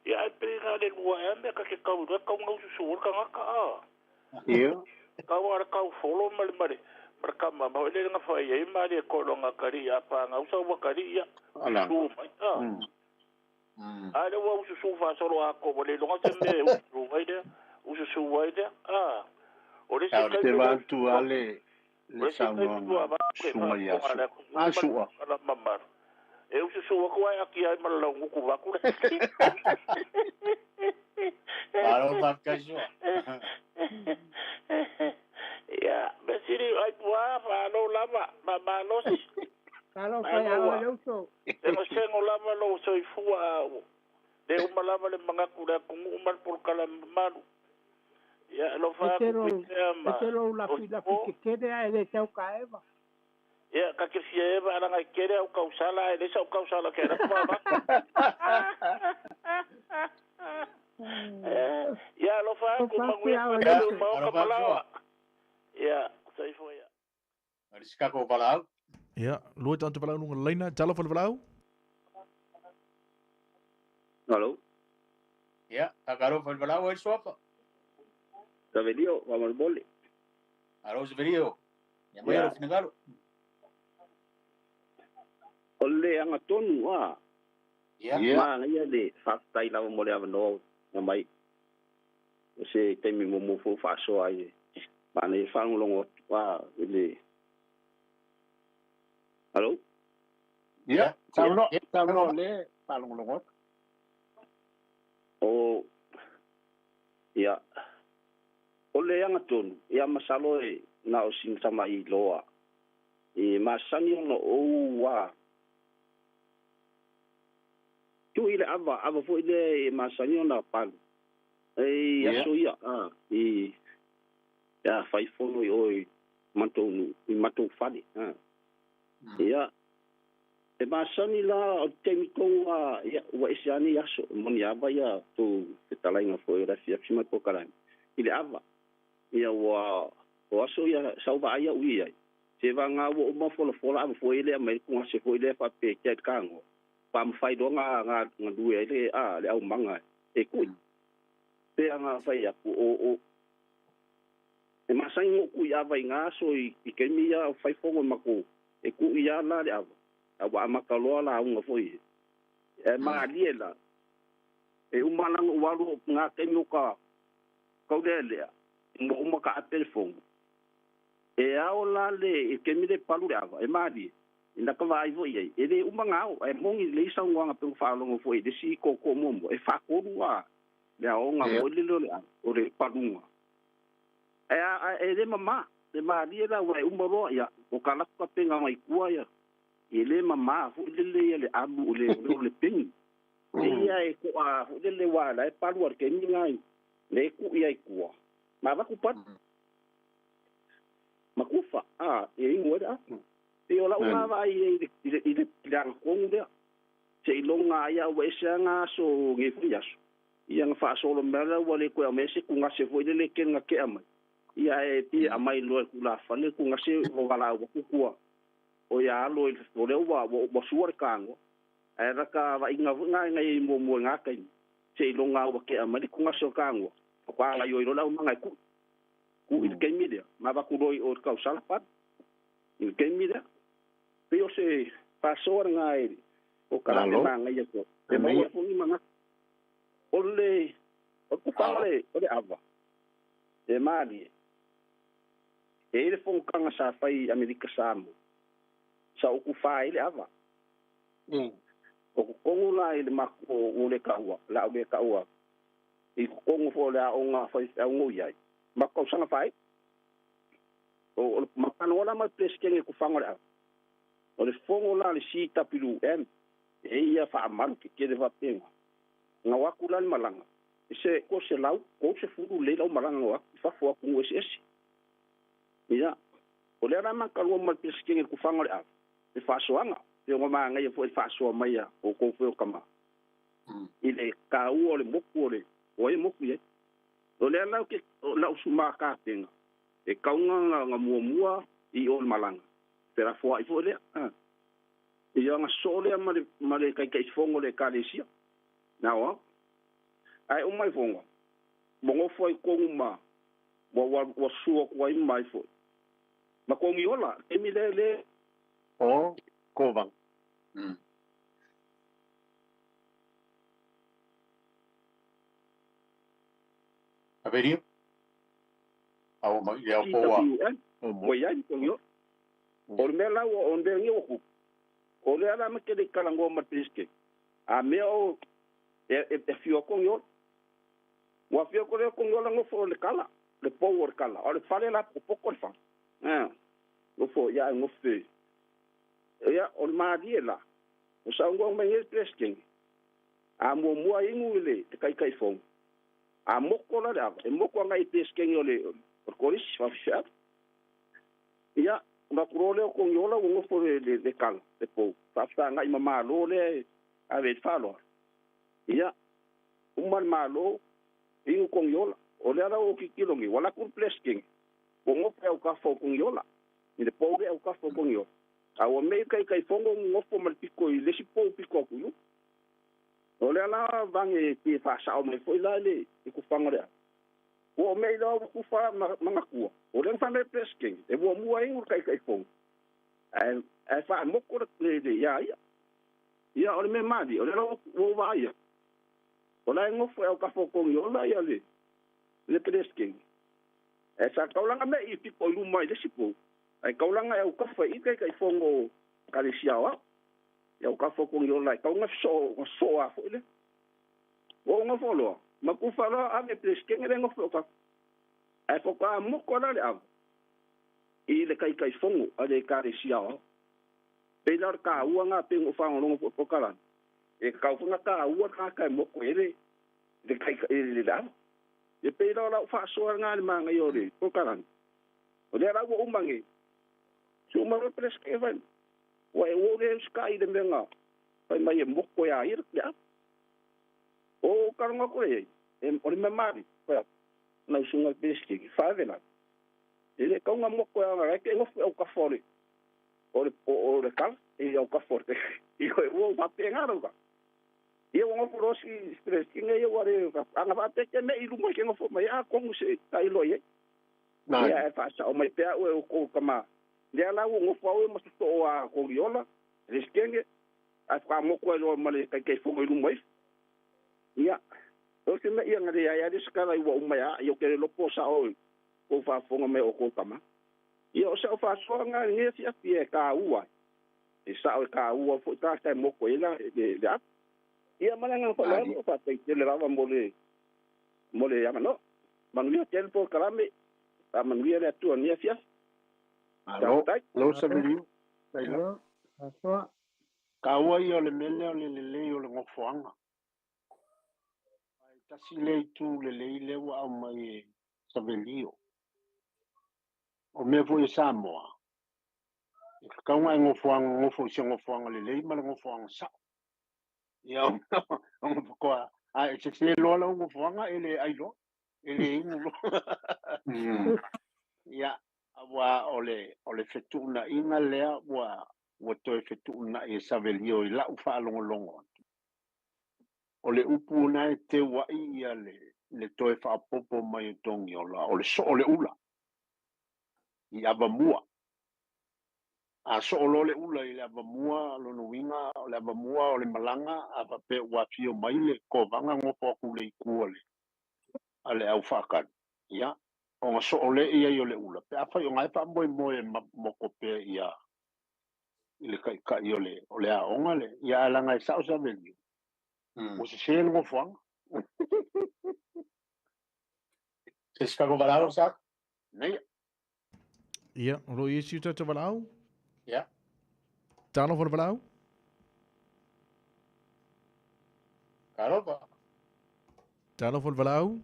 ia ae pei le lua ea mea ka te kau iloa kauga ususū o le tagata Ia. kau a le kau folo ma le ma le kama ma le nga fai ai ma le kolonga kari a panga usa ua kari ia Ala. su mai a le ua ususū faasolo a ko le iloga se mea ususū ai lea ususū ai lea o le isi Te vatu a le o le isi taimi ua saunoaga avatu e suga ia faafofoga le sua. A sua. la mamalu e ususū atu ai aki ai ma le lauguku vaku le Malo faafetai sua. Ia, mesili ai pua faalo lava ma malosi. Talofa ia oe le uso. Sengo sengo lava lou soifua uma lava le manatu le atunuu ma le polokalame mamalu. Ia alofa E te atu lou Pitea e ma te lou lafilafi o tetele ae le tau kaeva. Ia ka te fia eva alaga e tele au kausala ae leai sa'u kausala ke alatu vaavatu. Ia alofa O atu manuia faapea o tele le o maoka Alofa atu malaoa. Ia soifua ia. O le sikako valaau. Ia, lua tagata valaau luga laina, talofa le valaau. Alo, Ia, kakalofa le valaau ai suafa. Savelio, wa malbole. Alo Savelio. Ia mai Ya. lo finagalo. O le anga tonu a. Ia. Ma ngai le faafetai lava mo le avanoa na mai. O se taimi mo mo fo faasoa ai. Ma nei faalogologo atu a i le. Alo? Ia, saunoa, saunoa le faalogologo atu. O ia o le anga tonu ia masalo e na o sina tama'i loa. E masani ona ou a tuu i le ava ava fo'i lea e masani ona palu. E Ia. aso ia a i ia fai fono i oe matou nu'u i matou fale a. Ia e masani la o le taimi tou a ia ua ese ane aso e moni ava ia tou fetalaiga fo'i o le afiafi ma le polokalame i le ava. Ia ua o aso ia sauvaai a'u i ai. Se vaga ua uma folafola ava fo'i lea mai le kugase fo'i lea faapekea i le kagoa. Faamafai loa ga ga galue ai le a le aumaga e ku'i. Pe aga fai aku o e masani go'u ku'i ava i gā aso i kaimi ia o fai fogo e makou e ku'i a la le ava. A ua amata loa lauga fo'i e malie la. E uma laga ou alu gā taimi o ka kaulea mo uma ka ape le fogo. E ao la le e kemi le palu le ava e malie. Ina ka vaai fo'i ai. E le uma gao e mogi le saunoaga pe ua faalogo fo'i le si koko muamua e faatolu a le aoga fo'i lele o le ava o le paluga. E a e le mamā le malie la ua e uma loa ia o ka laku kapega mai kua ia. E le mamā fo'i lele ia le alu o le o le peni. E ia e ko'a fo'i lele ua la e palu a le kemi gai le ku'i ai kua. Ma vaku palu. Makufa a e igu ai le a. Pe o la'u gavaai i le i le i le agatonu lea. Seiloga ai a ua ese aga aso ge fo'i aso. Ia ga faasolo mea lea ua le koe aumai se kugase fo'i lele ke ga ke'a mai. Ia e pie aumai loa i kulafale kugase o valaau aku kua. O ia alo i o lea ua ua sua le kagoa. Ae laka vaaiga fo'i gaega i muamua i gā taimi. Seiloga ua ke'a mai le kugase o kagoa. Faatoa laioi loa le aumaga e ku'i. Ku'i le taimi lea. Ma avatu loa i o i le tausala palu. I le taimi lea. Pei o se faasoa lagā e o ka Malo. lape magaia koa. E maua fo'i manatu. O le o le kufaga le o le ava. E malie. E i le fonotaga sa fai Amerika Samoa. Sa ou kufā ai le ava. O totonu la i le matou o le taua, la au le taua. I totonu foi o le aoga faifeau i ai. Ma tausaga faaiu. O le matanoa la ma le peresetene i kufaga o le ava. O le fono la le CWM e ia faamalu tetele faapega. Gau atu la le malaga. E se ko se lau, ko se fulu le lau malaga gau atu, i fafo atu eseese. Ia, o lea la makalua ma le peresetene i le kufaga o le ava. Le faasoaga, pe o magaia fo'i le faasoa mai a o kou foi o kamā. I le kāua o le moku o le, o ai moku i ai. O lea lau ke, o lau sumā kapega. E kauga nga muamua i o le malaga. Pelafoa'i fo'i lea. Ia ga soo lea ma le taitaifono o le ekalesia. Na o au. Ae uma i foga. Mogofo ai tonu ma ua ua ua sua atu ai mai fo'i. Ma kogi ola, taimi le le. O, kovang. Savelio. Au mai le au poa. CWM. Ua iai ma kogi ola. O le mea la ua o le mea ua kupu. O lea la ma ke le kalagoa ma le peresetene. A mea o e e fio kogi ola. Ua fio ko le kogi ola gofo o le kala. Le pou o le kala. O le fale la pokopoko le fale. Gofo ia e gofe. Ia o le malie la. O saunoaga mai nei le peresetene. A muamua inu i le taitaifono, a moko la le ava, e moko agai i pesekege o le kolisi faafefeau. Ia, ona atu loa lea o Togiola ua nofo le kala, le pou, faafesagai ma Malo lea e ave i le faaaloalo. Ia, uma le Malo, inu Togiola. O lea la ua ou tilotilo nei, ua alu atu le peresetene, ua nofo i autafa o Togiola, i le pou lea i autafa o Togiola. A ua mei le taitaifono nofo ma le pito i le isi pou pito atu i uta. O lea la vage pe faasao mai foi la le tufaga o le ava. Ua oo mei loa ua tufa ma gatua. O lea na fai mai le Peresetene, e muamua inu le taitaifono ae faamoko le ia ia. Ia o le mea malie, o lea la ua ou vaai atu, o la e nofo i autafa o Togiola ia le Peresetene. Ae sa taulaga mea i pito i luma i le isi pou, ae taulaga i autafa i taitaifono o Ekalesia Aoao. I autafa o Togiola e tau na sosoo a foi lea. Ua ou nofo loa, ma tufa loa ave le Peresetene lea e nofo i autafa. Ae faatoa moko la le ava i le taitaifono a le Ekalesia Aoao. Pei la o le taua lena pei ona ou faalogologo foi i le polokalame, e tatau foi ona taua le tagata e moko i ai le ava. E pei la o lau faasoa lena i le manaia o le polokalame. O lea la ua uma nei, si uma loa le Peresetene fai mai, ua ou le usitai i le mea na fai mai e moko ia ia le ava. O ou talanoa atu i ai, o le mea malie, fai atu, lau susuga i le Peresetene, faalavelave. E le tatau ona moko ia ona e te nofo i autafa o le kala, i autafa o le i ua ou faapena lau tala. Ia ua nofo loa si Peresetene ia ua le, ana faapea te mei i luma i ke nofo mai, atonu se tailo i ai. Ia e faasao mai pea au e outou tama. Lea la ua nofo au ia ma sosoo a Togiola, Peresetene, ae faamoko ai loa ma le taitaifono i luma ifo. Ia, o se mea ia na leai lava le isi tala ua uma ia, ia ou te le iloa po o sao i kou faafofoga mai o outou tama. Ia o sau faasoa lena i lenei afiafi e taua ai. E sao e taua foi tagata e moko ai le ava. Ia ma le agaga faaaloalo, faafetai tele lava mo le avanoa. Manuia tele polokalame, faamanuia le Atua i lenei afiafi. Malo, lo Savelio. Faasoa. Taua ia o le mea lea o le lelei o le nofoaga. Ai tasi le itu lelei lea ua aumai e Savelio. O mea foi e Samoa, e tatau ona e nofoaga, nofo i se nofoaga lelei ma le nofoaga sao. Ia ona faatoa, a e sese loa lau nofoaga e le ai loa, e le inu loa. Ia, aua o le fetuunaiga lea ua toe fetuunai e Savelio i lau faalogologo atu. O le upu na e teu ai ia le toe faapopo mai o Togiola, o le soo le ula i avamua. A soo loa le ula i le avamua, lona uiga o le avamua o le malaga, a faapea ua afio mai le kovaga nofo atu le itu a le au faakali. Ia, ona soo le ia i o le ula, pe afai o ngai faamoemoe moko pea ia i le taitai o le aoga le, ia alaga e sao Savelio. Ua sese le nofoaga. Se se kako valaau, sa? Nei. Ia, o lo i isi o tātou valaau? Ia. Talofa le valaau? Talofa. Talofa le valaau?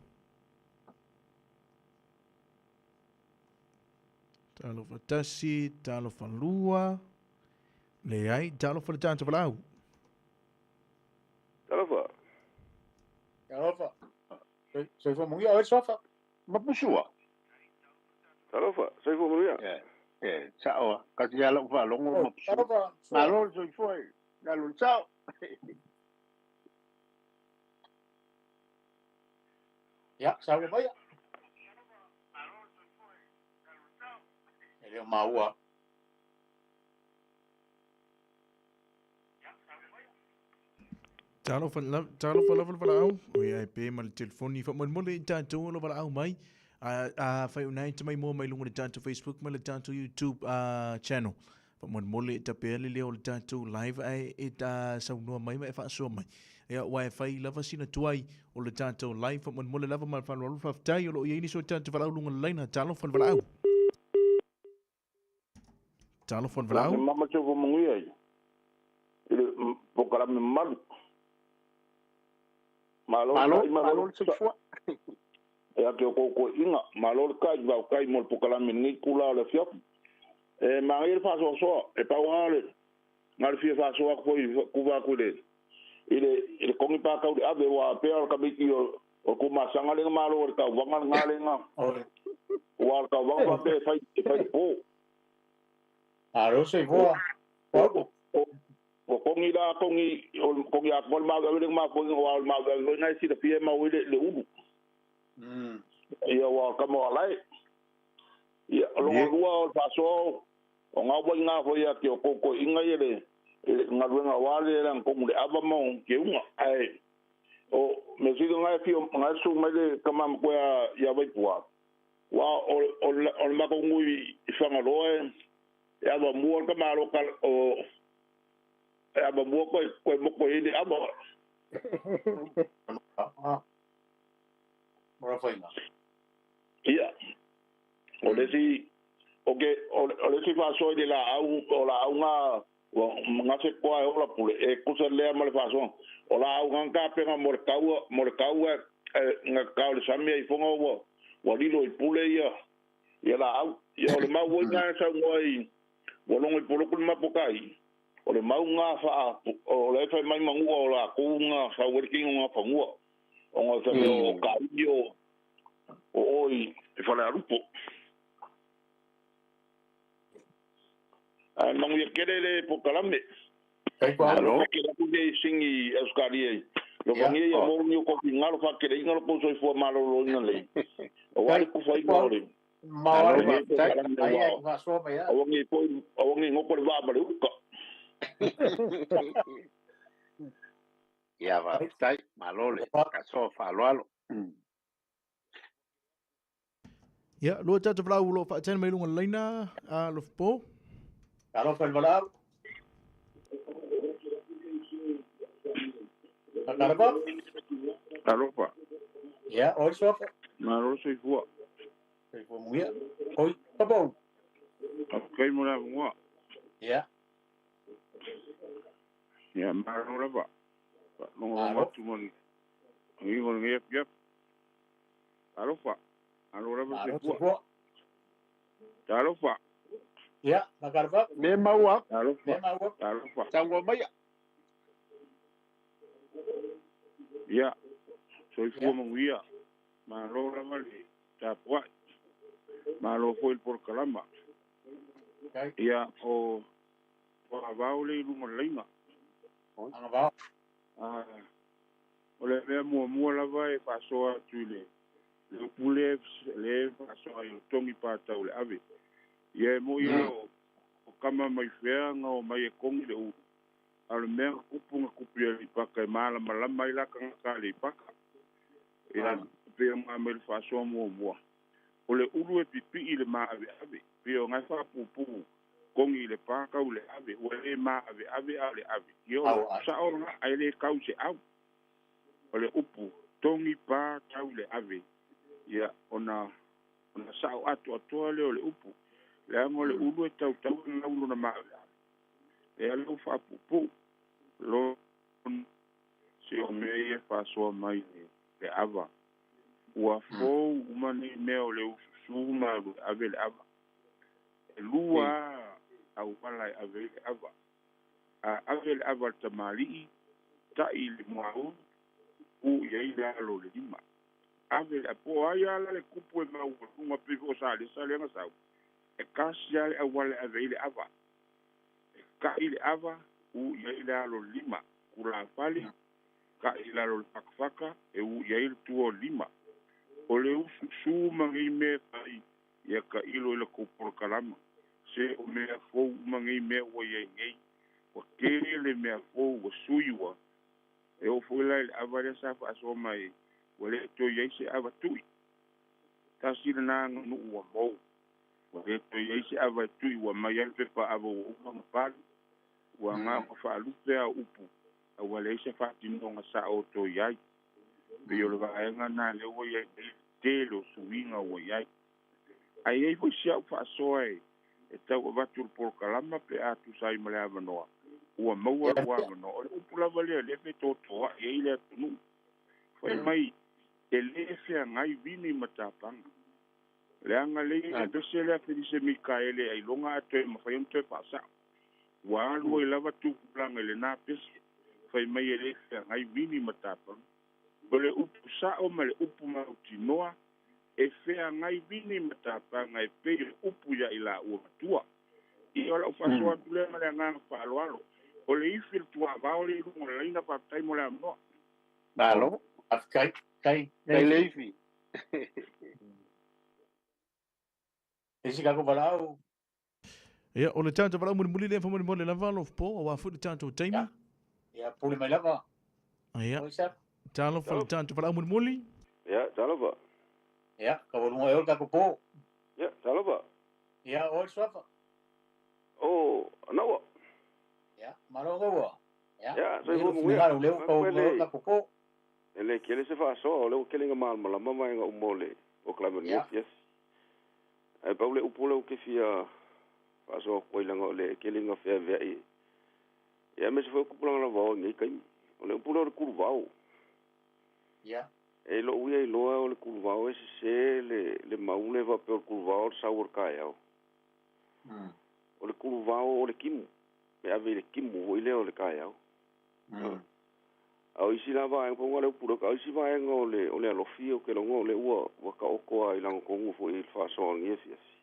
Talofa tasi, talofa lua. Leai, talofa le tātou valaau. Talofa. Talofa. Soifua manuia, oe sofa. Mapusua. Talofa, soifua manuia. E, sao, kasi ala lau faalogo mapusua. Talofa. Malo le soifua e, lalo le sao. Ia, sao le maia. E leo maua. Talofa talofa lava le valaau. O ia e pe ma le telefoni. Faamolemole i tatou o lo valaau mai. A fai una e te mai mua mai luga o le tatou Facebook ma le tatou YouTube channel. Faamolemole e tapea le leo o le tatou live ae e ta saunoa mai ma e faasoa mai. Ia ua e fai lava sina tuai o le tatou live. Faamolemole lava ma le faaaloalo faafetai o lo o i ai nisi o tatou valaau luga o le laina. Talofa le valaau. Talofa le valaau. Mama te fo manuia i le polokalame mamalu. Malo Malo, malo malo le soifua. E ake o koko inga, malo le kai vau kai mo le pokalame ni kula o le fiafu. E mangai le faasoasoa, e pau le ngā le fia faasoa ko i kuva ku le i le kongi pa kau le ave wa pea o le kamiti o ku masanga le malo o le kau vanga ngā le ngā. Wa le kau vanga pa pe fai fai po. Alo soifua. O kongi la kongi o kongi a ko ma le ma ko wa ma le ngai si le fia ma le ulu. Ia wa ka mo lai. Ia lo lua o faasoa o ngā wai ngā hoi a ke o koko inga i le ngā ruenga wale le kongu le ava mo ke unga. Ai, o me sito ngai fio ngai su mai le kama mkoea ia waipua. Wa o le mako ngui i whangaloa e ava mua ka malo ka o e ava mua koe koe moko i le ava. Mora whainga. Ia. O le si o ke o le si faasoa i le laau o laau ngā ngā se koa e ola pule e kusa lea ma le faasoa o laau ngā kapenga mo le kaua ngā kao le samia i fonga ua lilo i pule ia ia laau ia o le mau oi ngā sau ngoa i ua longo i poloku le mapokai o le mau ngā whaa o le whai mai mangua o la kou ngā sau wele kingo ngā whangua o ngā whai o ka i o oi e whale arupo. Ai mangu ia kere le pokalame. Alo. Ke la ku nei singi Australia. Lo vangi ia mo ni ko ki ngalo fa kere inga lo po soifua malo lo inga le. O wale ku fai mo le. Ma wale ai ai va so mai. O wangi po o wangi ngoko le va ba le uka. Ia va tai malo le ka so fa lo alo. Ia lua tata vlau lo fa tena mai lunga leina a lo po. Alo fa valau. Akarapa? Alofa. Ia, oi sofa. Malo soifua. Soifua muia. Oi, papo. Okay mo la ngua. Ia. Ia malo lava. Longo matu mo ni. Ngi ngo ngi yap. Alofa. Alo lava soifua. Alofa. Ia, makarapa. Me maua. Alofa. Me maua. Alofa. Tangwa mai. Ia, soifua manuia. Malo lava le tapuai. Malo foi le polokalama. Ia, o avao le i luga laina. Angavao. O le mea muamua lava e faasoa atu i le upu le faasoa i o tongi pātau le ave. Ia e mo ia o kama mai fea ngā o mai e kongi le ulu. A le mea nga kupu nga kupu ia le paka e malama lama i laka nga ka le paka. Ia pea ngā mai le faasoa muamua. O le ulu e pipi i le maa ave ave. Pea o ngai whaapupu kongi le pāka u le ave. Ua le maa ave ave a le ave. Ia o sa o nga ai le kau se au. O le upu tongi pā tau le ave. Ia ona sao atu atoa le o le upu. Le anga le ulu e tau tau ngā ulu na maa ave ave. E alu whaapupu. Lo se o mea ia whaasoa mai le ava. Ua fōu umani mea o le ususu ma le ave le ava. E lua au wala e ave le ava. A ave le ava le tamali'i, ta'i le muaulu, u ia i le alo le lima. Ave le apo ai ala le kupu e mau lunga pivo o sa le sa le nga sau. E kasi ale au wala ave i le ava. E ka'i le ava, u ia i le alo lima. Kula fale, ka'i le alo le whakawhaka, e u ia i le tua lima. O le ususu mangi mea fai ia ka ilo i la kōporo Se o mea fōu mangi mea ua iai nei. Wa kele mea fōu wa sui wa. E o fōi lai le ava lea sa whaasoa mai. Wa le toi ai se ava tui. Tasi le nā nganu ua mou. Wa le toi ai se ava tui wa mai ale pepa ava ua uma nga palu. Ua ngā nga whaalupe a upu. A wa le se whaatinonga sa o toi ai. Pe o le vaenga nā le ua iai nei tele o suiga ua iai. Ai ai foi si au faasoa e tau avatu le polokalama pe a tusa ai ma le avanoa. Ua maua le avanoa. O le upu lava lea le fe tōtoa i ai le atunuu. Fai mai e lē feagai vini ma tapaga leaga lei le pese lea Felise Mikaele ailoga a toe mafai ona toe faasaʻo ua alu ai lava tupulaga i lenā pese. Fai mai e lē feagai vini ma tapaga o le upu saʻo ma le upu mautinoa e feagai vini ma tapaga e pei o upu ia i laua matua. Ia o lau faasoa atu lea ma le agaga faaaloalo o le ifi le tuavao le i luga o le laina faafetai mo le avanoa. Malo. Faafetai. Tai. Tai le ifi. Isi ka valaau. Ia, o le tatou valaau mulimuli lea faamolemole lava Alofa auā foi le tatou taimi. Ia, pule mai lava. Ia. Talofa le tatou valaau mulimuli. Ia, talofa. Ia, kaualuga e o le tatou po. Ia, talofa. Ia, o le suafa. O, anaua. Ia, malo gaua. Ia, Ia, soifua manuia. Leo kau le tatou po. E le kele se faasoa o le ua kele ga malamalama vaega uma o le polokalame o lenei afiafi. Ae pau le upu lea ua ke fia faasoa atu ai laga o le kele ga feaveaʻi. Ia aemaise foi o tupulaga lavao i nei taimi. O le upu lea o le kuluvao. Ia. E lo'u ia iloa o le kuluvao e sesē le mau le faapea o le kuluvao o le sau o le taeao. O le kuluvao o le timu. E ave i le timu foi lea o le taeao. A o isi la vaega pau le upu lea, a o isi vaega o le alofi o ke logo o le ua taoto a i lagatonu foi i le faasoa o lenei afiafi.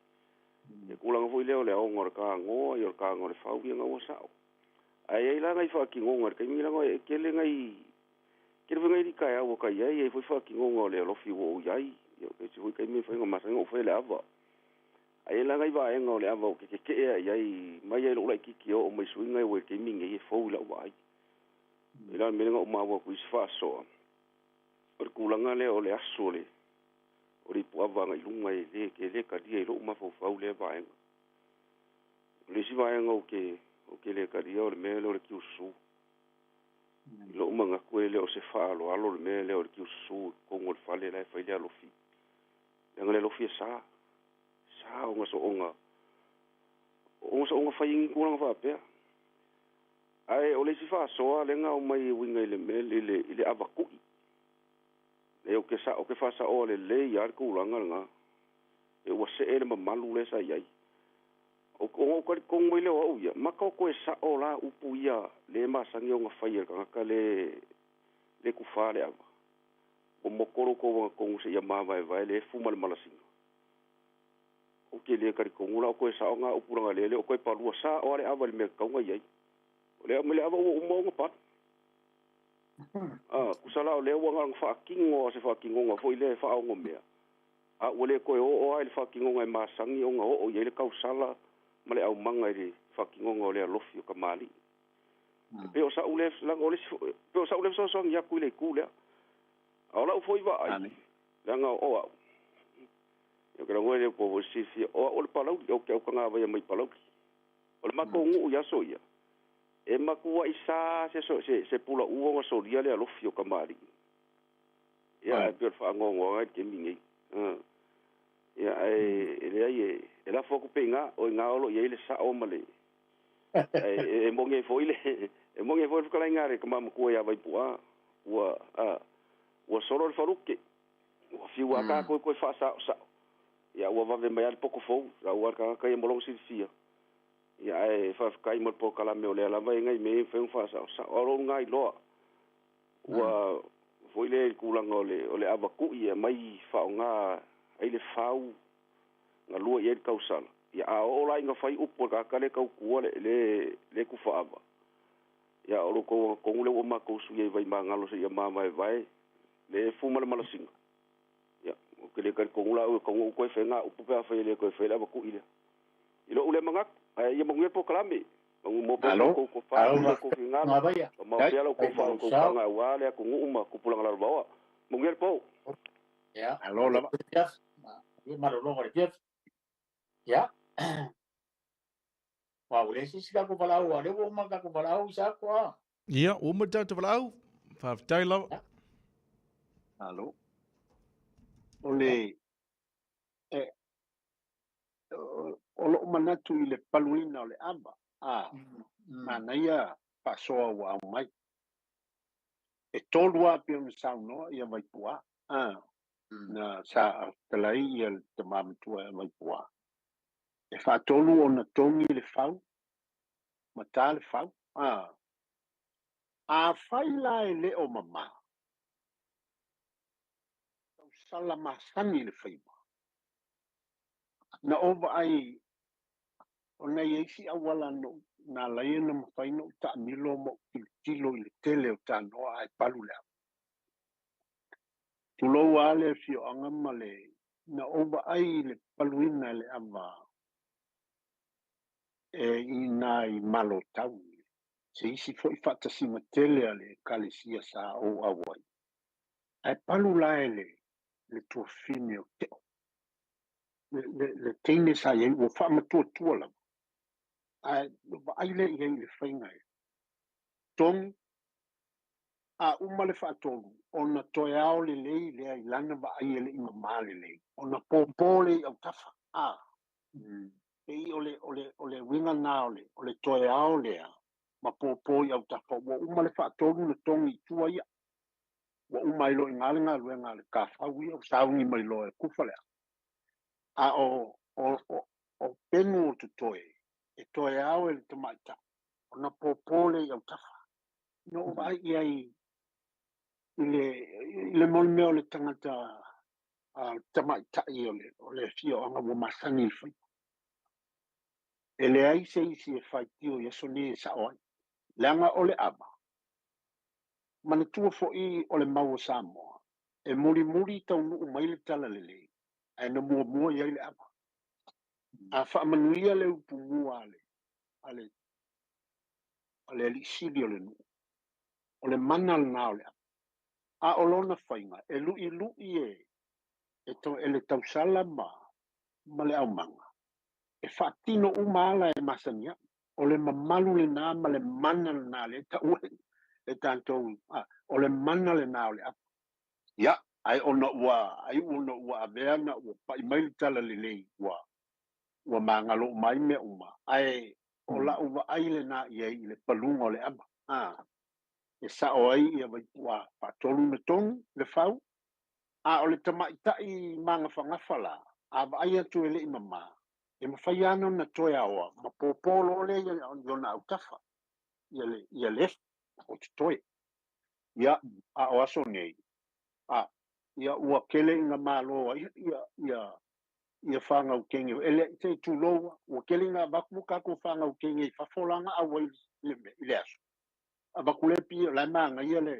E tulaga foi lea o le aoga o le tagoa ia o le taga o le fau ia na ua sao. Ae i ai la nai faatinoga i le taimi laga e tele nai tele foi nai alii taeao ua tai ai ai foi faatinoga o le alofi ua ou i ai. Ia o se foi taimi e fai ona masani ona ou faia le ava. Ae i ai la nai vaega o le ava ou te tete'e ai i ai mai ai lou laitiiti e oo mai suiga e ua i le taimi lenei e fou i lau vaai. I la le mea lea na ou maua atu i isi faasoa, o le tulaga lea o le aso o le ipuava agai i luga e le e le talia i lou mafaufau lea vaega. O le isi vaega ou te le talia o le mea lea o le tiususu. I lou manatu e le o se faaaloalo le mea lea o le tiususu i totonu o le fale la e fai le alofi. Leaga le alofi e sa, sa ona soona fai ai ni tulaga faapea. Ae o le isi faasoa lea na aumai e uiga i le mea i le avatu'i. E o ke faasaoa lelei lava le tulaga lena. E ua see le mamalu lea sa i ai. O ou talitonu mai lea o au ia, maka o toe sao la upu ia le masani ona fai e le tagata le tufā le ava. Ua moto lo tou agatonu seia mavaevae le efu ma le malasiga. Ou te le talitonu la o toe sao ngā upu laga lea le o toe palua sa o ale ava i le mea tatau ona i ai. O le le ava ua uma ona palu. Kusa la o lea ua na faatino a se faatinoga foi lea e faaogomea. A ua le toe oo lava i le faatinoga e masani ona oo i ai le tausala ma le aumaga i le faatinoga o le alofi o kamali'i. E pei o sa'u lea laga o le isi pei o sa'u lea fesoasoani atu i le itu lea. A o lau foi vaai, leaga o au. Ia ke lagoa le po foi silafia, o au o le Palauli, ou te aukagavaia mai Palauli. O le matou nuu i aso ia, e matua'i sa se pulaua ona solia le alofi o kamali'i. Ia ae pei o le faanoanoaga i le taimi nei. Ia ae e leai e lafo atu pea i ina, o ina o lo o i ai le sao ma le e moni ai foi le fetalaiga a le tama matua ia Vaipu'a ua solo le faluke. Ua fiu a tatou toe faasaosao. Ia ua vave mai lava le poto fou, ua le tagata ia mo lona silafia. Ia ae faafetai mo le polokalame o lea lava e nai mea e mafai ona faasaosao. A o lou lena iloa ua foi lea i le tulaga o le avatu'i e aumai faaaoga ai le fau galue i ai le tausala. Ia a oo la ina fai upu a le tagata le tautua le tufaava. Ia o lo tou agatonu lea ua matou suia i Vaimagalo seia mavaevae le efu ma le malasiga. Ia, ou te le talitonu la au e tatau ona ou toe fai ngā upu pe afai e le toe fai le avatu'i lea. I lou lea manatu, ae ia manuia le polokalame. Mo pea lo tou tofa, lo tou finagalo, ma pea lo tou faautautaga auā le atunuu ma tupulaga lalovaoa. Manuia le po. Ia. Alo lava. Ia malologa o le afiafi. Ia. Ua ua le sisi tatou valaau, a o lea ua uma le tatou valaau i Saako a. Ia, ua uma le tatou valaau. Faafetai lava. Alo. O le o lou manatu i le paluina o le ava, a manaia faasoa ua aumai. E tolu a pe ona saunoa ia Vaipua. Na sa talai ia le tamamatua e Vaipua. E faatolu ona togi le fau, ma tā le fau. A fai la e le o mamā, tausala masani le faiva. Na ova ai o nei eisi auala no na laia na mafai na taamilo ma tilotilo i le tele o tanoa ai palu le ava. Tulou a le afioaga ma le na ova ai le paluina le ava e i nai malo tau. Se isi fo'i fa'atasiga tele a le ekalesia sa ou au ai. Ae palu la e le tuafine o te'o. Le teine sa iai ua fa'amatuatua lava. Ae vaai lea i ai i le faiga e. Togi, a uma le fa'atolu, ona toe ao lelei lea i lana vaai e le'i mamā lelei. Ona pōpō le i autafa. Pei o le uiga na o le toe ao lea ma pōpō i autafa. Ua uma le fa'atolu na togi i tua ia. Ua uma ai lo'i ngā le galuega a le kafau ia, o sauni mai loa e kufa lea. A o penu o totoe, e toe ao e le tamaita'i, ona pōpō le i autafa. No o vaai i ai i le molimea o le tagata a tamaita'i o le afioaga ua masani i le faiva. E leai se isi e faitio i aso nei e sa'o ai. Leaga o le ava, manatua fo'i o le mau o Samoa, e mulimuli taunuu mai le tala lelei, ae na muamua i ai le ava. A faamanuia le upumua a le ali'isili o le nuu, o le mana lenā o le ava. A o lona faiga, e lu'ilu'i e le tausala ma le aumaga, e fa'atino uma ala e masani a'i. O le mamalu lenā ma le mana lenā le ta'ua e tatou, o le mana lenā o le ava. Ia, ai ona ua, ai ona ua avea na ua pa'i mai le tala lelei, ua magalo mai mea uma. Ae o la'u vaai lenā i ai i le paluga o le ava. E sa'o ai ia Vaipua fa'atolu na togi le fau, a o le tamaita'i magafagafa la, a vaai atu e le'i mamā, e mafai ana ona toe aoa, ma pōpō loa lea i ona autafa, ia le o totoe. Ia, a o aso nei, ia ua kele ina malo ai ia whāngau kenge. E le te tūloua, ua kele ina avaku mo kākou whāngau kenge i fafo langa au ai i le aso. Avaku le pi, la maanga ia le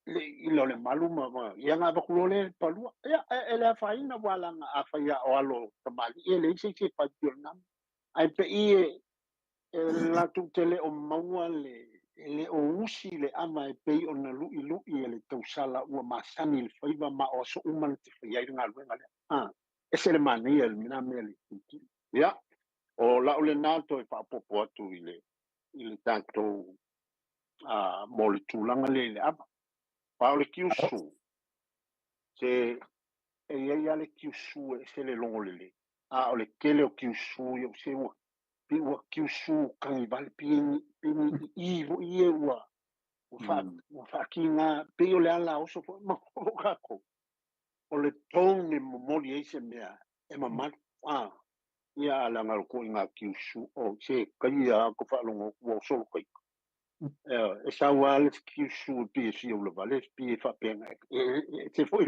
i le o le malu ma ia ngā avaku lo le palua. Ia, e le awhaina wā langa a whaia o alo tamali. E le ise ise pai pio nama. Ai pe i e latu te le o maua le e le o usi le ama e pei ona lu'i lu'i e le tausala ua masani le faiva ma o aso uma na te fai ai le galuega lea. Ese le manaia le mea mea le tilotilo. Ia, o la'u lenā toe fa'apopo atu i le tatou mo le tulaga lea i le ava. Pa o le kiusu, se e iai a le kiusu e ese le logo lelei. A o le kele o kiusu ia se ua pi ua kiusu kagivale pini pini i i e ua ua fa'akiga pei o le ala oso fo'i ma o kākou. O le tone momoli ai se mea e mamalu. Ia alaga o ko'iga kiusu o se kaia ko fa'alogo ua osolo kai. E sau a le kiusu e pie fia ula vale pie fa'apega e se fo'i.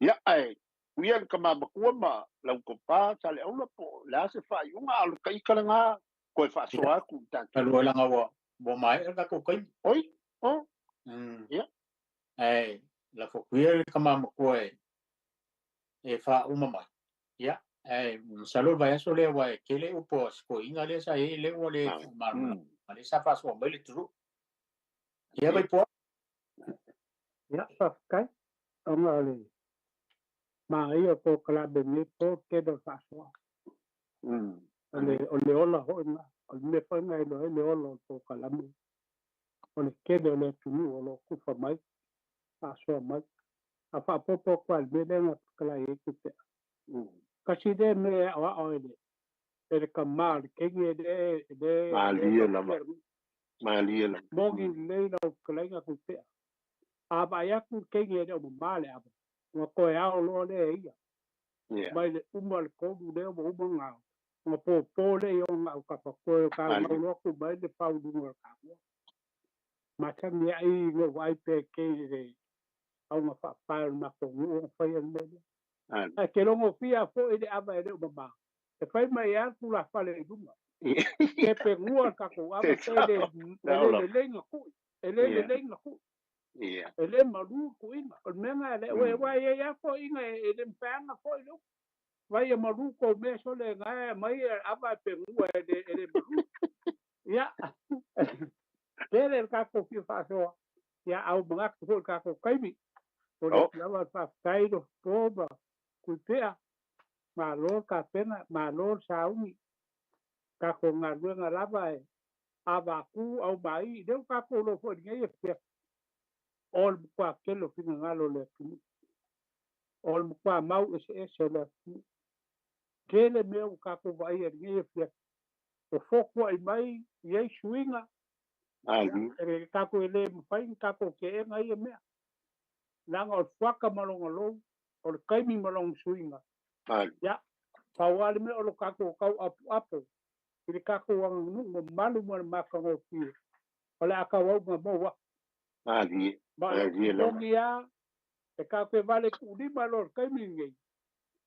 Ia ae uia le kamamatua ma lau kopā sa le aula po le a se fa'aiuga a o le ka'ika lagā koe fa'asoa atu i tatou. Alu ai langa ua mae'a le tatou kaimi. Oi, o. Ia. Ae lafo atu ia le kamamatua e fa'auma mai. Ia, ae masalo le vaiaso lea ua e tele upu a sikoiga lea sa iai lea ua le fa'amalamalama lea sa fa'asoa mai le tulu'u. Ia Vaipua. Ia, fa'afetai. Ona o le manaia o polokalame nei po tele o le fa'asoa. O le ola ho'i na, o le mea fo'i na e iloa ai le ola o le polokalame. O le tele o le atunuu o lo'o tufa mai, fa'asoa mai. A fa'apopo atu a le mea lea na fetalai ai tupe'a. Kasi lea mea e a'oa'o e le kamā o le kegi e le Malie lava. Malie lava. Moni lelei lau fetalaiga tupe'a. A vaai atu le keini e le o mamā le ava, ua toe ao loa lea e ia. Mai le uma o le 3 lea ua uma ona ao, ona pōpō lea i ona autafa toe o taumau loa tuu mai le fau i luga o le kamoa. Masani ai ina ou vaai pea i le le auga faapae o le matou nuu ona faia le mea lea. Ae ke logofia foi le ava e le o mamā, e fai mai ai lava le tulafale i luga. Pe pegua le tatou ava pe le e le lelei na tui, e le lelei na tui. E le malu le tuiga. O le mea lena e le aua e i ai lava toeaiina e le mafai lava ona foi le upu. Vai e malu kou mea sole na e aumai e ava e pegua e le e le malu. Ia, tele le tatou fia faasoa, ia a ua manatu foi i le tatou taimi. O le lava le faafetai i Lofo ma Tuipea, malo le tapena, malo le sauni. Tatou galuega lava e avatu aumai, lea ua tatou iloa foi i lenei afiafi, o le matua tele o finagalo o le atunuu, o le matua mau eseese o le atunuu. Tele mea ua tatou vaaia i lenei afiafi, ua fotuai mai i ai suiga, e tatou e le mafai ona tatou teena ia mea. Leaga o le fuata ma lona lou, o le taimi ma lona suiga. Ia, pau lava le mea o lo tatou tauapuapu i le tatou aganuu mamalu ma le matagofie, o le a tauau maua. Ma o le moni lava, e tatou te vale tuulima loa i le taimi lenei,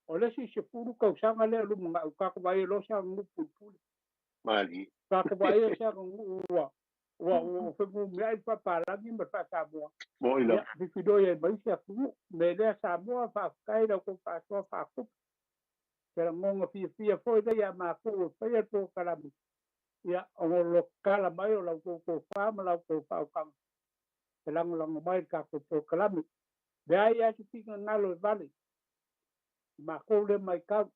o le isi 10 tausaga lea o lumanai, ua tatou vaai loa se aganuu pulepule. Tatou vaai se aganuu ua ua ua fenumiai le faapalagi ma le faa-Samoa. Ia, fifiloi ai ma isi atunuu. O le mea lea Samoa, faafetai i la outou faasoa faatupu. Se lagona fiafia foi lea ia matou e faia le polokalame, ia, ona o le tatala mai o la outou tofa ma la outou faautaga e lagolago mai i le tatou polokalame. Leai lava se finagalo e vale i matou lea matau,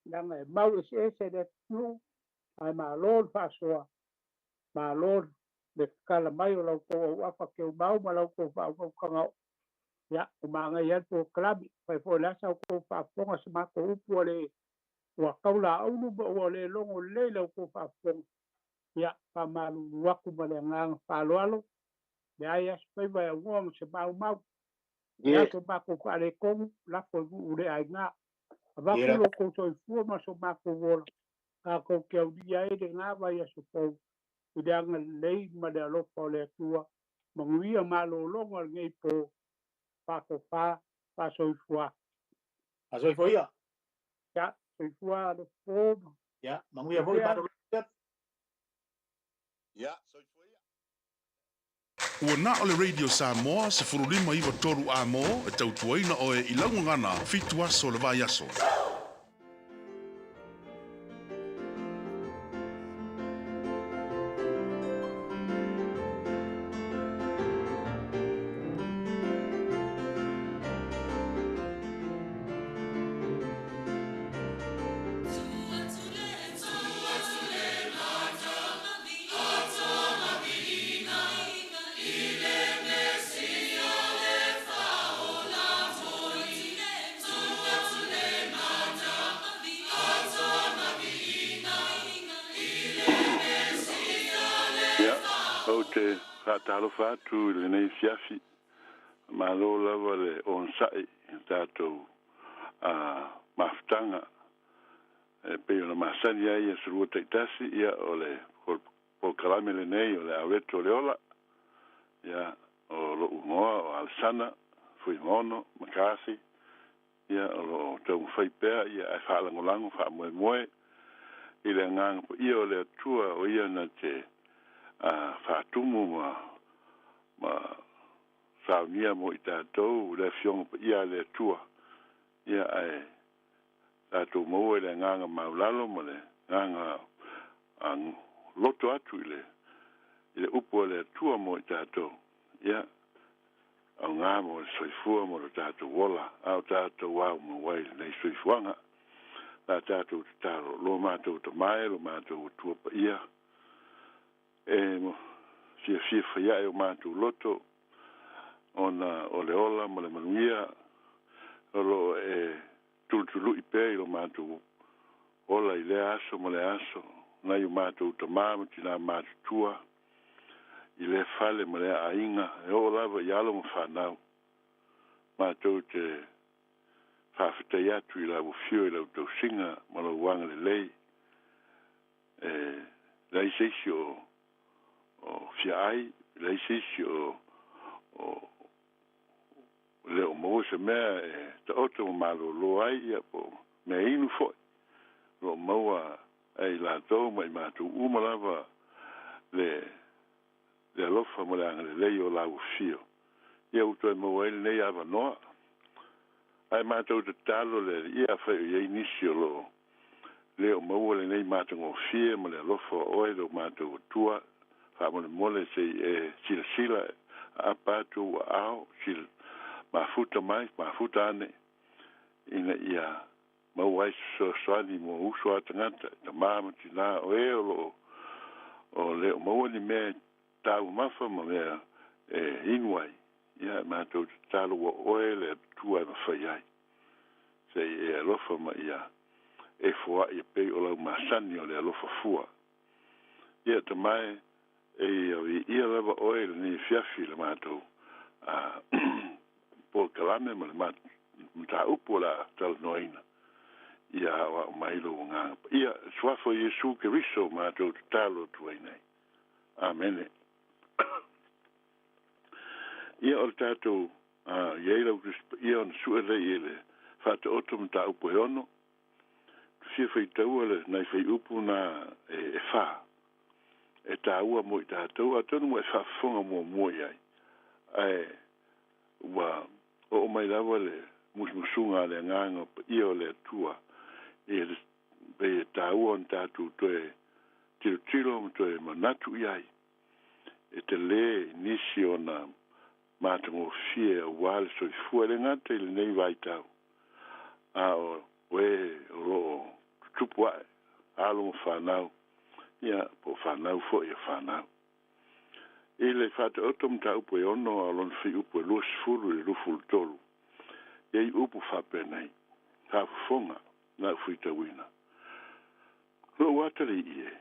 leaga e mau eseese le atunuu, ae malo le faasoa, malo le tatala mai o la outou auafa teumau ma la outou faautautaga oo. Ia, ua manaia ai le polokalame. Fai foi o le a sa outou faafofoga se matou upu ua le ua taulaulu ma ua le logo lelei la outou faafofoga. Ia, faamalulu atu ma le agaga faaaloalo, leai lava se faiva e aunoa ma se maumau. Le a so matou faaletonu, lafo i nuu le aiga. Avatu lo outou soifua ma so matou ola, tatou te aulia ai lena vaiaso fou i le agalelei ma le alofa o le Atua. Manuia malologa o lenei po, faatofa, faasoifua. Faasoifua ia. Ia, soifua le po ma. Ia, manuia foi malologa. Ia, soifua ia. Ua na o le Radio Samoa 15 9 3 A-mo e tautuaina oe i lau gagana 7 aso o le vaiaso. Ia, ou te faatalofa atu i lenei afiafi. Malo lava le onosai i le tatou mafutaga e pei ona masani ai aso Lua taitasi, ia, o le polokalame lenei o le Auleto o le Ola. Ia, o lo'u igoa o Alesana Fuimaono McCarthy, ia, o loo taumafai pea ia ae faalagolago faamoemoe i le agaga paia o le Atua o ia na te faatumu ma ma saunia mo i tatou le Afioga paia a le Atua, ia, ae tatou maua i le agaga maulalo ma le agaga loto atu i le i le upu a le Atua mo i tatou, ia, augā mo le soifua ma lo tatou ola, a o tatou aumau ai i lenei soifuaga. La tatou tatalo, lo matou Tama e, lo matou Atua paia, e fiafia fai ae o matou loto ona o le ola ma le manuia o loo e tulutulu'i pea i lo matou ola i lea aso ma lea aso, nai o matou tamā ma tinā matutua. i lea fale ma lea aiga e oo lava i alo ma fanau. Matou te faafetai atu i lau afio i lau tausiga ma lou agalelei e leai se isi o o fiaai, leai se isi o o le o maua se mea e taoto ma malōlō ai ia po o mea inu foi o lo o maua e i latou ma i matou uma lava le le alofa ma le agalelei o lau afio. Ia ua toe maua ai lenei avanoa. Ae matou tatalo le Alii afai o i ai nisi o lo o le o maua lenei matagofie ma le alofa o oe lo matou Atua, faamolemole se i e silasila aapa atu ou aao, sil mafuta mai, mafuta ane, ina ia maua ai se fesoasoani mo uso a tagata, tamā ma tinā, o e o lo o o le o maua ni mea e taumamafa ma mea e inu ai, ia matou tatalo ua oe le Atua e mafai ai. Se i e alofa ma ia e foaʻi e pei o lau masani o le alofa fua. Ia Tama e, e ia viia lava oe i lenei afiafi i le matou a polokalame ma le mataupu o le a talanoaina. Ia aoao mai lou Agaga Paia, i le Suafa o Iesu Keriso matou tatalo atu ai nei. Amene. Ia o le tatou a i ai lau Tusi Paia ona sue lea i le Faataoto mataupu e 6. Te fia faitaua le nai fuaiupu na e, e fa e taua mo i tatou, atonu ua e faafofoga muamua i ai, ae ua oo mai lava le musumusuga a le Agaga Paia o le Atua i le pei e taua ona tatou toe tilotilo ma toe manatu i ai e telē i nisi ona matagofie auā le soifua e le gata i lenei vaitau, a o e o lo o tutupu aʻe alo ma fanau, ia po o fanau foi o fanau. I le Faataoto mataupu e 6 a o lona fuaiupu e 20 i le 23, e i ai upu faapenei, faafofoga na au fuitauina. Lou atalii e,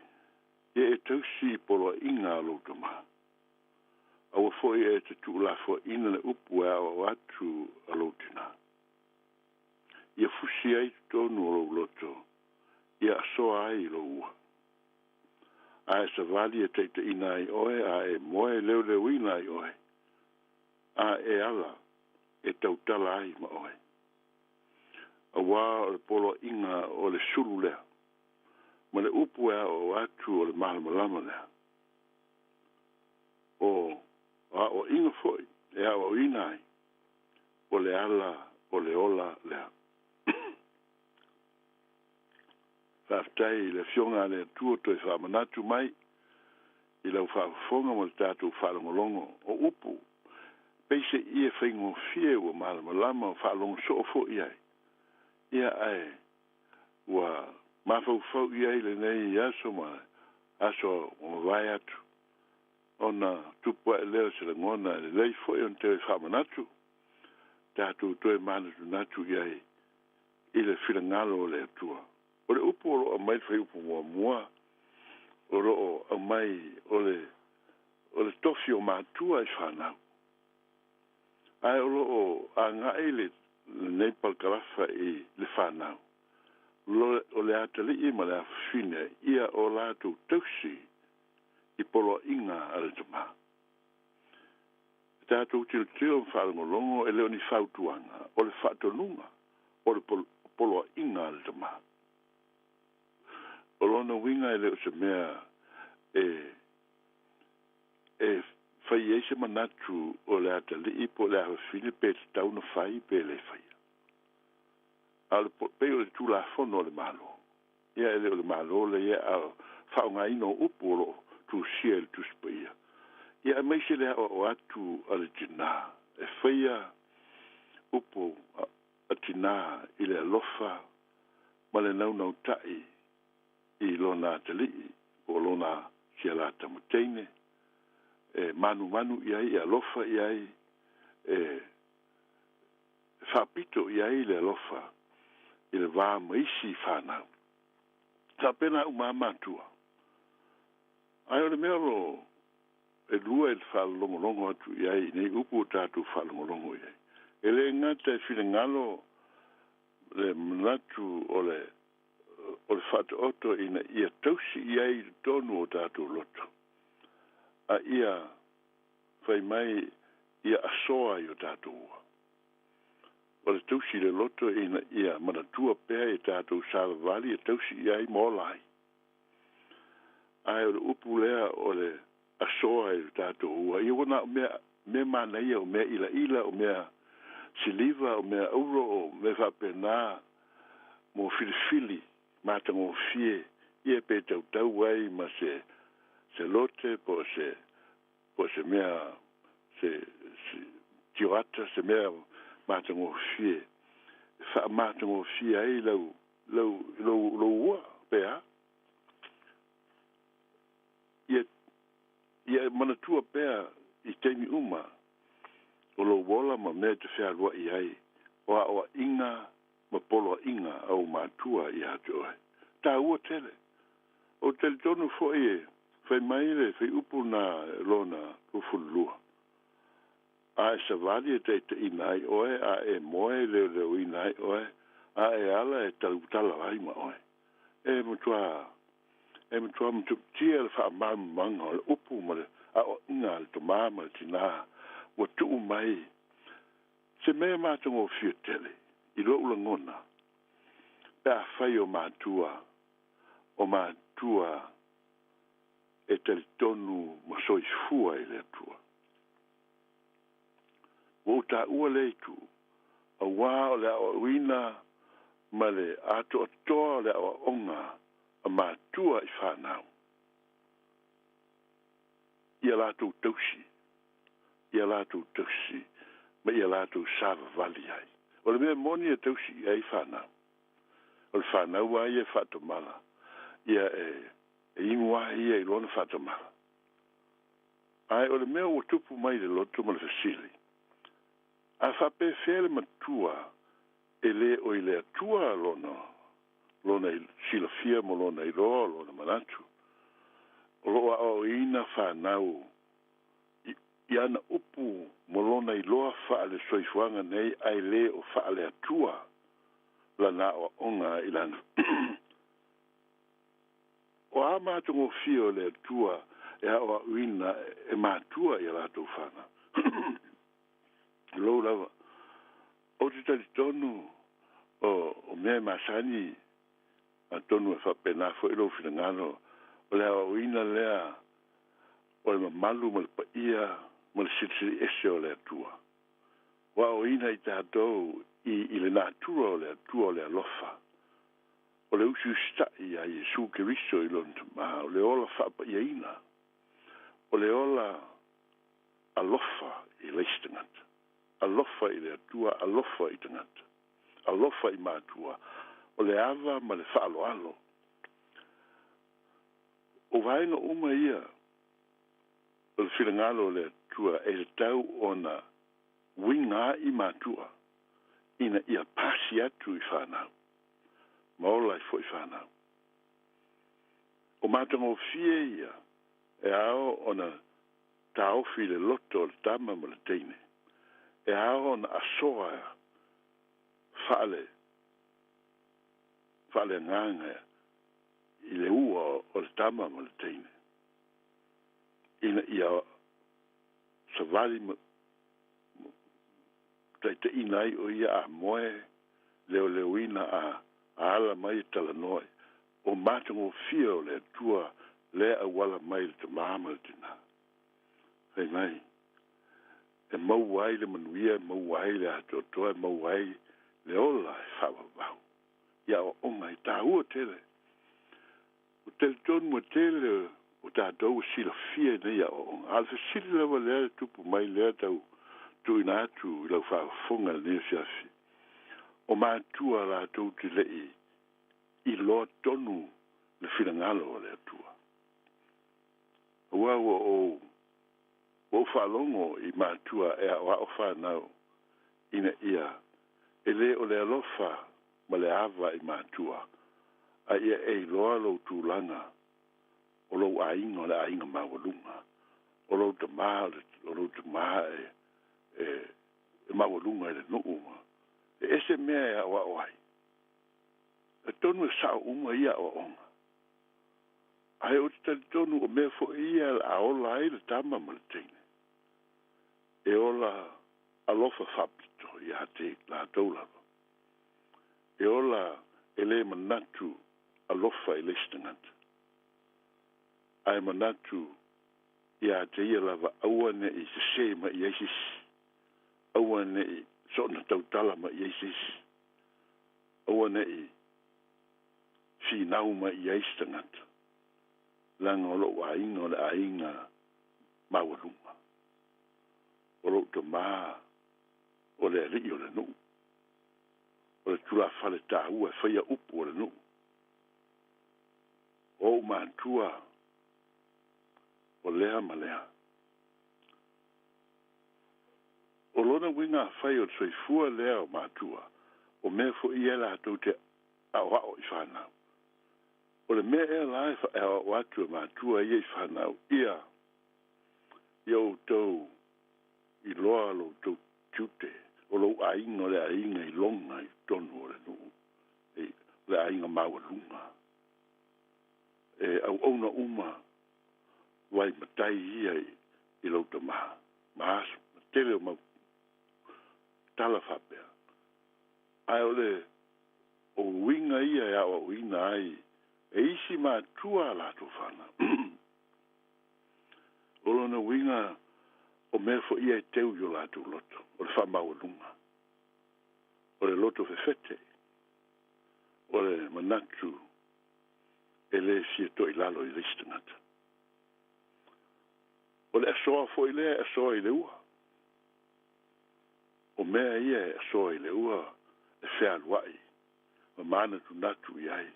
ia e tausi i poloaiga a lou tamā. Aua foi e te tuulafoaiina le upu e aoao atu a lou tinā. Ia fusi ai totonu o lou loto, ia asoa ai i lou ua. A e savali e taitaiina ai oe, a e moe e leoleuina ai oe, a e ala e tautala ai ma oe. Auā o le poloaiga o le sulu lea, ma le upu e aoao atu o le malamalama lea. O aoaiga foi e aoaoina ai, o le ala o le ola lea. Faafetai i le Afioga a le Atua toe faamanatu mai i lau faafofoga ma le tatou faalogologo o upu peiseai e faigofie ua malamalama faalogo soo foi i ai. Ia ae ua mafaufau i ai lenei aso ma aso ua mavae atu ona tupu aʻe lea o se lagona e lelei foi ona toe faamanatu tatou toe manatunatu i ai i le finagalo o le Atua. O le upu o lo o aumai le fuaiupu muamua o lo o aumai o le o le tofi o matua i fanau. Ae o lo o agai le lenei parakalafa i le fanau o le atalii ma le afafine ia o latou tausi i poloaiga a le tamā. E tatou tilotilo ma faalogologo e le o ni fautuaga, o le faatonuga o le poloaiga a le tamā. O lona uiga e le o se mea e e fai ai se manatu o le atalii po o le afafine pe tatau ona fai pe le faia. A o le pei o le Tulafono a le Malo, ia e le o le Malo lea ia, a o faaaogaina o upu o lo o tusia i le Tusi Paia, ia aemaise le aoao atu a le tinā e faia upu a tinā i le alofa ma le naunautai i lona atalii po o lona sialata mateine e manumanu i ai, e alofa i ai, e faapito i ai le alofa i le va ma isi fanau. Faapena uma lava matua. Ae o le mea o lo o e lua i le faalogologo atu i ai i nei upu o tatou faalogologo i ai. E lē gata e finagalo le manatu o le o le faataoto ina ia tausi i ai i totonu o tatou loto. A ia fai mai ia asoa i o tatou ua. O le tausi le loto ina ia manatua pea i tatou savavali e tausi i ai ma ola ai. Ae o le upu lea o le asoa i o tatou ua. Ia ua na o mea, mea manaia o mea ilaila o mea siliva o mea auro o mea faapena mo filifili matagofie ia pe tautau ai ma se se lote po o se po o se mea se, se tioata se mea matagofie e faamatagofie ai lau lau lou lou ua pe a ia ia manatua pea i taimi uma o lou ola ma mea e te fealuai ai o aoaiga ma poloaiga a ou matua iā te oe. Tāua tele. O talitonu foi e fai mai le faiupu na lona 22. A e savali e taitaiina ai oe, a e moe e leoleoina ai oe, a e ala e tautala ai ma oe. E matua e matua matautia le faamalamalamaga o le upu ma le aoaiga a le tomā ma le tinā ua tuu mai se mea matagofie tele i lo'u lagona pe afai o matua o matua e talitonu ma soifua i le Atua. Ua ou taua lea itu, auā o le aoaoina ma le atoatoa o le aoaoga a matua i fanau ia latou tausi, ia latou tausi ma ia latou savavali ai. O le mea moni e tausi i ai fanau. O le fanau lava ia e faatamala, ia e e inu lava ia i lona faatamala. Ae o le mea ua tupu mai i le loto ma le fesili, a faapefea le matua e lē o i le Atua lona lona silafia ma lona iloa o lona manatu o loo aoaoina fanau i i ana upu ma lona iloa faale-soifuaga nei ae lē o faale-Atua lana aoaoga i lana O a matagofie o le Atua e aoaoina e matua i a latou fanau. Lou lava, ou te talitonu o, o mea e masani, atonu e faapena foi lou finagalo, o le aoaoina lea o le mamalu ma le paia ma le silisili ese o le Atua. Ua aoaoina i tatou i, i le natura o le Atua o le alofa, o le usiusita'i iā Iesu Keriso i lona Tamā, o le ola faapaiaina, o le ola alofa i le isi tagata, alofa i le Atua, alofa i tagata, alofa i matua, o le ava ma le faaaloalo. O vaega uma ia o le finagalo o le Atua e tatau ona uiga ai matua ina ia pasi atu i fanau ma ola ai foi fanau. O matagofie ia e ao ona taofi i le loto o le tama ma le teine, e ao ona asoa faale faaleagaga i le ua o le tama ma le teine, ina ia savali ma taitaiina ai o ia a moe leoleoina a a ala mai e talanoa o matagofie o le Atua lea auala mai i le tamā ma le tinā. Fai mai, e maua ai le manuia, e maua ai le atoatoa, e maua ai le ola e faavavau i aoaoga e tāua tele. O talitonu e tele o tatou ua silafia i nei aoaoga. A o le fesili lava lea e tupu mai lea tau tuuina atu i lau faafofoga i lenei afiafi, o matua latou te le i iloa tonu le finagalo o le Atua. Aua ua ou ua ou faalogo i matua e aoao fanau ina ia e lē o le alofa ma le ava i matua, a ia e iloa lou tulaga o lou aiga o le aiga maualuga. O lou tamā o lou tamā e e e maualuga i le nuu ma e ese mea e aoao ai. E tonu e sao uma ia aoaoga. Ae ou te talitonu o mea foi ia a ola ai le tama ma le teine. E ola alofa faapito ia te latou lava. E ola e lē manatu alofa i le isi tagata. Ae manatu ia te ia lava aua ne'i sesē mai i ai se isi. Aua ne'i soona tautala mai i ai se isi. Aua ne'i finau mai i ai se tagata. Leaga o lo'u aiga o le aiga maualuga. O lo'u tamā o le alii o le nuu. O le tulafale tāua e faia upu o le nuu. O ou matua o lea ma lea. O lona uiga afai o le soifua lea o matua, o mea foi ia latou te aoao i fanau. O le mea ea la e aoao atu e matua ia i fanau, ia ia outou iloa lo outou tiute, o lou aiga o le aiga i loga i totonu o le nuu, e o le aiga maualuga. E auauna uma vai matai ia i lou tamā, ma aso, ma tele o mau tala faapea. Ae o le o uiga ia e aoaoina ai e isi matua a latou fanau. O lona uiga o mea foi ia e teu i o latou loto, o le faamaualuga, o le loto fefete, o le manatu e lē fia to'ilalo i le isi tagata. O le asoa foi lea e asoa i le ua. O mea ia e asoa i le ua e fealua'i ma manatunatu i ai.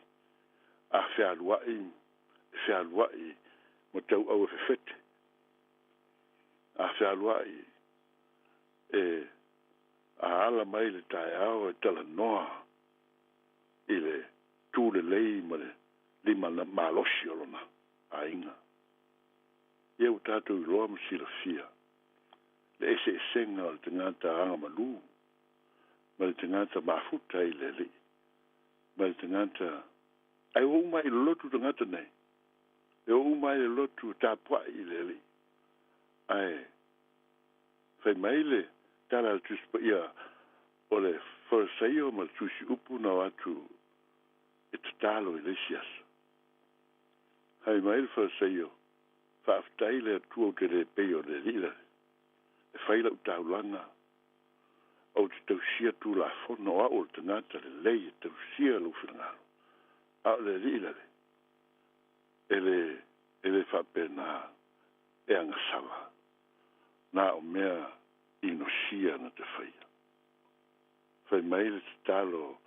A fealua'i e fealua'i ma tauau e fefete. A fealua'i e a ala mai le taeao e talanoa i le tu lelei ma le lima malosi o lona aiga. Ia ua tatou iloa ma silafia le eseesega o le tagata agamalu ma le tagata mafuta i le alii ma le tagata ae ua uma i le lotu tagata nei. E o uma i le lotu tapua'i i le alii. Ae fai mai le tala a le Tusi Paia o le Farisaio ma le Tusi Upu na o atu e tatalo i le isi aso. Fai mai le Farisaio, faafetai le Atua ou te le pei o le alii lale. E fai lau taulaga, ou te tausia tulafono o au o le tagata lelei e tausia lou finagalo. A o le alii lale, e le, e le faapena e agasala. Na o mea inosia na te faia. Fai mai le tatalo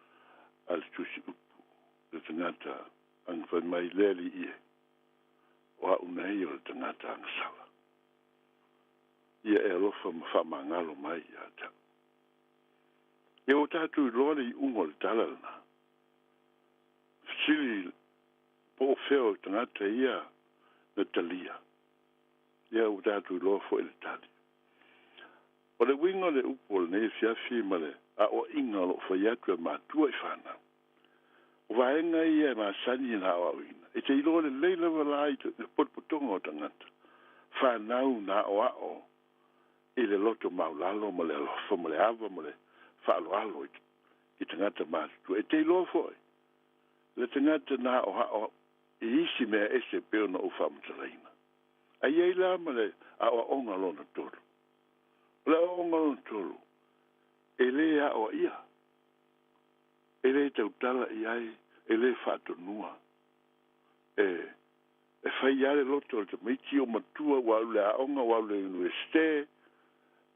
a le Tusi Upu, le tagata aga fai mai le alii e, o au nei o le tagata agasala. Ia e alofa ma faamagalo mai ia te au. Ia ua tatou iloa le iuga o le tala lena. Fesili po o fea o tagata ia na talia. Ia ua tatou iloa foi le tali. O le uiga o le upu o lenei afiafi ma le aoaiga o loo fai atu e matua i fanau. O vaega ia e masani na aoaoina. E te iloa lelei lava la i le potopotoga o tagata. Fanau na aoao i le loto maulalo ma le alofa ma le ava ma le faaaloalo i tagata matutua. E te iloa foi le tagata na aoao i isi mea ese e pei ona ou faamatalaina. Ae i ai la ma le aoaoga lona tolu. O le aoaoga lona tolu, e lē aoaia, e lē tautala i ai, e lē faatonua. E e fai lava le loto o le tamaiti o matua ua alu i le aoga, ua alu i le Iunivesite,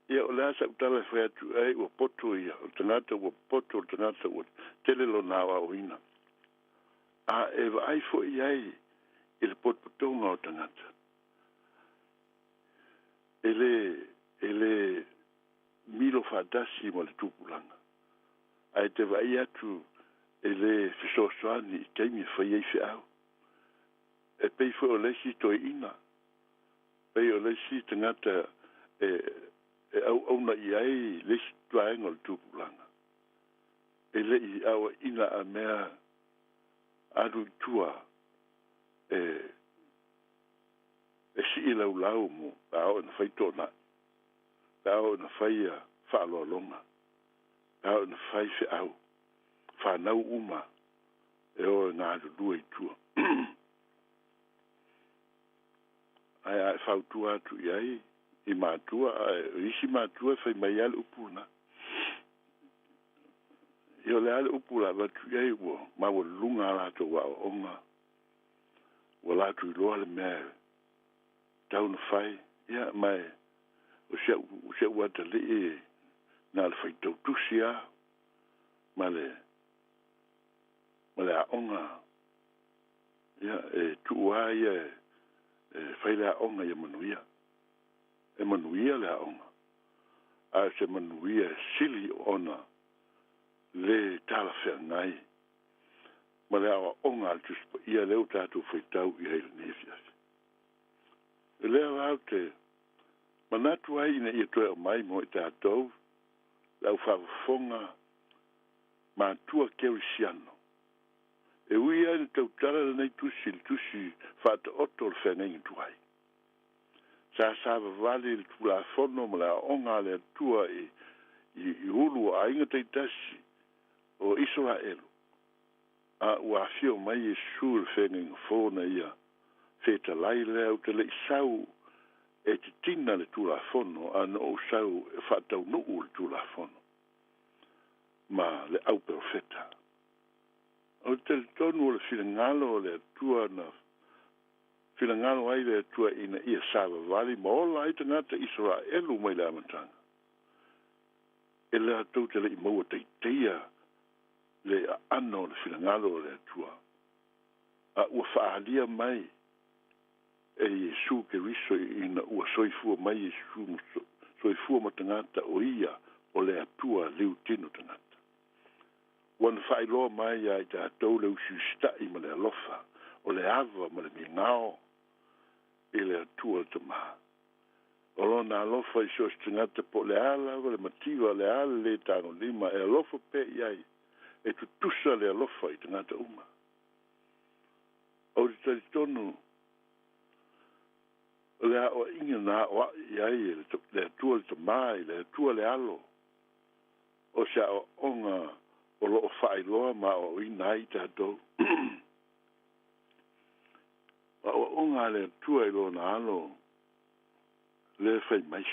ia o le a sa'u tala e fai atu ai, ua poto ia, o le tagata ua poto, o le tagata ua tele lona aoaoina. A e vaai foi i ai i le potopotoga o tagata, e lē e lē milo faatasi ma le tupulaga, ae te vaai atu e lē fesoasoani i taimi e fai ai feau. E pei foi o le isi toeaina. Pei o le isi tagata e e auauna i ai le isi vaega o le tupulaga. E le'i aoaʻina a mea alu i tua e e si'i laulau mo pe a oo ina fai to'ona'i, pe a oo ina faia fa'aloaloga, pe a oo ina fai fe'au fanau uma e o e galulue i tua. Ae a e fautua atu i ai i matua, ae o isi matua e fai mai lava le upu lena. Ia o le a le upu o le a avatu i ai ua maualuluga a latou aoaoga, ua latou iloa le mea e tau na fai, ia ma e o si a'u o si a'u atalii na o le faitau tusi lava ma le ma le aoga ia e tuu lava ia e fai le aoga ia manuia. E manuia le aoga, a o se manuia e sili ona lē talafeagai ma le aoaoga a le Tusi Paia lea ua tatou faitau i ai i lenei afiafi. O lea la ou te manatu ai ina ia toe aumai mo i tatou le aufaafofoga matua kerisiano. E ui ai ina tautala lenei tusi i le tusi faataoto o le feagaiga tuai. Sa savavali le Tulafono ma le aoaoga a le Atua i i ulu o aiga taitasi o Isaraelu, a ua afio mai Iesu i le feagaiga fou ona ia fetalai lea, Ou te le i sau e titina le Tulafono, a na ou sau e faataunuu le Tulafono ma le au perofeta. O le talitonu o le finagalo o le Atua na finagalo ai le Atua ina ia savavali ma ola ai tagata Isaraelu mai le amataga, e latou te le i maua taitaia le aano o le finagalo o le Atua, a ua faaalia mai e Iesu Keriso ina ua soifua mai Iesu ma soifua ma tagata o ia o le Atua liutino tagata. Ua na faailoa mai iā i tatou le usiusita'i ma le alofa, o le ava ma le migao i le Atua le Tamā. O Lona alofa i so o se tagata po o le a lava le mativa, o le a le lē tagolima, e alofa pea i ai, e tutusa le alofa i tagata uma. Ou te talitonu o le aoaiga na aoa'i ai e le Atua le Tamā i le Atua le Alo, o se aoaoga o lo o faailoa ma aoaoina ai i tatou. O aoaoga a le Atua i Lona Alo lea fai mai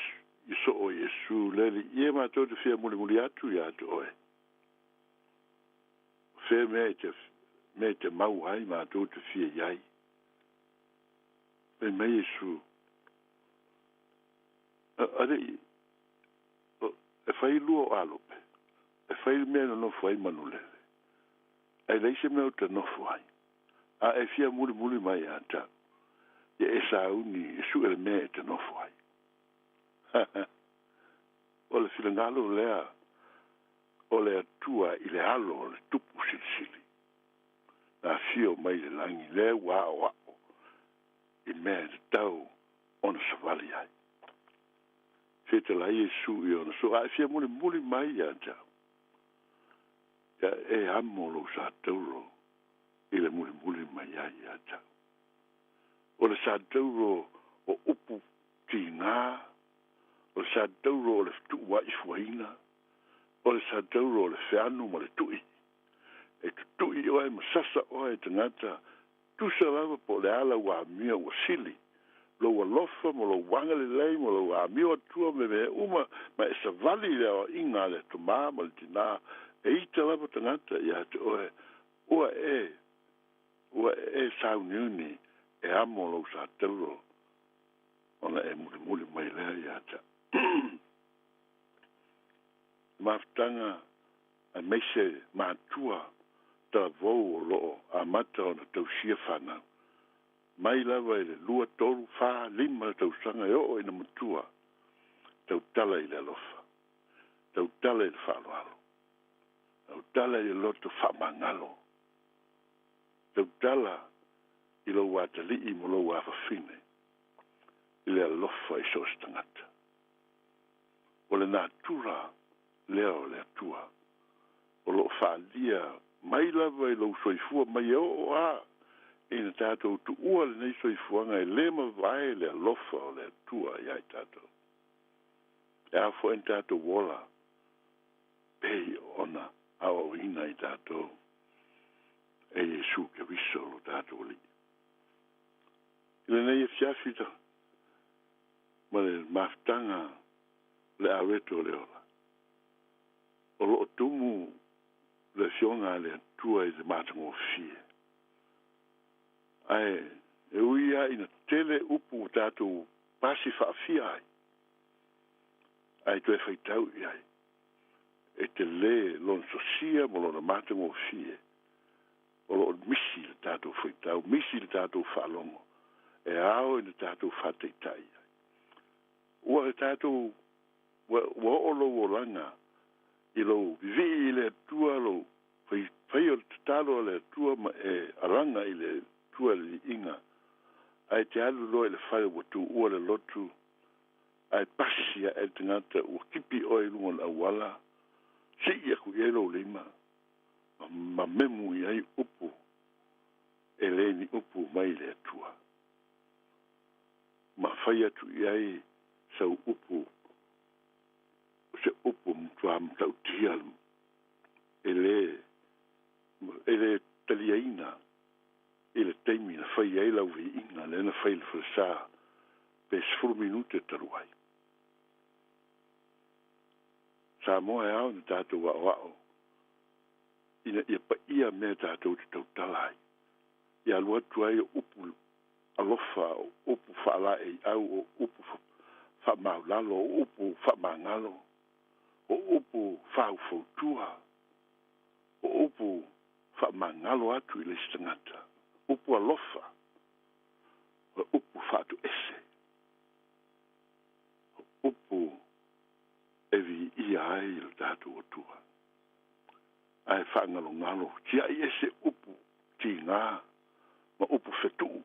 i soo Iesu, Le Alii e, matou te fia mulimuli atu iā te oe. O fea mea e te mea e te maua ai matou te fia i ai. Fai mai Iesu, Alii, e fai lua o alope, e fai le mea e nonofo ai manulele, ae leai se mea ou te nofo ai. A e fia mulimuli mai ia te au, ia e sauni e suʻe le mea e te nofo ai. O le finagalo lea o le Atua i le alo o le Tupu Silisili, na afio mai i le lagi, lea ua aoao i mea e tatau ona savali ai. Fetalai Iesu i ona soo, A e fia mulimuli mai ia te au, ia e amo lou satauro i le mulimuli mai ai ia te au. O le satauro o upu tigā, o le satauro o le tuuaʻifuaina, o le satauro o le feanu ma le tuʻi. E tutuʻi oe ma sasa oe e tagata, tusa lava po o le a lau amio ua sili, lou alofa ma lou agalelei ma lou amio atua me mea uma, ma e savali i le aoaiga a le Tamā ma le Tinā, e ita lava tagata iā te oe, ua e, ua e sauniuni e amo lou satauro ona e mulimuli mai lea iā te au. Mafutaga aemaise matua talavou o lo o amata ona tausia fanau. Mai lava i le lua, tolu, fa, lima tausaga e oo ina matua, tautala i le alofa, tautala i le faaaloalo, tautala i le loto faamagalo, tautala i lou atalii ma lou afafine. i le alofa i so o se tagata. O le natura lea o le Atua o lo o faaalia mai lava i lou soifua mai e oo a ina tatou tuua lenei soifuaga e lē mavae le alofa o le Atua iā i tatou. E a foi na tatou ola pei ona aoaoina i tatou e Iesu Keriso lo tatou Alii. I lenei afiafi ma le mafutaga le aweto o le ola, o loo tumu le afioga a le Atua i le matagofie. Ae e ui a ina tele upu ua tatou pasi faafia ai, ae toe faitau i ai, e telē lona sosia ma lona matagofie o loo misi le tatou faitau, misi le tatou faalogo e ao ina tatou faataitai ai. Ua tatou ua oo lou olaga i lou vivii i le Atua, lou fai o le tatalo a le Atua ma e alaga i le Atua le viiga, ae te alu loa i le fale ua tuua le lotu, ae pasi ae le tagata ua kipi oe i luga o le auala, sii aku i ai lou lima ma memu i ai upu e lē ni upu mai le Atua, ma fai atu i ai sau upu se upu matuā matautia e lē taliaina i le taimi na fai ai lau viiga lea na fai i le falesā pe 10 minute talu ai. Samoa e ao ina tatou aoao ina ia paia mea tatou te tautala ai, ia alu atu ai o upu alofa, o upu faalaeiau, o upu faamaulalo, o upu faamagalo, o upu faufautua, o upu faamagalo atu i le isi tagata, upu alofa, o upu faatoese, o upu e viia ai le tatou Atua. Ae faagalogalo tiai ese upu tigā ma upu fetuu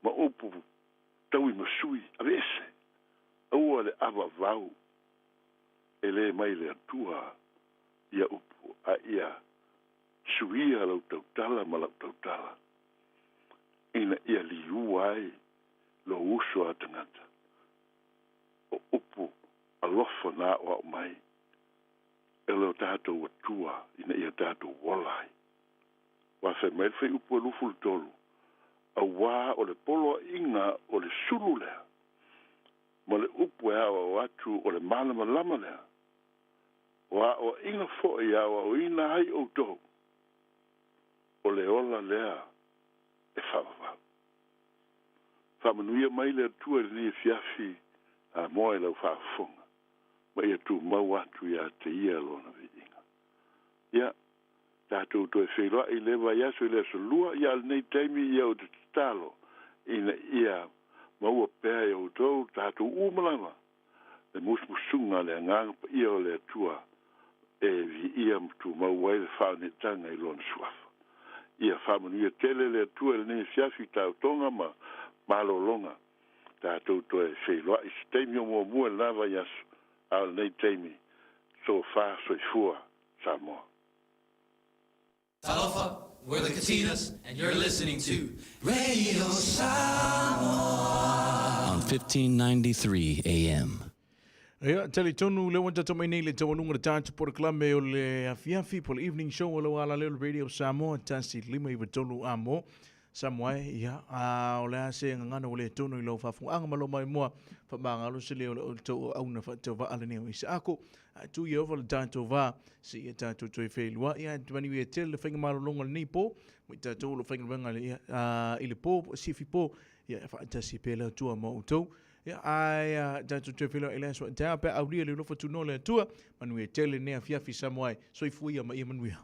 ma upu taui masui, ave ese, aua le avavau e lē mai le Atua ia upu, a ia suia lau tautala ma lau tautala ina ia liua ai lou uso a tagata. O upu alofa na aoao mai e lo tatou Atua ina ia tatou ola ai. Ua fai mai le fuaiupu e 23, auā o le poloaiga o le sulu lea ma le upu e aoao atu o le malamalama lea, o aoaiga foi e aoaoina ai outou, o le ola lea e faavavau. Faamanuia mai le Atua i lenei afiafi Samoa i lau faafofoga, ma ia tumau atu iā te ia lona viiga. Ia tatou toe feiloai i le vaiaso i le aso Lua, ia o lenei taimi ia ou te tatalo ina ia maua pea e outou tatou uma lava le musumusuga a le Agaga Paia o le Atua e viia ma tumau ai le faaoneetaga i lona suafa. Ia faamanuia tele le Atua i lenei afiafi i taotoga ma malologa. Tatou toe feiloai se taimi o muamua i lena vaiaso, a o lenei taimi, sofa soifua Samoa. Talofa, we're the Katinas, and you're listening to Radio Samoa on 1593 AM. Ia, talitonu lea ua tatou mai nei le taualuga le tatou polokalame o le afiafi po le evening show o lau alaleo le Radio Samoa 1 5 9 3 amo Samoa e, ia, a o le a se gagana ua le tonu i lau faafofogaaga ma lou maimoa, faamagalo se leo o le outou auauna faatauvaa lenei o Isaako. A tu Ieova le tatou va, seia tatou toe feiloai, ae manuia tele le faiga malologa o lenei po, ma i tatou o lo o faigaluega i le po po o sifi po, ia e faatasi pea le Atua ma outou. Ia, ae tatou toe feiloai i le aso a taeao pe a aulia le alofa tunoa o le Atua. Manuia tele lenei afiafi Samoa e. Soifua ia ma ia manuia.